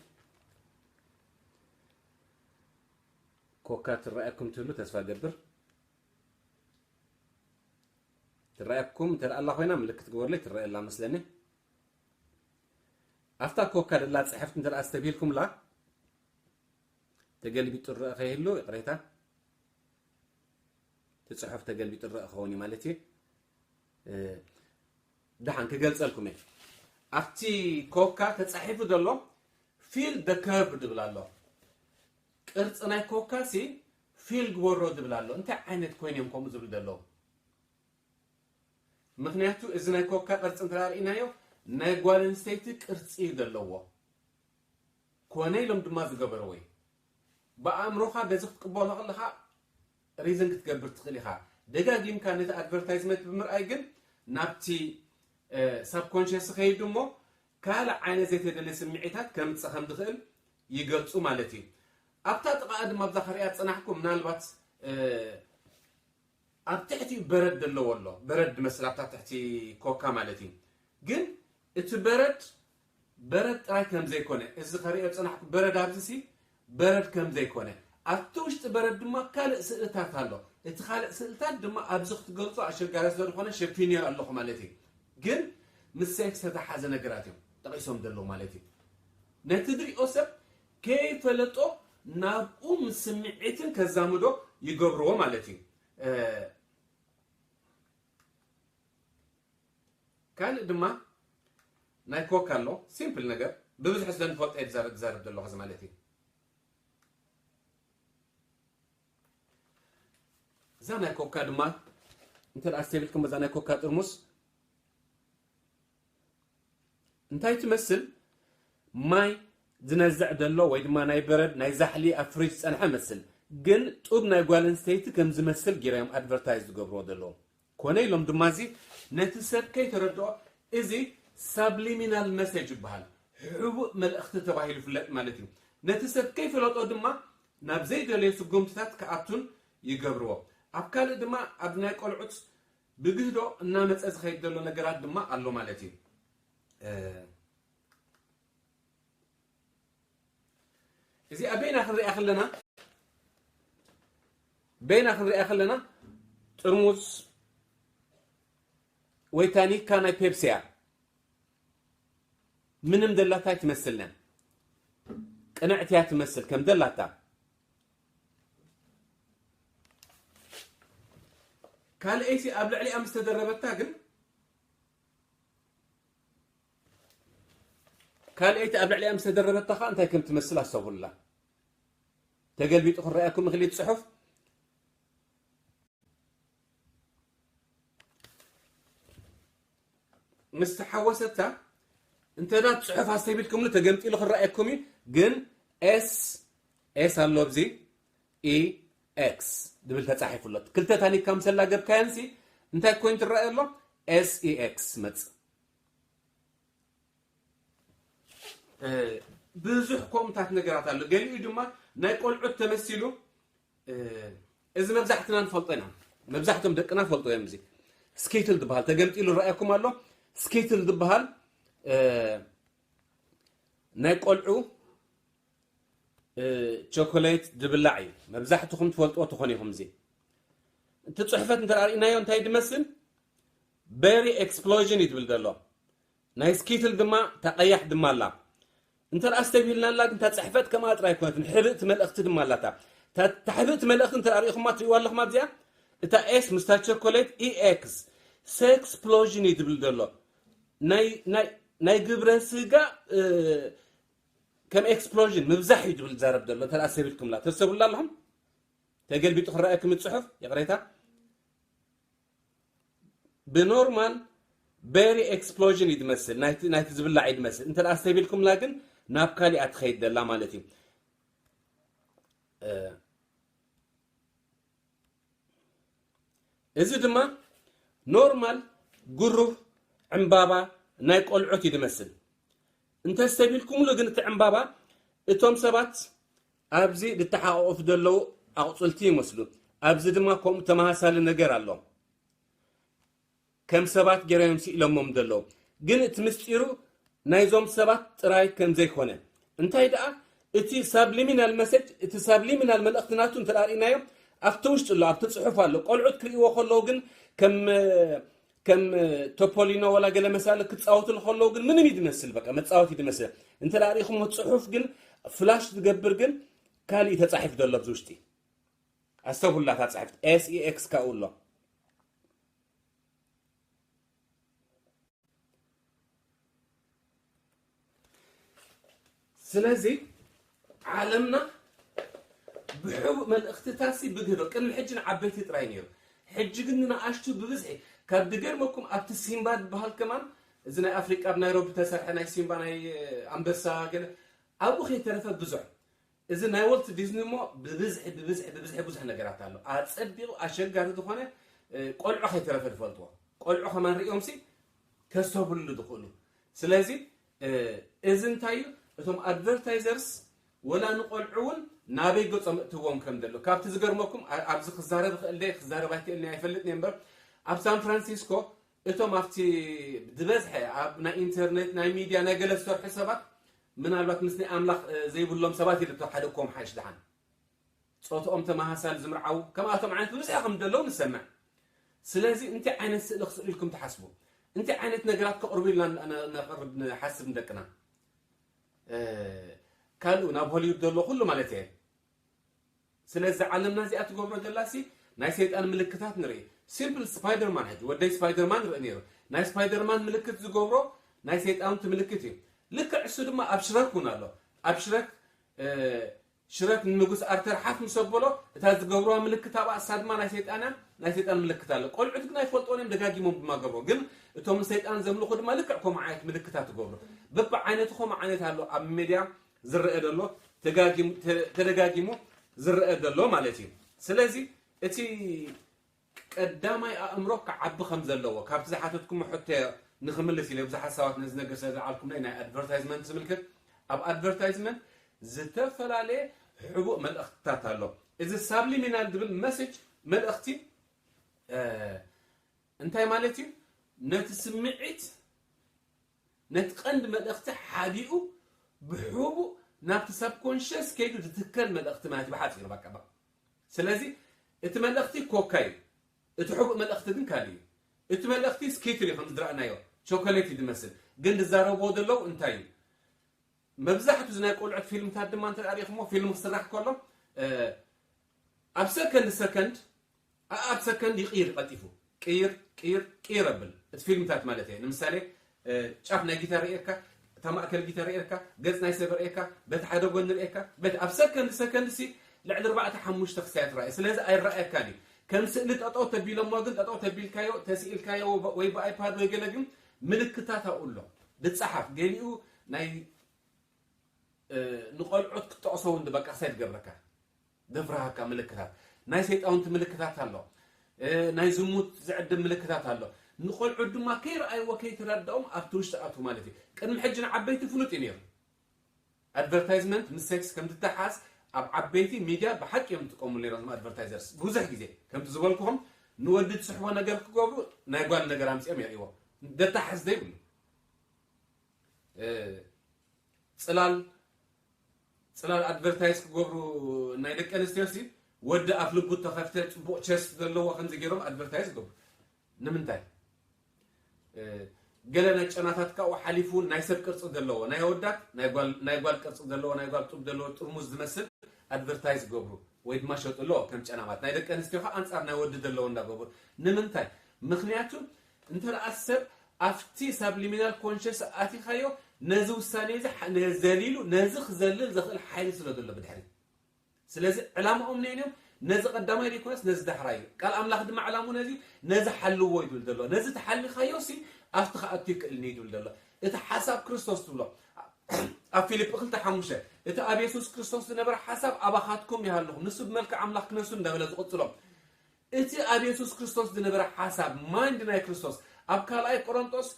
ኮካ ትረኣየኩም ትህሉ ተስፋ ገብር። ትረኣየኩም እንተ ኣላ ኮይና ምልክት ግበርለይ። ትረኣየላ መስለኒ። ኣብታ ኮካ ደላ ጽሕፍቲ እንተ ኣስተብሂልኩምላ ተገልቢጡ ዝረአ ከይህሉ ይቕሬታ። እቲ ጽሑፍ ተገልቢጡ ዝረአ ክኸውን እዩ ማለት እዩ። ደሓን ክገልጸልኩም እየ። ኣብቲ ኮካ ተጻሒፉ ዘሎ ፊል ደ ከርቭ ድብል ኣሎ። ቅርጺ ናይ ኮካ ሲ ፊል ግበሮ ድብል ኣሎ። እንታይ ዓይነት ኮይኖም ከምኡ ዝብል ዘለዉ? ምኽንያቱ እዚ ናይ ኮካ ቅርጺ እንተ ርኢናዮ ናይ ጓል ኣንስተይቲ ቅርጺ እዩ ዘለዎ። ኮነ ኢሎም ድማ ዝገበርዎ እዩ። ብኣእምሮኻ በዚ ክትቅበሎ ከለኻ ሪዝን ክትገብር ትኽእል ኢኻ። ደጋጊምካ ነቲ ኣድቨርታይዝመንት ብምርኣይ ግን ናብቲ ሳብኮንሽስ ከይዱ እሞ ካልእ ዓይነት ዘይተደለየ ስምዒታት ከምፅእ ከም ዝኽእል ይገልፁ ማለት እዩ። ኣብታ ጥቓኣ ድማ ኣብዛ ከሪኣ ዝፀናሕኩ ምናልባት ኣብ ትሕቲኡ በረድ ዘለዎ ኣሎ። በረድ ዝመስል ኣብታ ትሕቲ ኮካ ማለት እዩ። ግን እቲ በረድ በረድ ጥራይ ከም ዘይኮነ እዚ ከርእዮ ዝጸናሕኩ በረድ ኣብዚ ሲ በረድ ከም ዘይኮነ ኣብቲ ውሽጢ በረድ ድማ ካልእ ስእልታት ኣሎ። እቲ ካልእ ስእልታት ድማ ኣብዚ ክትገልጾ ኣሸጋሪ ስለ ዝኾነ ሸፊንዮ ኣለኹ ማለት እዩ። ግን ምስ ሴክስ ዝተተሓዘ ነገራት እዮም ጠቒሶም ዘለዉ ማለት እዩ። ነቲ ዝሪኦ ሰብ ከይፈለጦ ናብኡ ምስ ስምዒትን ከዛምዶ ይገብርዎ ማለት እዩ። ካልእ ድማ ናይ ኮካ ኣሎ። ሲምፕል ነገር ብብዝሒ ስለ ንፈልጦ እየ ዝዛረብ ዘለኹ እዚ ማለት እዩ። እዛ ናይ ኮካ ድማ እንተ ደኣ ኣስተብሂልኩም እዛ ናይ ኮካ ጥርሙስ እንታይ ትመስል? ማይ ዝነዝዕ ዘሎ ወይ ድማ ናይ በረድ ናይ ዛሕሊ ኣብ ፍሪጅ ዝጸንሐ መስል፣ ግን ጡብ ናይ ጓል ኣንስተይቲ ከም ዝመስል ጌራ እዮም ኣድቨርታይዝ ዝገብርዎ ዘለዉ። ኮነ ኢሎም ድማ እዚ ነቲ ሰብ ከይተረድኦ እዚ ሳብሊሚናል መሴጅ ይበሃል። ሕቡእ መልእኽቲ ተባሂሉ ይፍለጥ ማለት እዩ። ነቲ ሰብ ከይፈለጦ ድማ ናብ ዘይደለየ ስጉምትታት ክኣቱን ይገብርዎ። ኣብ ካልእ ድማ ኣብ ናይ ቆልዑት ብግህዶ እናመጸ ዝኸይድ ዘሎ ነገራት ድማ ኣሎ ማለት እዩ። እዚ ኣበይና ክንሪኣ ከለና በይና ክንሪኣ ከለና ጥርሙዝ ወይ ታኒካ ናይ ፔፕሲ እያ። ምንም ደላታ ኣይትመስልን። ቅንዕቲ እያ ትመስል ከም ደላታ። ካልኣይቲ ኣብ ልዕሊኣ ምስ ተደረበታ ግን ካልኣይቲ ኣብ ልዕሊኣ ምስ ተደረበታ ኸዓ እንታይ ከም ትመስል ኣስተውላ። ተገልቢጡ ክረኣየኩም ይኽእል እዩ እቲ ጽሑፍ። ምስ ተሓወሰታ እንተ ዳ ጽሑፍ ኣስተቢልኩምሉ ተገምጢሉ ክረኣየኩም እዩ። ግን ኤስ ኤስ ኣሎ ኣብዚ ኢ ኤክስ ድብል ተጻሒፉ ኣሎ። ክልተ ታኒካ ምስ ኣላገብካየንሲ እንታይ ኮይኑ ትረኣየ ኣሎ? ኤስ ኢ ኤክስ መጽእ። ብዙሕ ከምኡታት ነገራት ኣሎ። ገሊኡ ድማ ናይ ቆልዑት ተመሲሉ። እዚ መብዛሕትና ንፈልጦ ኢና። መብዛሕቶም ደቅና ፈልጦ እዮም። እዚ ስኬትል ዝበሃል ተገምጢሉ ረኣየኩም ኣሎ። ስኬትል ዝበሃል ናይ ቆልዑ ቸኮሌት ድብላዕ እዩ። መብዛሕትኹም ትፈልጥዎ ትኾኑ ኢኹም። እዚ እቲ ጽሕፈት እንተ ኣርእናዮ እንታይ ድመስል? ቤሪ ኤክስፕሎዥን እዩ ድብል ዘሎ። ናይ ስኪትል ድማ እታ ቀያሕ ድማ ኣላ። እንተ ደኣ ኣስተብሂልናላ ግን እታ ጽሕፈት ከምኣ ጥራይ ኣይኮነትን፣ ሕብእቲ መልእኽቲ ድማ ኣላታ። እታ፣ እታ ሕብእቲ መልእኽቲ እንተ ደኣ ርኢኹማ ትርእይዋ ኣለኹም ኣብዚኣ፣ እታ ኤስ ምስታ ቸኮሌት ኢ ኤክስ፣ ሴክስፕሎዥን እዩ ድብል ዘሎ። ናይ፣ ናይ፣ ናይ ግብረ ስጋ፣ እ፣ ከም ኤክስፕሎዥን ምብዛሕ እዩ ድብል ዝዛረብ ዘሎ። እንተ ደኣ ኣስተብሂልኩምላ፣ ተስተብህሉላ ኣለኹም? ተገልቢጡ ክረኣየኩም እቲ ጽሑፍ፣ ይቕሬታ። ብኖርማል ቤሪ ኤክስፕሎዥን እዩ ዝመስል፣ ናይቲ፣ ናይቲ ዝብላዕ እዩ ዝመስል። እንተ ደኣ ኣስተብሂልኩምላ ግን ናብ ካሊኣ ትኸይድ ዘላ ማለት እዩ። እ፣ እዚ ድማ ኖርማል ግሩህ ዕምባባ ናይ ቆልዑት እዩ ዝመስል። እንተስተብሂልኩምሉ ግን እቲ ዕምባባ እቶም ሰባት ኣብዚ ዝተሓቋቖፉ ዘለዉ ኣቑጽልቲ ይመስሉ። ኣብዚ ድማ ከምኡ ተመሳሳሊ ነገር ኣሎ። ከም ሰባት ገይሮም ስኢሎሞም ዘለዉ። ግን እቲ ምስጢሩ ናይዞም ሰባት ጥራይ ከም ዘይኮነ። እንታይ ደኣ እቲ ሳብሊሚናል መሰጅ፣ እቲ ሳብሊሚናል መልእኽቲ ናቱ እንተ ደኣ ርኢናዮ ኣብቲ ውሽጢ ኣሎ፣ ኣብቲ ጽሑፍ ኣሎ። ቆልዑት ክርእይዎ ከለዉ ግን ከም ከም ቶፖሊኖ ወላ ገለ መሳሊ ክጻወትሉ ከለዉ ግን ምንም እዩ ዝመስል፣ በቃ መጻወቲ እዩ ዝመስል። እንተ ደኣ ርኢኹሞ ጽሑፍ ግን ፍላሽ ዝገብር ግን ካልእ እዩ ተጻሒፉ ዘሎ ኣብዚ ውሽጢ። ኣስተብህሉላ እታ ጽሕፍቲ ኤስ ኢ ኤክስ ካብኡ ኣሎ። ስለዚ ዓለምና ብሕቡእ መልእኽትታሲ ብግህዶ ቅድሚ ሕጂ ንዓበይቲ ጥራይ ነይሩ። ሕጂ ግን ንኣሽቱ ብብዝሒ ካብ ድገርመኩም ኣብቲ ሲምባ ዝበሃል ከማን እዚ ናይ ኣፍሪቃ ኣብ ናይሮቢ ተሰርሐ ናይ ሲምባ ናይ ኣንበሳ ገለ ኣብኡ ከይተረፈ ብዙሕ እዚ ናይ ወልት ዲዝኒ እሞ ብብዝሒ ብብዝሒ ብብዝሒ ብዙሕ ነገራት ኣሎ። ኣጸቢቑ ኣሸጋሪ ዝኾነ እ፣ ቆልዑ ከይተረፈ ዝፈልጥዎ ቆልዑ ከማን ርእዮምሲ ከስተብህሉ ዝኽእሉ። ስለዚ እ፣ እዚ እንታይ እዩ? እቶም ኣድቨርታይዘርስ ወላ ንቆልዑ እውን ናበይ ገጾም እትዎም ከም ዘሎ ካብቲ ዝገርመኩም ኣ-፣ ኣብዚ ክዛረብ ይኽእል ደ ክዛረብ ኣይክእልን ኣይፈልጥን እየ እምበር ኣብ ሳን ፍራንሲስኮ እቶም ኣብቲ ዝበዝሐ ኣብ ናይ ኢንተርኔት ናይ ሚድያ ናይ ገለ ዝሰርሑ ሰባት ምናልባት ምስ ናይ ኣምላኽ እ፣ ዘይብሎም ሰባት ኢለ ሓደ እኮም ሓሽ ደሓን ጾትኦም ተመሳሳሊ ዝምርዓው ከምኣቶም ዓይነት ብብዝሒ ከም ዘለዉ ንሰምዕ። ስለዚ እንታይ ዓይነት ስእሊ ክስእሉ ኢልኩም ትሓስቡ? እንታይ ዓይነት ነገራት ከቕርቡ ኢልና ን-፣ ን-፣ ነቕርብ ንሓስብ ንደቅና? እ፣ ካልኡ ናብ ሆሊውድ ዘሎ ኩሉ ማለት እየ። ስለዚ ዓለምና እዚኣ ትገብሮ ዘላሲ ናይ ሰይጣን ምልክታት ንርኢ። ሲምፕል ስፓይደርማን ሕጂ ወደይ ስፓይደርማን ንርኢ ነይሩ። ናይ ስፓይደርማን ምልክት ዝገብሮ ናይ ሰይጣውንቲ ምልክት እዩ። ልክዕ እሱ ድማ ኣብ ሽረክ እውን ኣሎ። ኣብ ሽረክ እ፣ ሽረክ ንንጉስ ኣርተር ሓፍ ምስ ኣበሎ እታ ዝገብርዋ ምልክት ኣብኣ እሳ ድማ ናይ ሰይጣን እያ፣ ናይ ሰይጣን ምልክት ኣሎ። ቆልዑት ግን ኣይፈልጥዎን እዮም ደጋጊሞም ድማ ገብሮ። ግን እቶም ንሰይጣን ዘምልኹ ድማ ልክዕ ከምኡ ዓይነት ምልክታት ይገብሩ። በብዓይነቱ ከምኡ ዓይነት ኣሎ ኣብ ሜድያ ዝረአ ዘሎ ተጋጊሙ ተ-፣ ተደጋጊሙ ዝረአ ዘሎ ማለት እዩ። ስለዚ እቲ ቀዳማይ ኣእምሮ ክዓቢ ከም ዘለዎ ካብቲ ዝሓተትኩሞ ሕቶ ንኽምልስ ኢለ ብዙሓት ሰባት ነዚ ነገር ስለ ዝዓልኩም ናይ ኣድቨርታይዝመንት ዝምልከት፣ ኣብ ኣድቨርታይዝመንት ዝተፈላለየ ሕቡእ መልእኽትታት ኣሎ። እዚ ሳብሊሚናል ዝብል መሴጅ፣ መልእኽቲ እንታይ ማለት እዩ? ነቲ ስምዒት፣ ነቲ ቀንዲ መልእኽቲ ሓቢኡ ብሕቡእ ናብቲ ሳብኮንሽስ ከይዱ ዝትከል መልእኽቲ ማለት እዩ ብሓፂሩ። በቃ በቃ ስለዚ እቲ መልእኽቲ ኮካ እዩ፣ እቲ ሕቡእ መልእኽቲ ግን ካልእ እዩ። እቲ መልእኽቲ ስኪትል እዩ፣ ከም ዝረኣናዮ ቾኮሌት እዩ ዝመስል፣ ግን ዝዛረብዎ ዘለዉ እንታይ እዩ? መብዛሕቱ ናይ ቆልዑት ፊልምታት ድማ እንተ ሪኢኹሞ፣ ፊልም ክስራሕ ከሎ ኣብ ሰከንድ ሰከንድ ኣኣብ ሰከንድ ይቕይር፣ ቀልጢፉ ቅይር ቅይር ቅይር ኣብል። እቲ ፊልምታት ማለት እየ። ንምሳሌ ጫፍ ናይ ጊታር ርኤካ፣ እታ ማእከል ጊታር ርኤካ፣ ገጽ ናይ ሰብ ርኤካ፣ በቲ ሓደ ጎኒ ርኤካ፣ በቲ ኣብ ሰከንድ ሰከንድ ሲ ልዕሊ ኣርባዕተ ሓሙሽተ ክሳያት ርኣየ። ስለዚ ኣይረኣየካን እዩ። ከም ስእሊ ጠጠው ተቢሎሞ ግን፣ ጠጠው ተቢልካዮ፣ ተስኢልካዮ ወይ ብኣይፓድ ወይ ገለ ግን ምልክታት ኣብኡ ኣሎ ዝጸሓፍ። ገሊኡ ናይ ንቆልዑት ክትጠቕሶ እውን በቃ ክሳይ ትገብረካ፣ ደፍርሃካ ምልክታት፣ ናይ ሰይጣውንቲ ምልክታት ኣሎ፣ ናይ ዝሙት ዝዕድም ምልክታት ኣሎ። ንቆልዑት ድማ ከይረኣይዎ ከይተረድኦም ኣብቲ ውሽጢ ኣትዉ ማለት እዩ። ቅድሚ ሕጂ ንዓበይቲ ፍሉጥ እዩ ነይሩ። ኣድቨርታይዝመንት ምስ ሴክስ ከም ዝተሓዝ ኣብ ዓበይቲ ሚድያ ብሓቂ እዮም ዝጥቀሙሉ ነይሮም። ኣድቨርታይዘርስ ብዙሕ ግዜ ከምቲ ዝበልኩኹም ንወዲ ትስሕቦ ነገር ክገብሩ ናይ ጓል ነገር ኣምፅኦም የርእይዎ። ደታሓዝ ዘይብሉ ጽላል ጽላል ኣድቨርታይዝ ክገብሩ ናይ ደቂ ኣንስትዮ ሲ ወዲ ኣፍ ልቡ ተኸፍተ ጽቡቕ ቸስት ዘለዎ ከምዚ ገይሮም ኣድቨርታይዝ ይገብሩ። ንምንታይ? ገለ ናይ ጨናታት ካብኡ ሓሊፉ ናይ ሰብ ቅርጺ ዘለዎ ናይ ኣወዳት ናይ ጓል ቅርጺ ዘለዎ ናይ ጓል ጡብ ዘለዎ ጥርሙዝ ዝመስል ኣድቨርታይዝ ይገብሩ ወይ ድማ ሸጡ ኣለዎ ከም ጨናማት። ናይ ደቂ ኣንስትዮ ከዓ ኣንጻር ናይ ወዲ ዘለዎ እንዳገበሩ። ንምንታይ? ምክንያቱ እንተ ደኣ ሰብ ኣብቲ ሳብሊሚናል ኮንሽስ ኣቲኻዮ ነዚ ውሳኔ እዚ ዘሊሉ ነዚ ክዘልል ዘኽእል ሓይሊ ስለ ዘሎ ብድሕሪ ስለዚ ዕላማኦም ነይን እዮም ነዚ ቀዳማይ ዘይኮነስ ነዚ ዳሕራይ እዩ። ቃል ኣምላኽ ድማ ዕላሙ ነዚ ነዚ ሓልዎ ይብል ዘሎ። ነዚ ተሓሊኻዮ ሲ ኣብቲ ክኣቱ ይክእልኒ ይብል ዘሎ። እቲ ሓሳብ ክርስቶስ ትብሎ ኣብ ፊልፕ ክልተ ሓሙሽተ እቲ ኣብ የሱስ ክርስቶስ ዝነበረ ሓሳብ ኣባኻትኩም ይሃልኹም፣ ንሱ ብመልክዕ ኣምላኽ ክነሱ እንዳበለ ዝቕጽሎ እቲ ኣብ የሱስ ክርስቶስ ዝነበረ ሓሳብ ማይንድ ናይ ክርስቶስ ኣብ ካልኣይ ቆሮንጦስ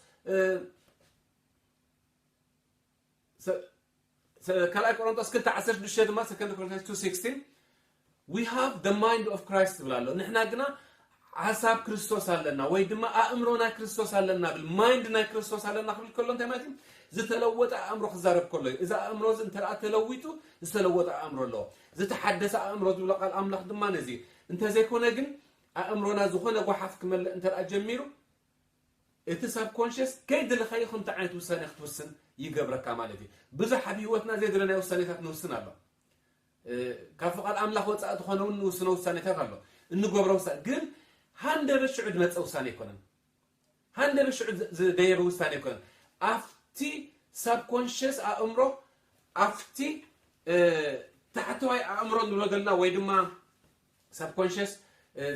ካልኣይ ቆሮንጦስ ክልተ ዓሰርተ ሽዱሽተ ድማ Second Corinthians two sixteen we have the mind of Christ ትብል ኣሎ። ንሕና ግና ሓሳብ ክርስቶስ ኣለና ወይ ድማ ኣእምሮ ናይ ክርስቶስ ኣለና ብል ማይንድ ናይ ክርስቶስ ኣለና ክብል ከሎ እንታይ ማለት እዩ? ዝተለወጠ ኣእምሮ ክዛረብ ከሎ እዩ። እዚ ኣእምሮ እዚ እንተ ተለዊጡ ዝተለወጠ ኣእምሮ ኣለዎ። ዝተሓደሰ ኣእምሮ ዝብሎ ቃል ኣምላኽ ድማ ነዚ እንተዘይኮነ ግን ኣእምሮና ዝኾነ ጓሓፍ ክመልእ እንተ ጀሚሩ እቲ ሳብኮንሽስ ከይደለኻዮ ከምቲ ዓይነት ውሳኔ ክትውስን ይገብረካ ማለት እዩ። ብዙሕ ኣብ ህይወትና ዘይደለናዮ ውሳኔታት ንውስን ኣሎ። ካብ ፍቓድ ኣምላኽ ወጻኢ ዝኾነ እውን ንውስኖ ውሳኔታት ኣሎ። እንገብሮ ውሳኔ ግን ሃንደበት ሽዑ ዝመጸ ውሳኔ ኣይኮነን። ሃንደበት ሽዑ ዝደየበ ውሳኔ ኣይኮነን። ኣብቲ ሳብኮንሽስ ኣእምሮ ኣብቲ ታሕተዋይ ኣእምሮ ንብሎ ዘለና ወይ ድማ ሳብኮንሽስ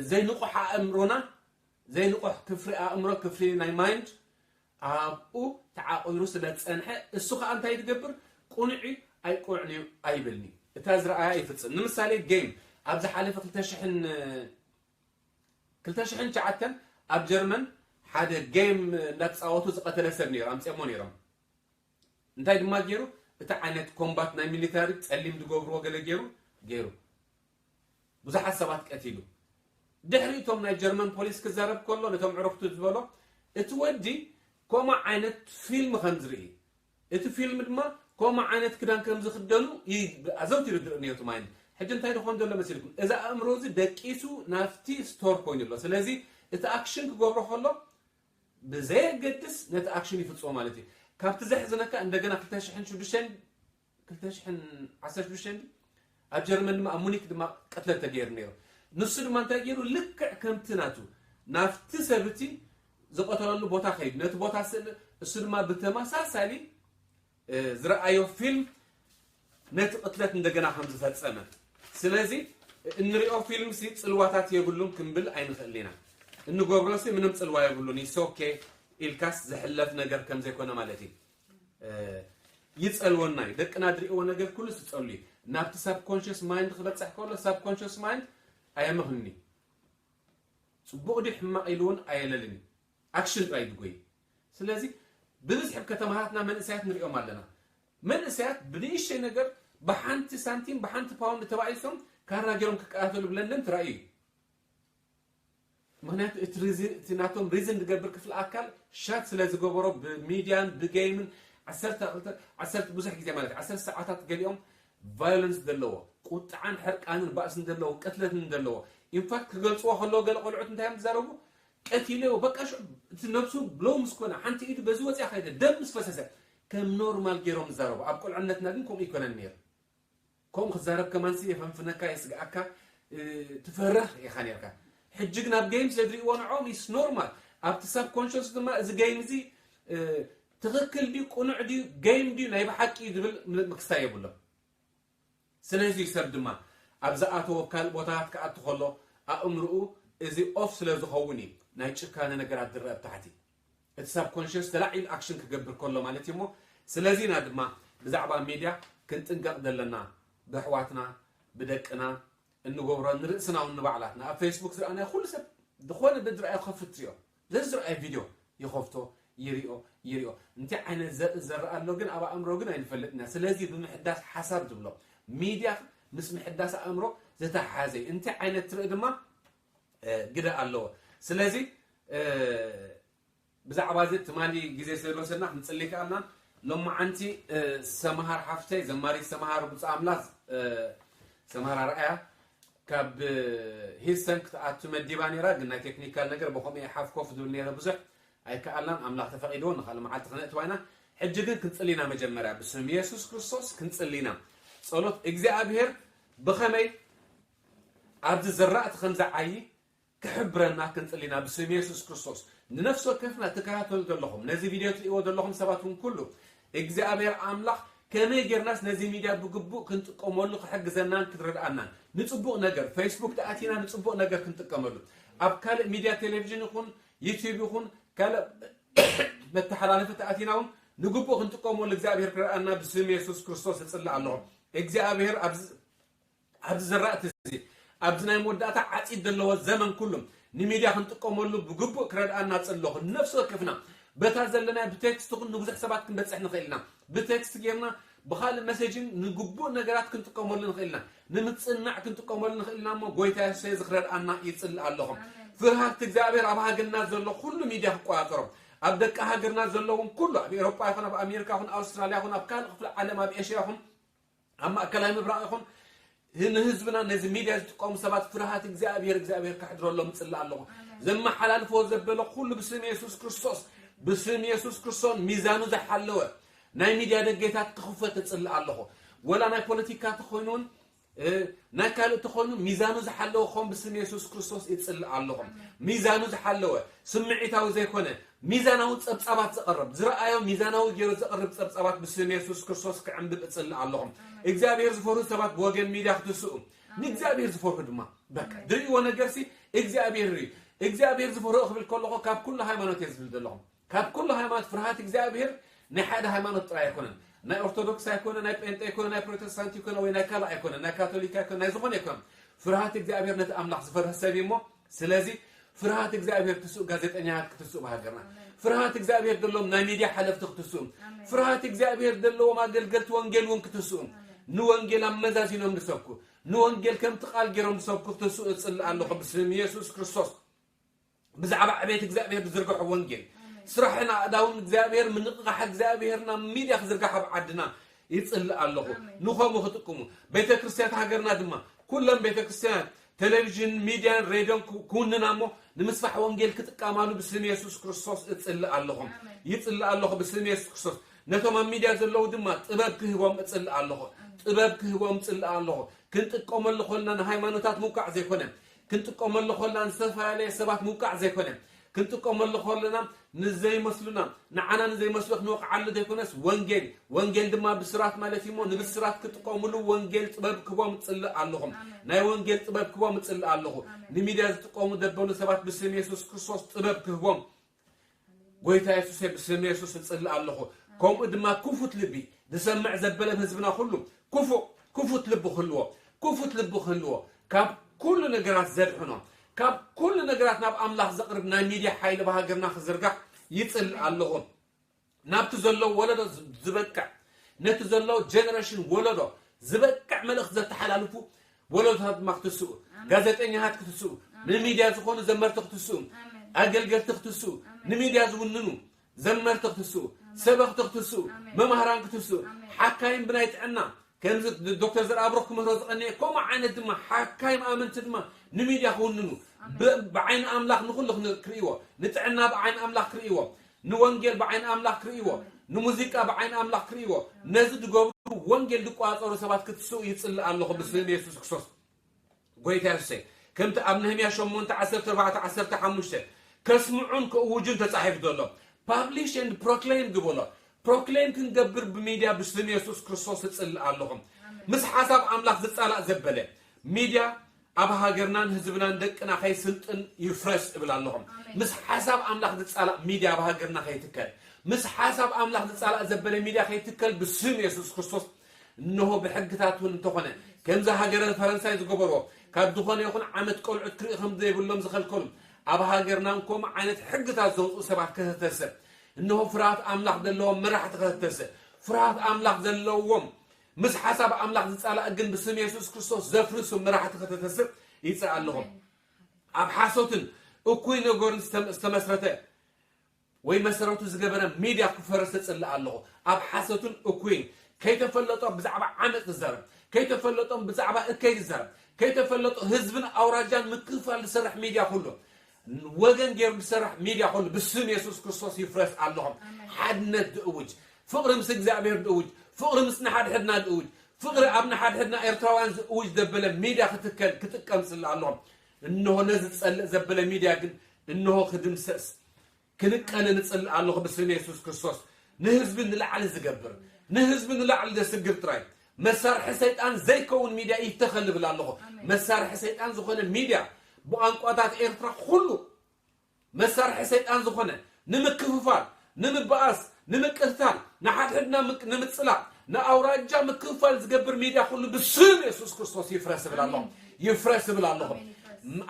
ዘይንቑሕ ኣእምሮና ዘይንቑሕ ክፍሪ ኣእምሮ ክፍሪ ናይ ማይንድ ኣብኡ ተዓቑሩ ስለ ዝፀንሐ እሱ ከዓ እንታይ ትገብር ቁኑዕ እዩ ኣይቁኑዕን እዩ ኣይብልኒ እታ ዝረኣያ ይፍፅም ንምሳሌ ጌም ኣብ ዝሓለፈ ክልተ ሽሕን ክልተ ሽሕን ትሽዓተን ኣብ ጀርመን ሓደ ጌም እንዳተፃወቱ ዝቐተለ ሰብ ነይሩ ኣምፅኦሞ ነይሮም እንታይ ድማ ገይሩ እቲ ዓይነት ኮምባት ናይ ሚሊታሪ ፀሊም ዝገብርዎ ገለ ገይሩ ገይሩ ብዙሓት ሰባት ቀቲሉ ድሕሪ እቶም ናይ ጀርመን ፖሊስ ክዛረብ ከሎ ነቶም ዕሩክቱ ዝበሎ እቲ ወዲ ከምኡ ዓይነት ፊልም ከም ዝርኢ እቲ ፊልም ድማ ከምኡ ዓይነት ክዳን ከም ዝክደኑ ኣዘውቲሩ ዝርኢ ነዮ ትማይን ሕጂ እንታይ ዝኾን ዘሎ መሲልኩም እዚ ኣእምሮ እዚ ደቂሱ ናብቲ ስቶር ኮይኑ ኣሎ ስለዚ እቲ ኣክሽን ክገብሮ ከሎ ብዘየገድስ ነቲ ኣክሽን ይፍፅሞ ማለት እዩ ካብቲ ዘሕዝነካ እንደገና ክልተ ሽሕን ሽዱሽተን ክልተ ሽሕን ዓሰርተ ሽዱሽተን ኣብ ጀርመን ድማ ኣብ ሙኒክ ድማ ቅትለት ተገይሩ ነይሩ ንሱ ድማ እንታይ ገይሩ ልክዕ ከምቲ ናቱ ናብቲ ሰብ እቲ ዝቀተለሉ ቦታ ከይዱ ነቲ ቦታ ስእሊ እሱ ድማ ብተመሳሳሊ ዝረኣዮ ፊልም ነቲ ቅትለት እንደገና ከም ዝፈጸመ ስለዚ እንሪኦ ፊልም ሲ ጽልዋታት የብሉን ክንብል ኣይንኽእል ኢና እንገብሮ ሲ ምንም ጽልዋ የብሉን ይሶኬ ኢልካስ ዝሕለፍ ነገር ከም ዘይኮነ ማለት እዩ ይጸልወና እዩ ደቅና ዝሪእዎ ነገር ኩሉ ዝጸሉ እዩ ናብቲ ሳብኮንሽስ ማይንድ ክበጽሕ ከሎ ሳብኮንሽስ ማይንድ ኣየመኽንኒ ጽቡቕ ድዩ ሕማቕ ኢሉ እውን ኣየለልን እዩ ኣክሽን ጥራይ ዝጎይ ስለዚ ብብዝሒ ኣብ ከተማታትና መንእሰያት ንሪኦም ኣለና። መንእሰያት ብንእሽተይ ነገር ብሓንቲ ሳንቲም ብሓንቲ ፓውንድ ተባኢሶም ካራ ገይሮም ክከታተሉ ብለንደን ትራእዩ እዩ። ምክንያቱ እቲ ሪዝ- እቲ ናቶም ሪዝን ዝገብር ክፍሊ ኣካል ሻት ስለ ዝገበሮ ብሚድያን ብጌይምን ዓሰርተ ክልተ ዓሰርተ ብዙሕ ግዜ ማለት ዓሰርተ ሰዓታት ገሊኦም ቫዮለንስ ዘለዎ ቁጥዓን ሕርቃንን ባእስን ዘለዎ ቅትለትን ዘለዎ ኢንፋክት ክገልፅዎ ከለዎ ገለ ቆልዑት እንታይ እዮም ዝዛረቡ ቀቲለዮ በቃ ሽዑ እቲ ነብሱ ብለው ምስ ኮነ ሓንቲ ኢዱ በዚ ወፅያ ከይደ ደም ምስ ፈሰሰ ከም ኖርማል ገይሮም ዝዛረቡ ኣብ ቁልዕነትና ግን ከምኡ ይኮነን ነይሩ ከምኡ ክዛረብ ከማንሲ የፈንፍነካ የስግኣካ ትፈርህ ኢኻ ነርካ ሕጂ ግን ኣብ ገይም ስለ ዝርእዎ ንዖም ኢስ ኖርማል ኣብቲ ሳብ ኮንሽስ ድማ እዚ ገይም እዚ ትኽክል ድዩ ቁኑዕ ድዩ ገይም ድዩ ናይ ብሓቂ እዩ ዝብል ምክስታይ የብሎም ስለዚ ሰብ ድማ ኣብ ዝኣተዎ ካልእ ቦታታት ክኣቱ ከሎ ኣእምርኡ እዚ ኦፍ ስለ ዝኸውን እዩ ናይ ጭካነ ነገራት ዝረአ ብታሕቲ እቲ ሳብ ኮንሽስ ተላዒሉ ኣክሽን ክገብር ከሎ ማለት እዩ እሞ ስለዚ ኢና ድማ ብዛዕባ ሚድያ ክንጥንቀቕ ዘለና ብኣሕዋትና ብደቅና እንገብሮ ንርእስና እውን ንባዕላትና ኣብ ፌስቡክ ዝረኣናዮ ኩሉ ሰብ ዝኾነ ብዝረኣዮ ክኸፍት ትሪኦ ዘዝረኣዮ ቪድዮ ይኸፍቶ ይሪኦ ይሪኦ እንታይ ዓይነት ዘርኢ ዘረኣ ኣሎ ግን ኣብ ኣእምሮ ግን ኣይንፈልጥና ስለዚ ብምሕዳስ ሓሳብ ዝብሎ ሚድያ ምስ ምሕዳስ ኣእምሮ ዝተሓሓዘ እዩ እንታይ ዓይነት ትርኢ ድማ ግደ ኣለዎ ስለዚ ብዛዕባ እዚ ትማሊ ግዜ ስለ ዝወሰድና ክንጽሊ ከኣልና ሎማዓንቲ ሰምሃር ሓፍተይ ዘማሪት ሰምሃር ብፁዕ ኣምላኽ ሰምሃር ኣርኣያ ካብ ሂስተን ክትኣቱ መዲባ ነይራ ግን ናይ ቴክኒካል ነገር ብኸምኡ ሓፍ ኮፍ ዝብል ነይረ ብዙሕ ኣይከኣልናን ኣምላኽ ተፈቒድዎ ንኻልእ መዓልቲ ክነእትዋ ኢና ሕጂ ግን ክንጽሊ ኢና መጀመርያ ብስም የሱስ ክርስቶስ ክንጽሊ ኢና ጸሎት እግዚኣብሔር ብኸመይ ኣብዚ ዘራእቲ ከም ዝዓዪ ክሕብረና ክንጽሊ ኢና ብስም የሱስ ክርስቶስ ንነፍሲ ወከፍና ትከታተሉ ዘለኹም ነዚ ቪድዮ ትርእዎ ዘለኹም ሰባት እውን ኩሉ እግዚኣብሔር ኣምላኽ ከመይ ጌርናስ ነዚ ሚድያ ብግቡእ ክንጥቀመሉ ክሕግዘናን ክትረድኣናን ንጽቡቕ ነገር ፌስቡክ ተኣቲና ንጽቡቕ ነገር ክንጥቀመሉ ኣብ ካልእ ሚድያ ቴሌቪዥን ይኹን ዩቲዩብ ይኹን ካልእ መተሓላለፊ ተኣቲና እውን ንግቡእ ክንጥቀመሉ እግዚኣብሔር ክረድኣና ብስም የሱስ ክርስቶስ እጽሊ ኣለኹ እግዚኣብሔር ኣብዚ ኣብዚ ዘራእቲ እዚ ኣብዚ ናይ መወዳእታ ዓፂድ ዘለዎ ዘመን ኩሉ ንሚድያ ክንጥቀመሉ ብግቡእ ክረድኣና እፅሊ ኣለኹ ነፍሲ ወከፍና በታ ዘለና ብቴክስት ኹን ንብዙሕ ሰባት ክንበፅሕ ንኽእል ኢና ብቴክስት ጌርና ብኻልእ መሴጅን ንግቡእ ነገራት ክንጥቀመሉ ንኽእል ኢና ንምፅናዕ ክንጥቀመሉ ንኽእል ኢና እሞ ጎይታ የሱስ እዚ ክረድኣና ይፅሊ ኣለኹ ፍርሃት እግዚኣብሔር ኣብ ሃገርና ዘሎ ኩሉ ሚድያ ክቆፃፀሮ ኣብ ደቂ ሃገርና ዘለውን ኩሉ ኣብ ኤሮጳ ይኹን ኣብ ኣሜሪካ ይኹን ኣውስትራልያ ይኹን ኣብ ካልእ ክፍሊ ዓለም ኣብ ኤሽያ ይኹን ኣብ ማእከላይ ምብራቕ ይኹን ንህዝብና ነዚ ሚድያ ዝጥቀሙ ሰባት ፍርሃት እግዚኣብሔር እግዚኣብሔር ከሕድረሎም እጽሊ ኣለኹ ዘመሓላልፎ ዘበለ ኩሉ ብስም የሱስ ክርስቶስ ብስም የሱስ ክርስቶስ ሚዛኑ ዝሓለወ ናይ ሚድያ ደገታት ክኽፈት እጽሊ ኣለኹ ወላ ናይ ፖለቲካ ተኾይኑን ናይ ካልእ ተኾይኑ ሚዛኑ ዝሓለወ ኾን ብስም የሱስ ክርስቶስ ይጽልእ ኣለኹም። ሚዛኑ ዝሓለወ ስምዒታዊ ዘይኮነ ሚዛናዊ ጸብጻባት ዘቕርብ ዝረኣዮ ሚዛናዊ ገይሩ ዘቕርብ ጸብጻባት ብስም የሱስ ክርስቶስ ክዕንብብ እጽልእ ኣለኹም። እግዚኣብሔር ዝፈርሁ ሰባት ብወገን ሚድያ ክትስኡ ንእግዚኣብሔር ዝፈርሁ ድማ በቃ ድርእይዎ ነገርሲ እግዚኣብሔር ርእዩ። እግዚኣብሔር ዝፈርሁ ክብል ከለኹ ካብ ኩሉ ሃይማኖት እየ ዝብል ዘለኹም። ካብ ኩሉ ሃይማኖት ፍርሃት እግዚኣብሔር ናይ ሓደ ሃይማኖት ጥራይ ኣይኮነን። ናይ ኦርቶዶክስ ኣይኮነ፣ ናይ ጴንጤ ኣይኮነ፣ ናይ ፕሮቴስታንት ኣይኮነ፣ ወይ ናይ ካልእ ኣይኮነ፣ ናይ ካቶሊክ ኣይኮነ፣ ናይ ዝኾነ ኣይኮነ። ፍርሃት እግዚኣብሔር ነቲ ኣምላኽ ዝፈርህ ሰብ እዩ እሞ፣ ስለዚ ፍርሃት እግዚኣብሔር ትስኡ ጋዜጠኛታት ክትስኡ ብሃገርና። ፍርሃት እግዚኣብሔር ዘለዎም ናይ ሚድያ ሓለፍቲ ክትስኡ። ፍርሃት እግዚኣብሔር ዘለዎም ኣገልገልቲ ወንጌል እውን ክትስኡ። ንወንጌል ኣመዛዚኖም ዝሰብኩ፣ ንወንጌል ከምቲ ቃል ገይሮም ዝሰብኩ ክትስኡ እጽሊ ኣለኹ ብስም የሱስ ክርስቶስ። ብዛዕባ ዕቤት እግዚኣብሔር ዝዝርግሖ ወንጌል ስራሕን ኣእዳውን እግዚኣብሔር ምንቕቓሕ እግዚኣብሔር ናብ ሚድያ ክዝርጋሕ ኣብ ዓድና ይጽልእ ኣለኹ። ንኸምኡ ክጥቅሙ ቤተ ክርስቲያናት ሃገርና ድማ ኩለን ቤተ ክርስቲያናት ቴሌቪዥን ሚድያን ሬድዮን ክውንና እሞ ንምስፋሕ ወንጌል ክጥቀማሉ ብስም የሱስ ክርስቶስ እጽልእ ኣለኹ። ይጽልእ ኣለኹ ብስም የሱስ ክርስቶስ። ነቶም ኣብ ሚድያ ዘለዉ ድማ ጥበብ ክህቦም እጽልእ ኣለኹ። ጥበብ ክህቦም እጽልእ ኣለኹ። ክንጥቀመሉ ከለና ንሃይማኖታት ምውቃዕ ዘይኮነ ክንጥቀመሉ ከለና ንዝተፈላለየ ሰባት ምውቃዕ ዘይኮነ ክንጥቀመሉ ከለና ንዘይመስሉና ንዓና ንዘይመስሉ ክንወቅዓሉ ዘይኮነስ ወንጌል ወንጌል ድማ ብስራት ማለት እሞ ንብስራት ክጥቀሙሉ ወንጌል ጥበብ ክቦም እጽልእ ኣለኹም። ናይ ወንጌል ጥበብ ክቦም እጽልእ ኣለኹ። ንሚድያ ዝጥቀሙ ዘበሉ ሰባት ብስም የሱስ ክርስቶስ ጥበብ ክህቦም ጎይታ የሱሰይ ብስም የሱስ እጽልእ ኣለኹ። ከምኡ ድማ ክፉት ልቢ ዝሰምዕ ዘበለ ህዝብና ኩሉ ክፉእ ክፉት ልቢ ክህልዎ ክፉት ልቢ ክህልዎ ካብ ኩሉ ነገራት ዘድሕኖ ካብ ኩሉ ነገራት ናብ ኣምላኽ ዘቕርብ ናይ ሚድያ ሓይሊ ብሃገርና ክዝርጋሕ ይጽል ኣለኹ። ናብቲ ዘሎ ወለዶ ዝበቅዕ፣ ነቲ ዘሎ ጀነሬሽን ወለዶ ዝበቅዕ መልእኽቲ ዘተሓላልፉ ወለዶታት ድማ ክትስኡ፣ ጋዜጠኛታት ክትስኡ፣ ንሚድያ ዝኾኑ ዘመርቲ ክትስኡ፣ ኣገልገልቲ ክትስኡ፣ ንሚድያ ዝውንኑ ዘመርቲ ክትስኡ፣ ሰበኽቲ ክትስኡ፣ መማህራን ክትስኡ፣ ሓካይም ብናይ ጥዕና ከምዚ ዶክተር ዘርኣብሩኽ ክምህሮ ዝቐነየ ከምኡ ዓይነት ድማ ሓካይም ኣመንቲ ድማ ንሚድያ ክውንኑ፣ ብዓይኒ ኣምላኽ ንኹሉ ክርእይዎ፣ ንጥዕና ብዓይኒ ኣምላኽ ክርእይዎ፣ ንወንጌል ብዓይኒ ኣምላኽ ክርእይዎ፣ ንሙዚቃ ብዓይኒ ኣምላኽ ክርእይዎ፣ ነዚ ዝገብሩ ወንጌል ዝቋጸሩ ሰባት ክትስኡ ይጽልእ ኣለኹ ብስም የሱስ ክርስቶስ። ጎይታ የሱሰይ፣ ከምቲ ኣብ ነህምያ ሸሞንተ ዓሰርተ ኣርባዕተ ዓሰርተ ሓሙሽተ ከስምዑን ክእውጁን ተጻሒፉ ዘሎ፣ ፓብሊሽ ኤንድ ፕሮክሌም ግበሎ። ፕሮክሌም ክንገብር ብሚድያ ብስም የሱስ ክርስቶስ እጽልእ ኣለኹም። ምስ ሓሳብ ኣምላኽ ዝጻላእ ዘበለ ሚድያ ኣብ ሃገርናን ህዝብናን ደቅና ከይስልጥን ይፍረስ እብል ኣለኹም። ምስ ሓሳብ ኣምላኽ ዝጻላእ ሚድያ ኣብ ሃገርና ከይትከል፣ ምስ ሓሳብ ኣምላኽ ዝጻላእ ዘበለ ሚድያ ከይትከል ብስም የሱስ ክርስቶስ። እንሆ ብሕግታት እውን እንተኾነ ከምዚ ሃገረ ፈረንሳይ ዝገበርዎ ካብ ዝኾነ ይኹን ዓመት ቆልዑት ክርኢ ከም ዘይብሎም ዝኸልከሉ ኣብ ሃገርና ከምኡ ዓይነት ሕግታት ዘውፅኡ ሰባት ከተተሰ እንሆ ፍርሃት ኣምላኽ ዘለዎም መራሕቲ ከተተሰ ፍርሃት ኣምላኽ ዘለዎም ምስ ሓሳብ ኣምላኽ ዝጻላእ ግን ብስም የሱስ ክርስቶስ ዘፍርሱ መራሕቲ ከተተስእ ይጽእ ኣለኹም። ኣብ ሓሶትን እኩይ ነገርን ዝተመስረተ ወይ መሰረቱ ዝገበረ ሚድያ ክፈርስ እጽልእ ኣለኹ። ኣብ ሓሶትን እኩይን ከይተፈለጦ ብዛዕባ ዓመጽ ዝዛረብ፣ ከይተፈለጦም ብዛዕባ እከይ ዝዛረብ፣ ከይተፈለጦ ህዝብን ኣውራጃን ምክፍፋል ዝሰርሕ ሚድያ ኩሉ፣ ወገን ገይሩ ዝሰርሕ ሚድያ ኩሉ ብስም የሱስ ክርስቶስ ይፍረስ ኣለኹም። ሓድነት ዝእውጅ፣ ፍቕሪ ምስ እግዚኣብሔር ዝእውጅ፣ ፍቕሪ ምስ ንሓድሕድና ዝእውጅ፣ ፍቕሪ ኣብ ንሓድሕድና ኤርትራውያን ዝእውጅ ዘበለ ሚድያ ክትከል ክጥቀም እጽልእ ኣለኹም። እንሆ ነዚ ዝጸልእ ዘበለ ሚድያ ግን እንሆ ክድምሰስ ክንቀለ ንጽልእ ኣለኹ ብስም የሱስ ክርስቶስ። ንህዝቢ ንላዕሊ ዝገብር፣ ንህዝቢ ንላዕሊ ዘስግር ጥራይ መሳርሒ ሰይጣን ዘይከውን ሚድያ ይተኸል እብል ኣለኹ። መሳርሒ ሰይጣን ዝኾነ ሚድያ ብቋንቋታት ኤርትራ ኩሉ መሳርሒ ሰይጣን ዝኾነ ንምክፍፋል፣ ንምብኣስ፣ ንምቅትታል፣ ንሓድሕድና ምቅ- ንምጽላእ፣ ንኣውራጃ ምክፍፋል ዝገብር ሚድያ ኩሉ ብስም የሱስ ክርስቶስ ይፍረስ እብል ኣለኹ። ይፍረስ እብል ኣለኹ።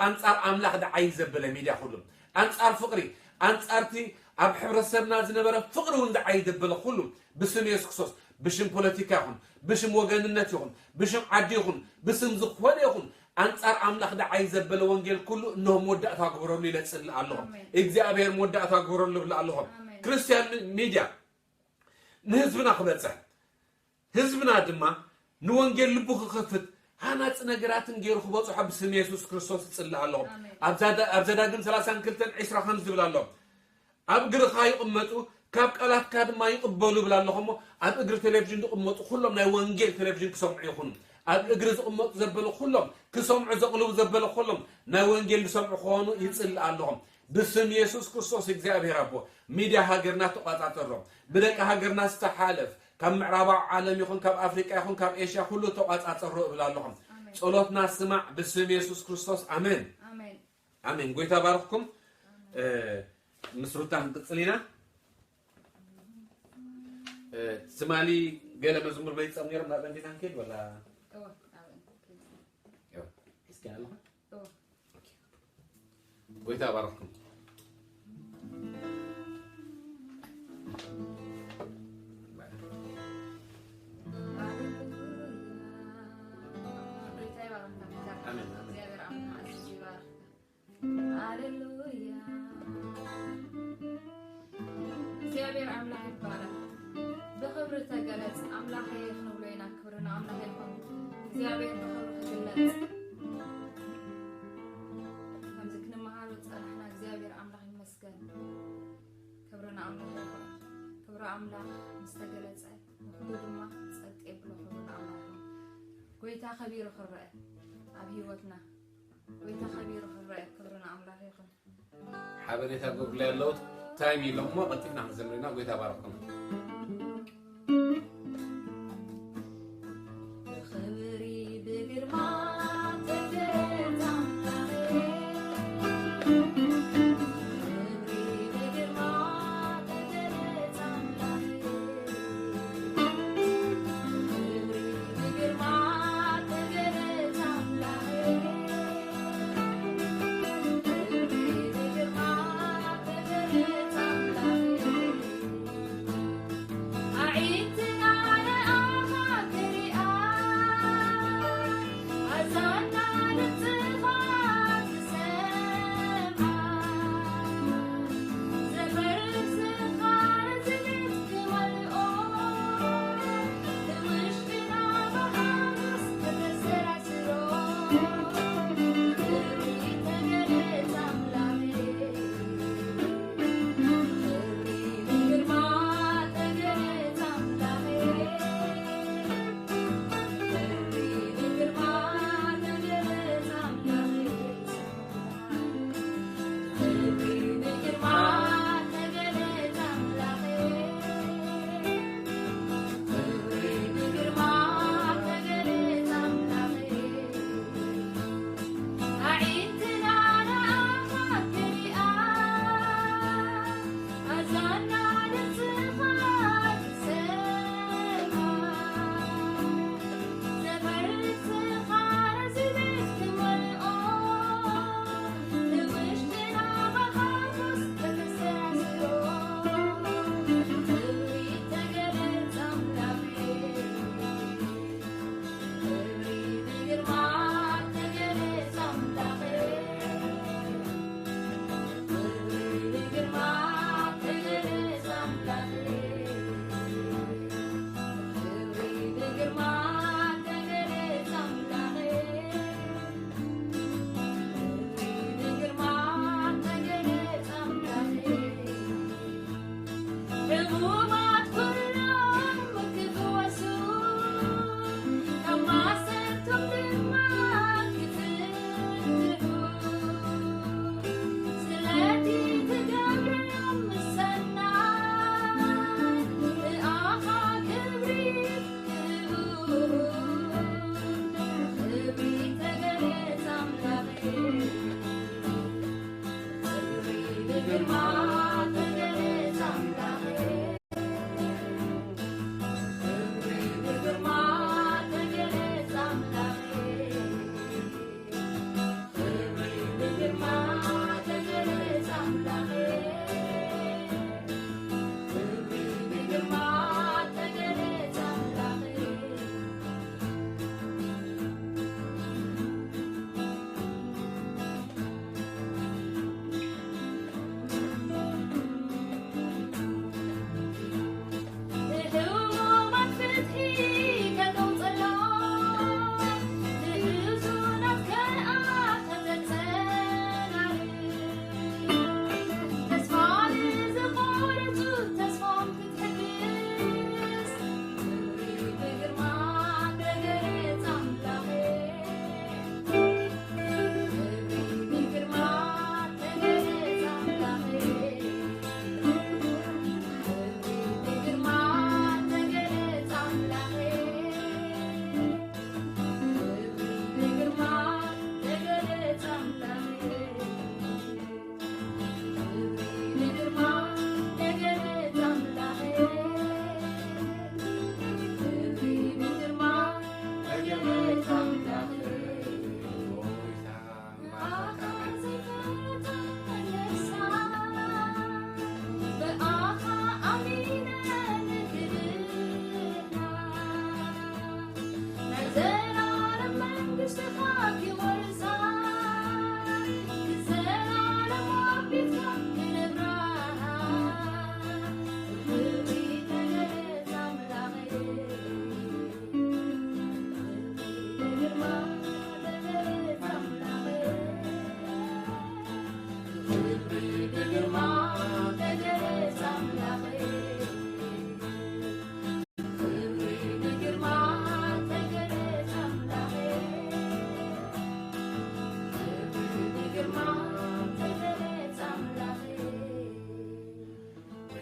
ኣንጻር ኣምላኽ ደዓይ ዘበለ ሚድያ ኩሉ ኣንጻር ፍቕሪ፣ ኣንጻርቲ ኣብ ሕብረተሰብና ዝነበረ ፍቕሪ እውን ደዓይ ዘበለ ኩሉ ብስም የሱስ ክርስቶስ፣ ብሽም ፖለቲካ ይኹን፣ ብሽም ወገንነት ይኹን፣ ብሽም ዓዲ ይኹን፣ ብስም ዝኾነ ይኹን ኣንጻር ኣምላኽ ደዓይ ዘበለ ወንጌል ኩሉ እንሆ መወዳእታ ግበረሉ ኢለ እጽሊ ኣለኹ። እግዚኣብሔር መወዳእታ ግበረሉ እብል ኣለኹ። ክርስትያን ሚድያ ንህዝብና ክበጽሕ ህዝብና ድማ ንወንጌል ልቡ ክኸፍት ሃናጺ ነገራትን ገይሩ ክበጽሖ ብስም የሱስ ክርስቶስ እጽሊ ኣለኹ። ኣብ ዘዳ- ኣብ ዘዳግም ሰላሳን ክልተን ዕስራ ከም ዝብል ኣሎ፣ ኣብ እግርኻ ይቕመጡ ካብ ቃላትካ ድማ ይቕበሉ ይብል ኣለኹ። እሞ ኣብ እግሪ ቴሌቪዥን ዝቕመጡ ኩሎም ናይ ወንጌል ቴሌቪዥን ክሰምዑ ይኹኑ። ኣብ እግሪ ዝቕመጡ ዘበሉ ኩሎም ክሰምዑ ዘቕልቡ ዘበሉ ኩሎም ናይ ወንጌል ዝሰምዑ ክኾኑ ይጽሊ ኣለኹ። ብስም የሱስ ክርስቶስ እግዚኣብሔር ኣቦ ሚድያ ሃገርና ተቋጻጸሮ። ብደቂ ሃገርና ዝተሓለፍ ካብ ምዕራባዊ ዓለም ይኹን ካብ ኣፍሪቃ ይኹን ካብ ኤሽያ ኩሉ ተቋጻጸሮ እብል ኣለኹ። ጸሎትና ስማዕ ብስም የሱስ ክርስቶስ ኣሜን። ኣሜን። ኣሜን። ጎይታ ባርኽኩም። እ፣ ምስ ሩታ ክንቅጽል ኢና። እ፣ ትማሊ ገለ መዝሙር መሪጾም ነይሮም ናብ እንዴት ንከይድ ወላ? እወ፣ ናብ እንዴት። እወ፣ እስኪ ኣለኹ። እወ። ጎይታ ባርኽኩም። ኣሜን፣ ኣሜን። ሃሌሉያ። እግዚኣብሔር ኣምላኽ ይባረክ። ብኽብሪ ተገለጽ ኣምላኸይ ክንብሎ ኢና። ክብሪ ንኣምላኽ ይኹን። እግዚኣብሔር ብኽብሪ ክግለጽ። ከምዚ ክንመሃሮ ዝጸናሕና እግዚኣብሔር ኣምላኽ ይመስገን። ክብሪ ንኣምላኽ ይኹን። ክብሪ ኣምላኽ ምስ ተገለጸ ንኹሉ ድማ ጸጥ የብሎ። ክብሪ ንኣምላኽ ይኹን። ጎይታ ከቢሩ ክረአ ኣብ ህይወትና። ጎይታ ከቢሩ ክረአ። ክብሪ ንኣምላኽ ይኹን። ሓበሬታ ጎግል ያለው ታይም ኢሎሞ ቀልጢፍና ክንዘምር ኢና። ጎይታ ባረኩም። ብኽብሪ ብግርማ ተገለጽ ኣምላኽ።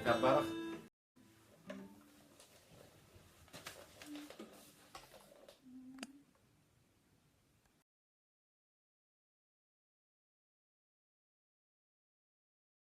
ካብ ባርኽ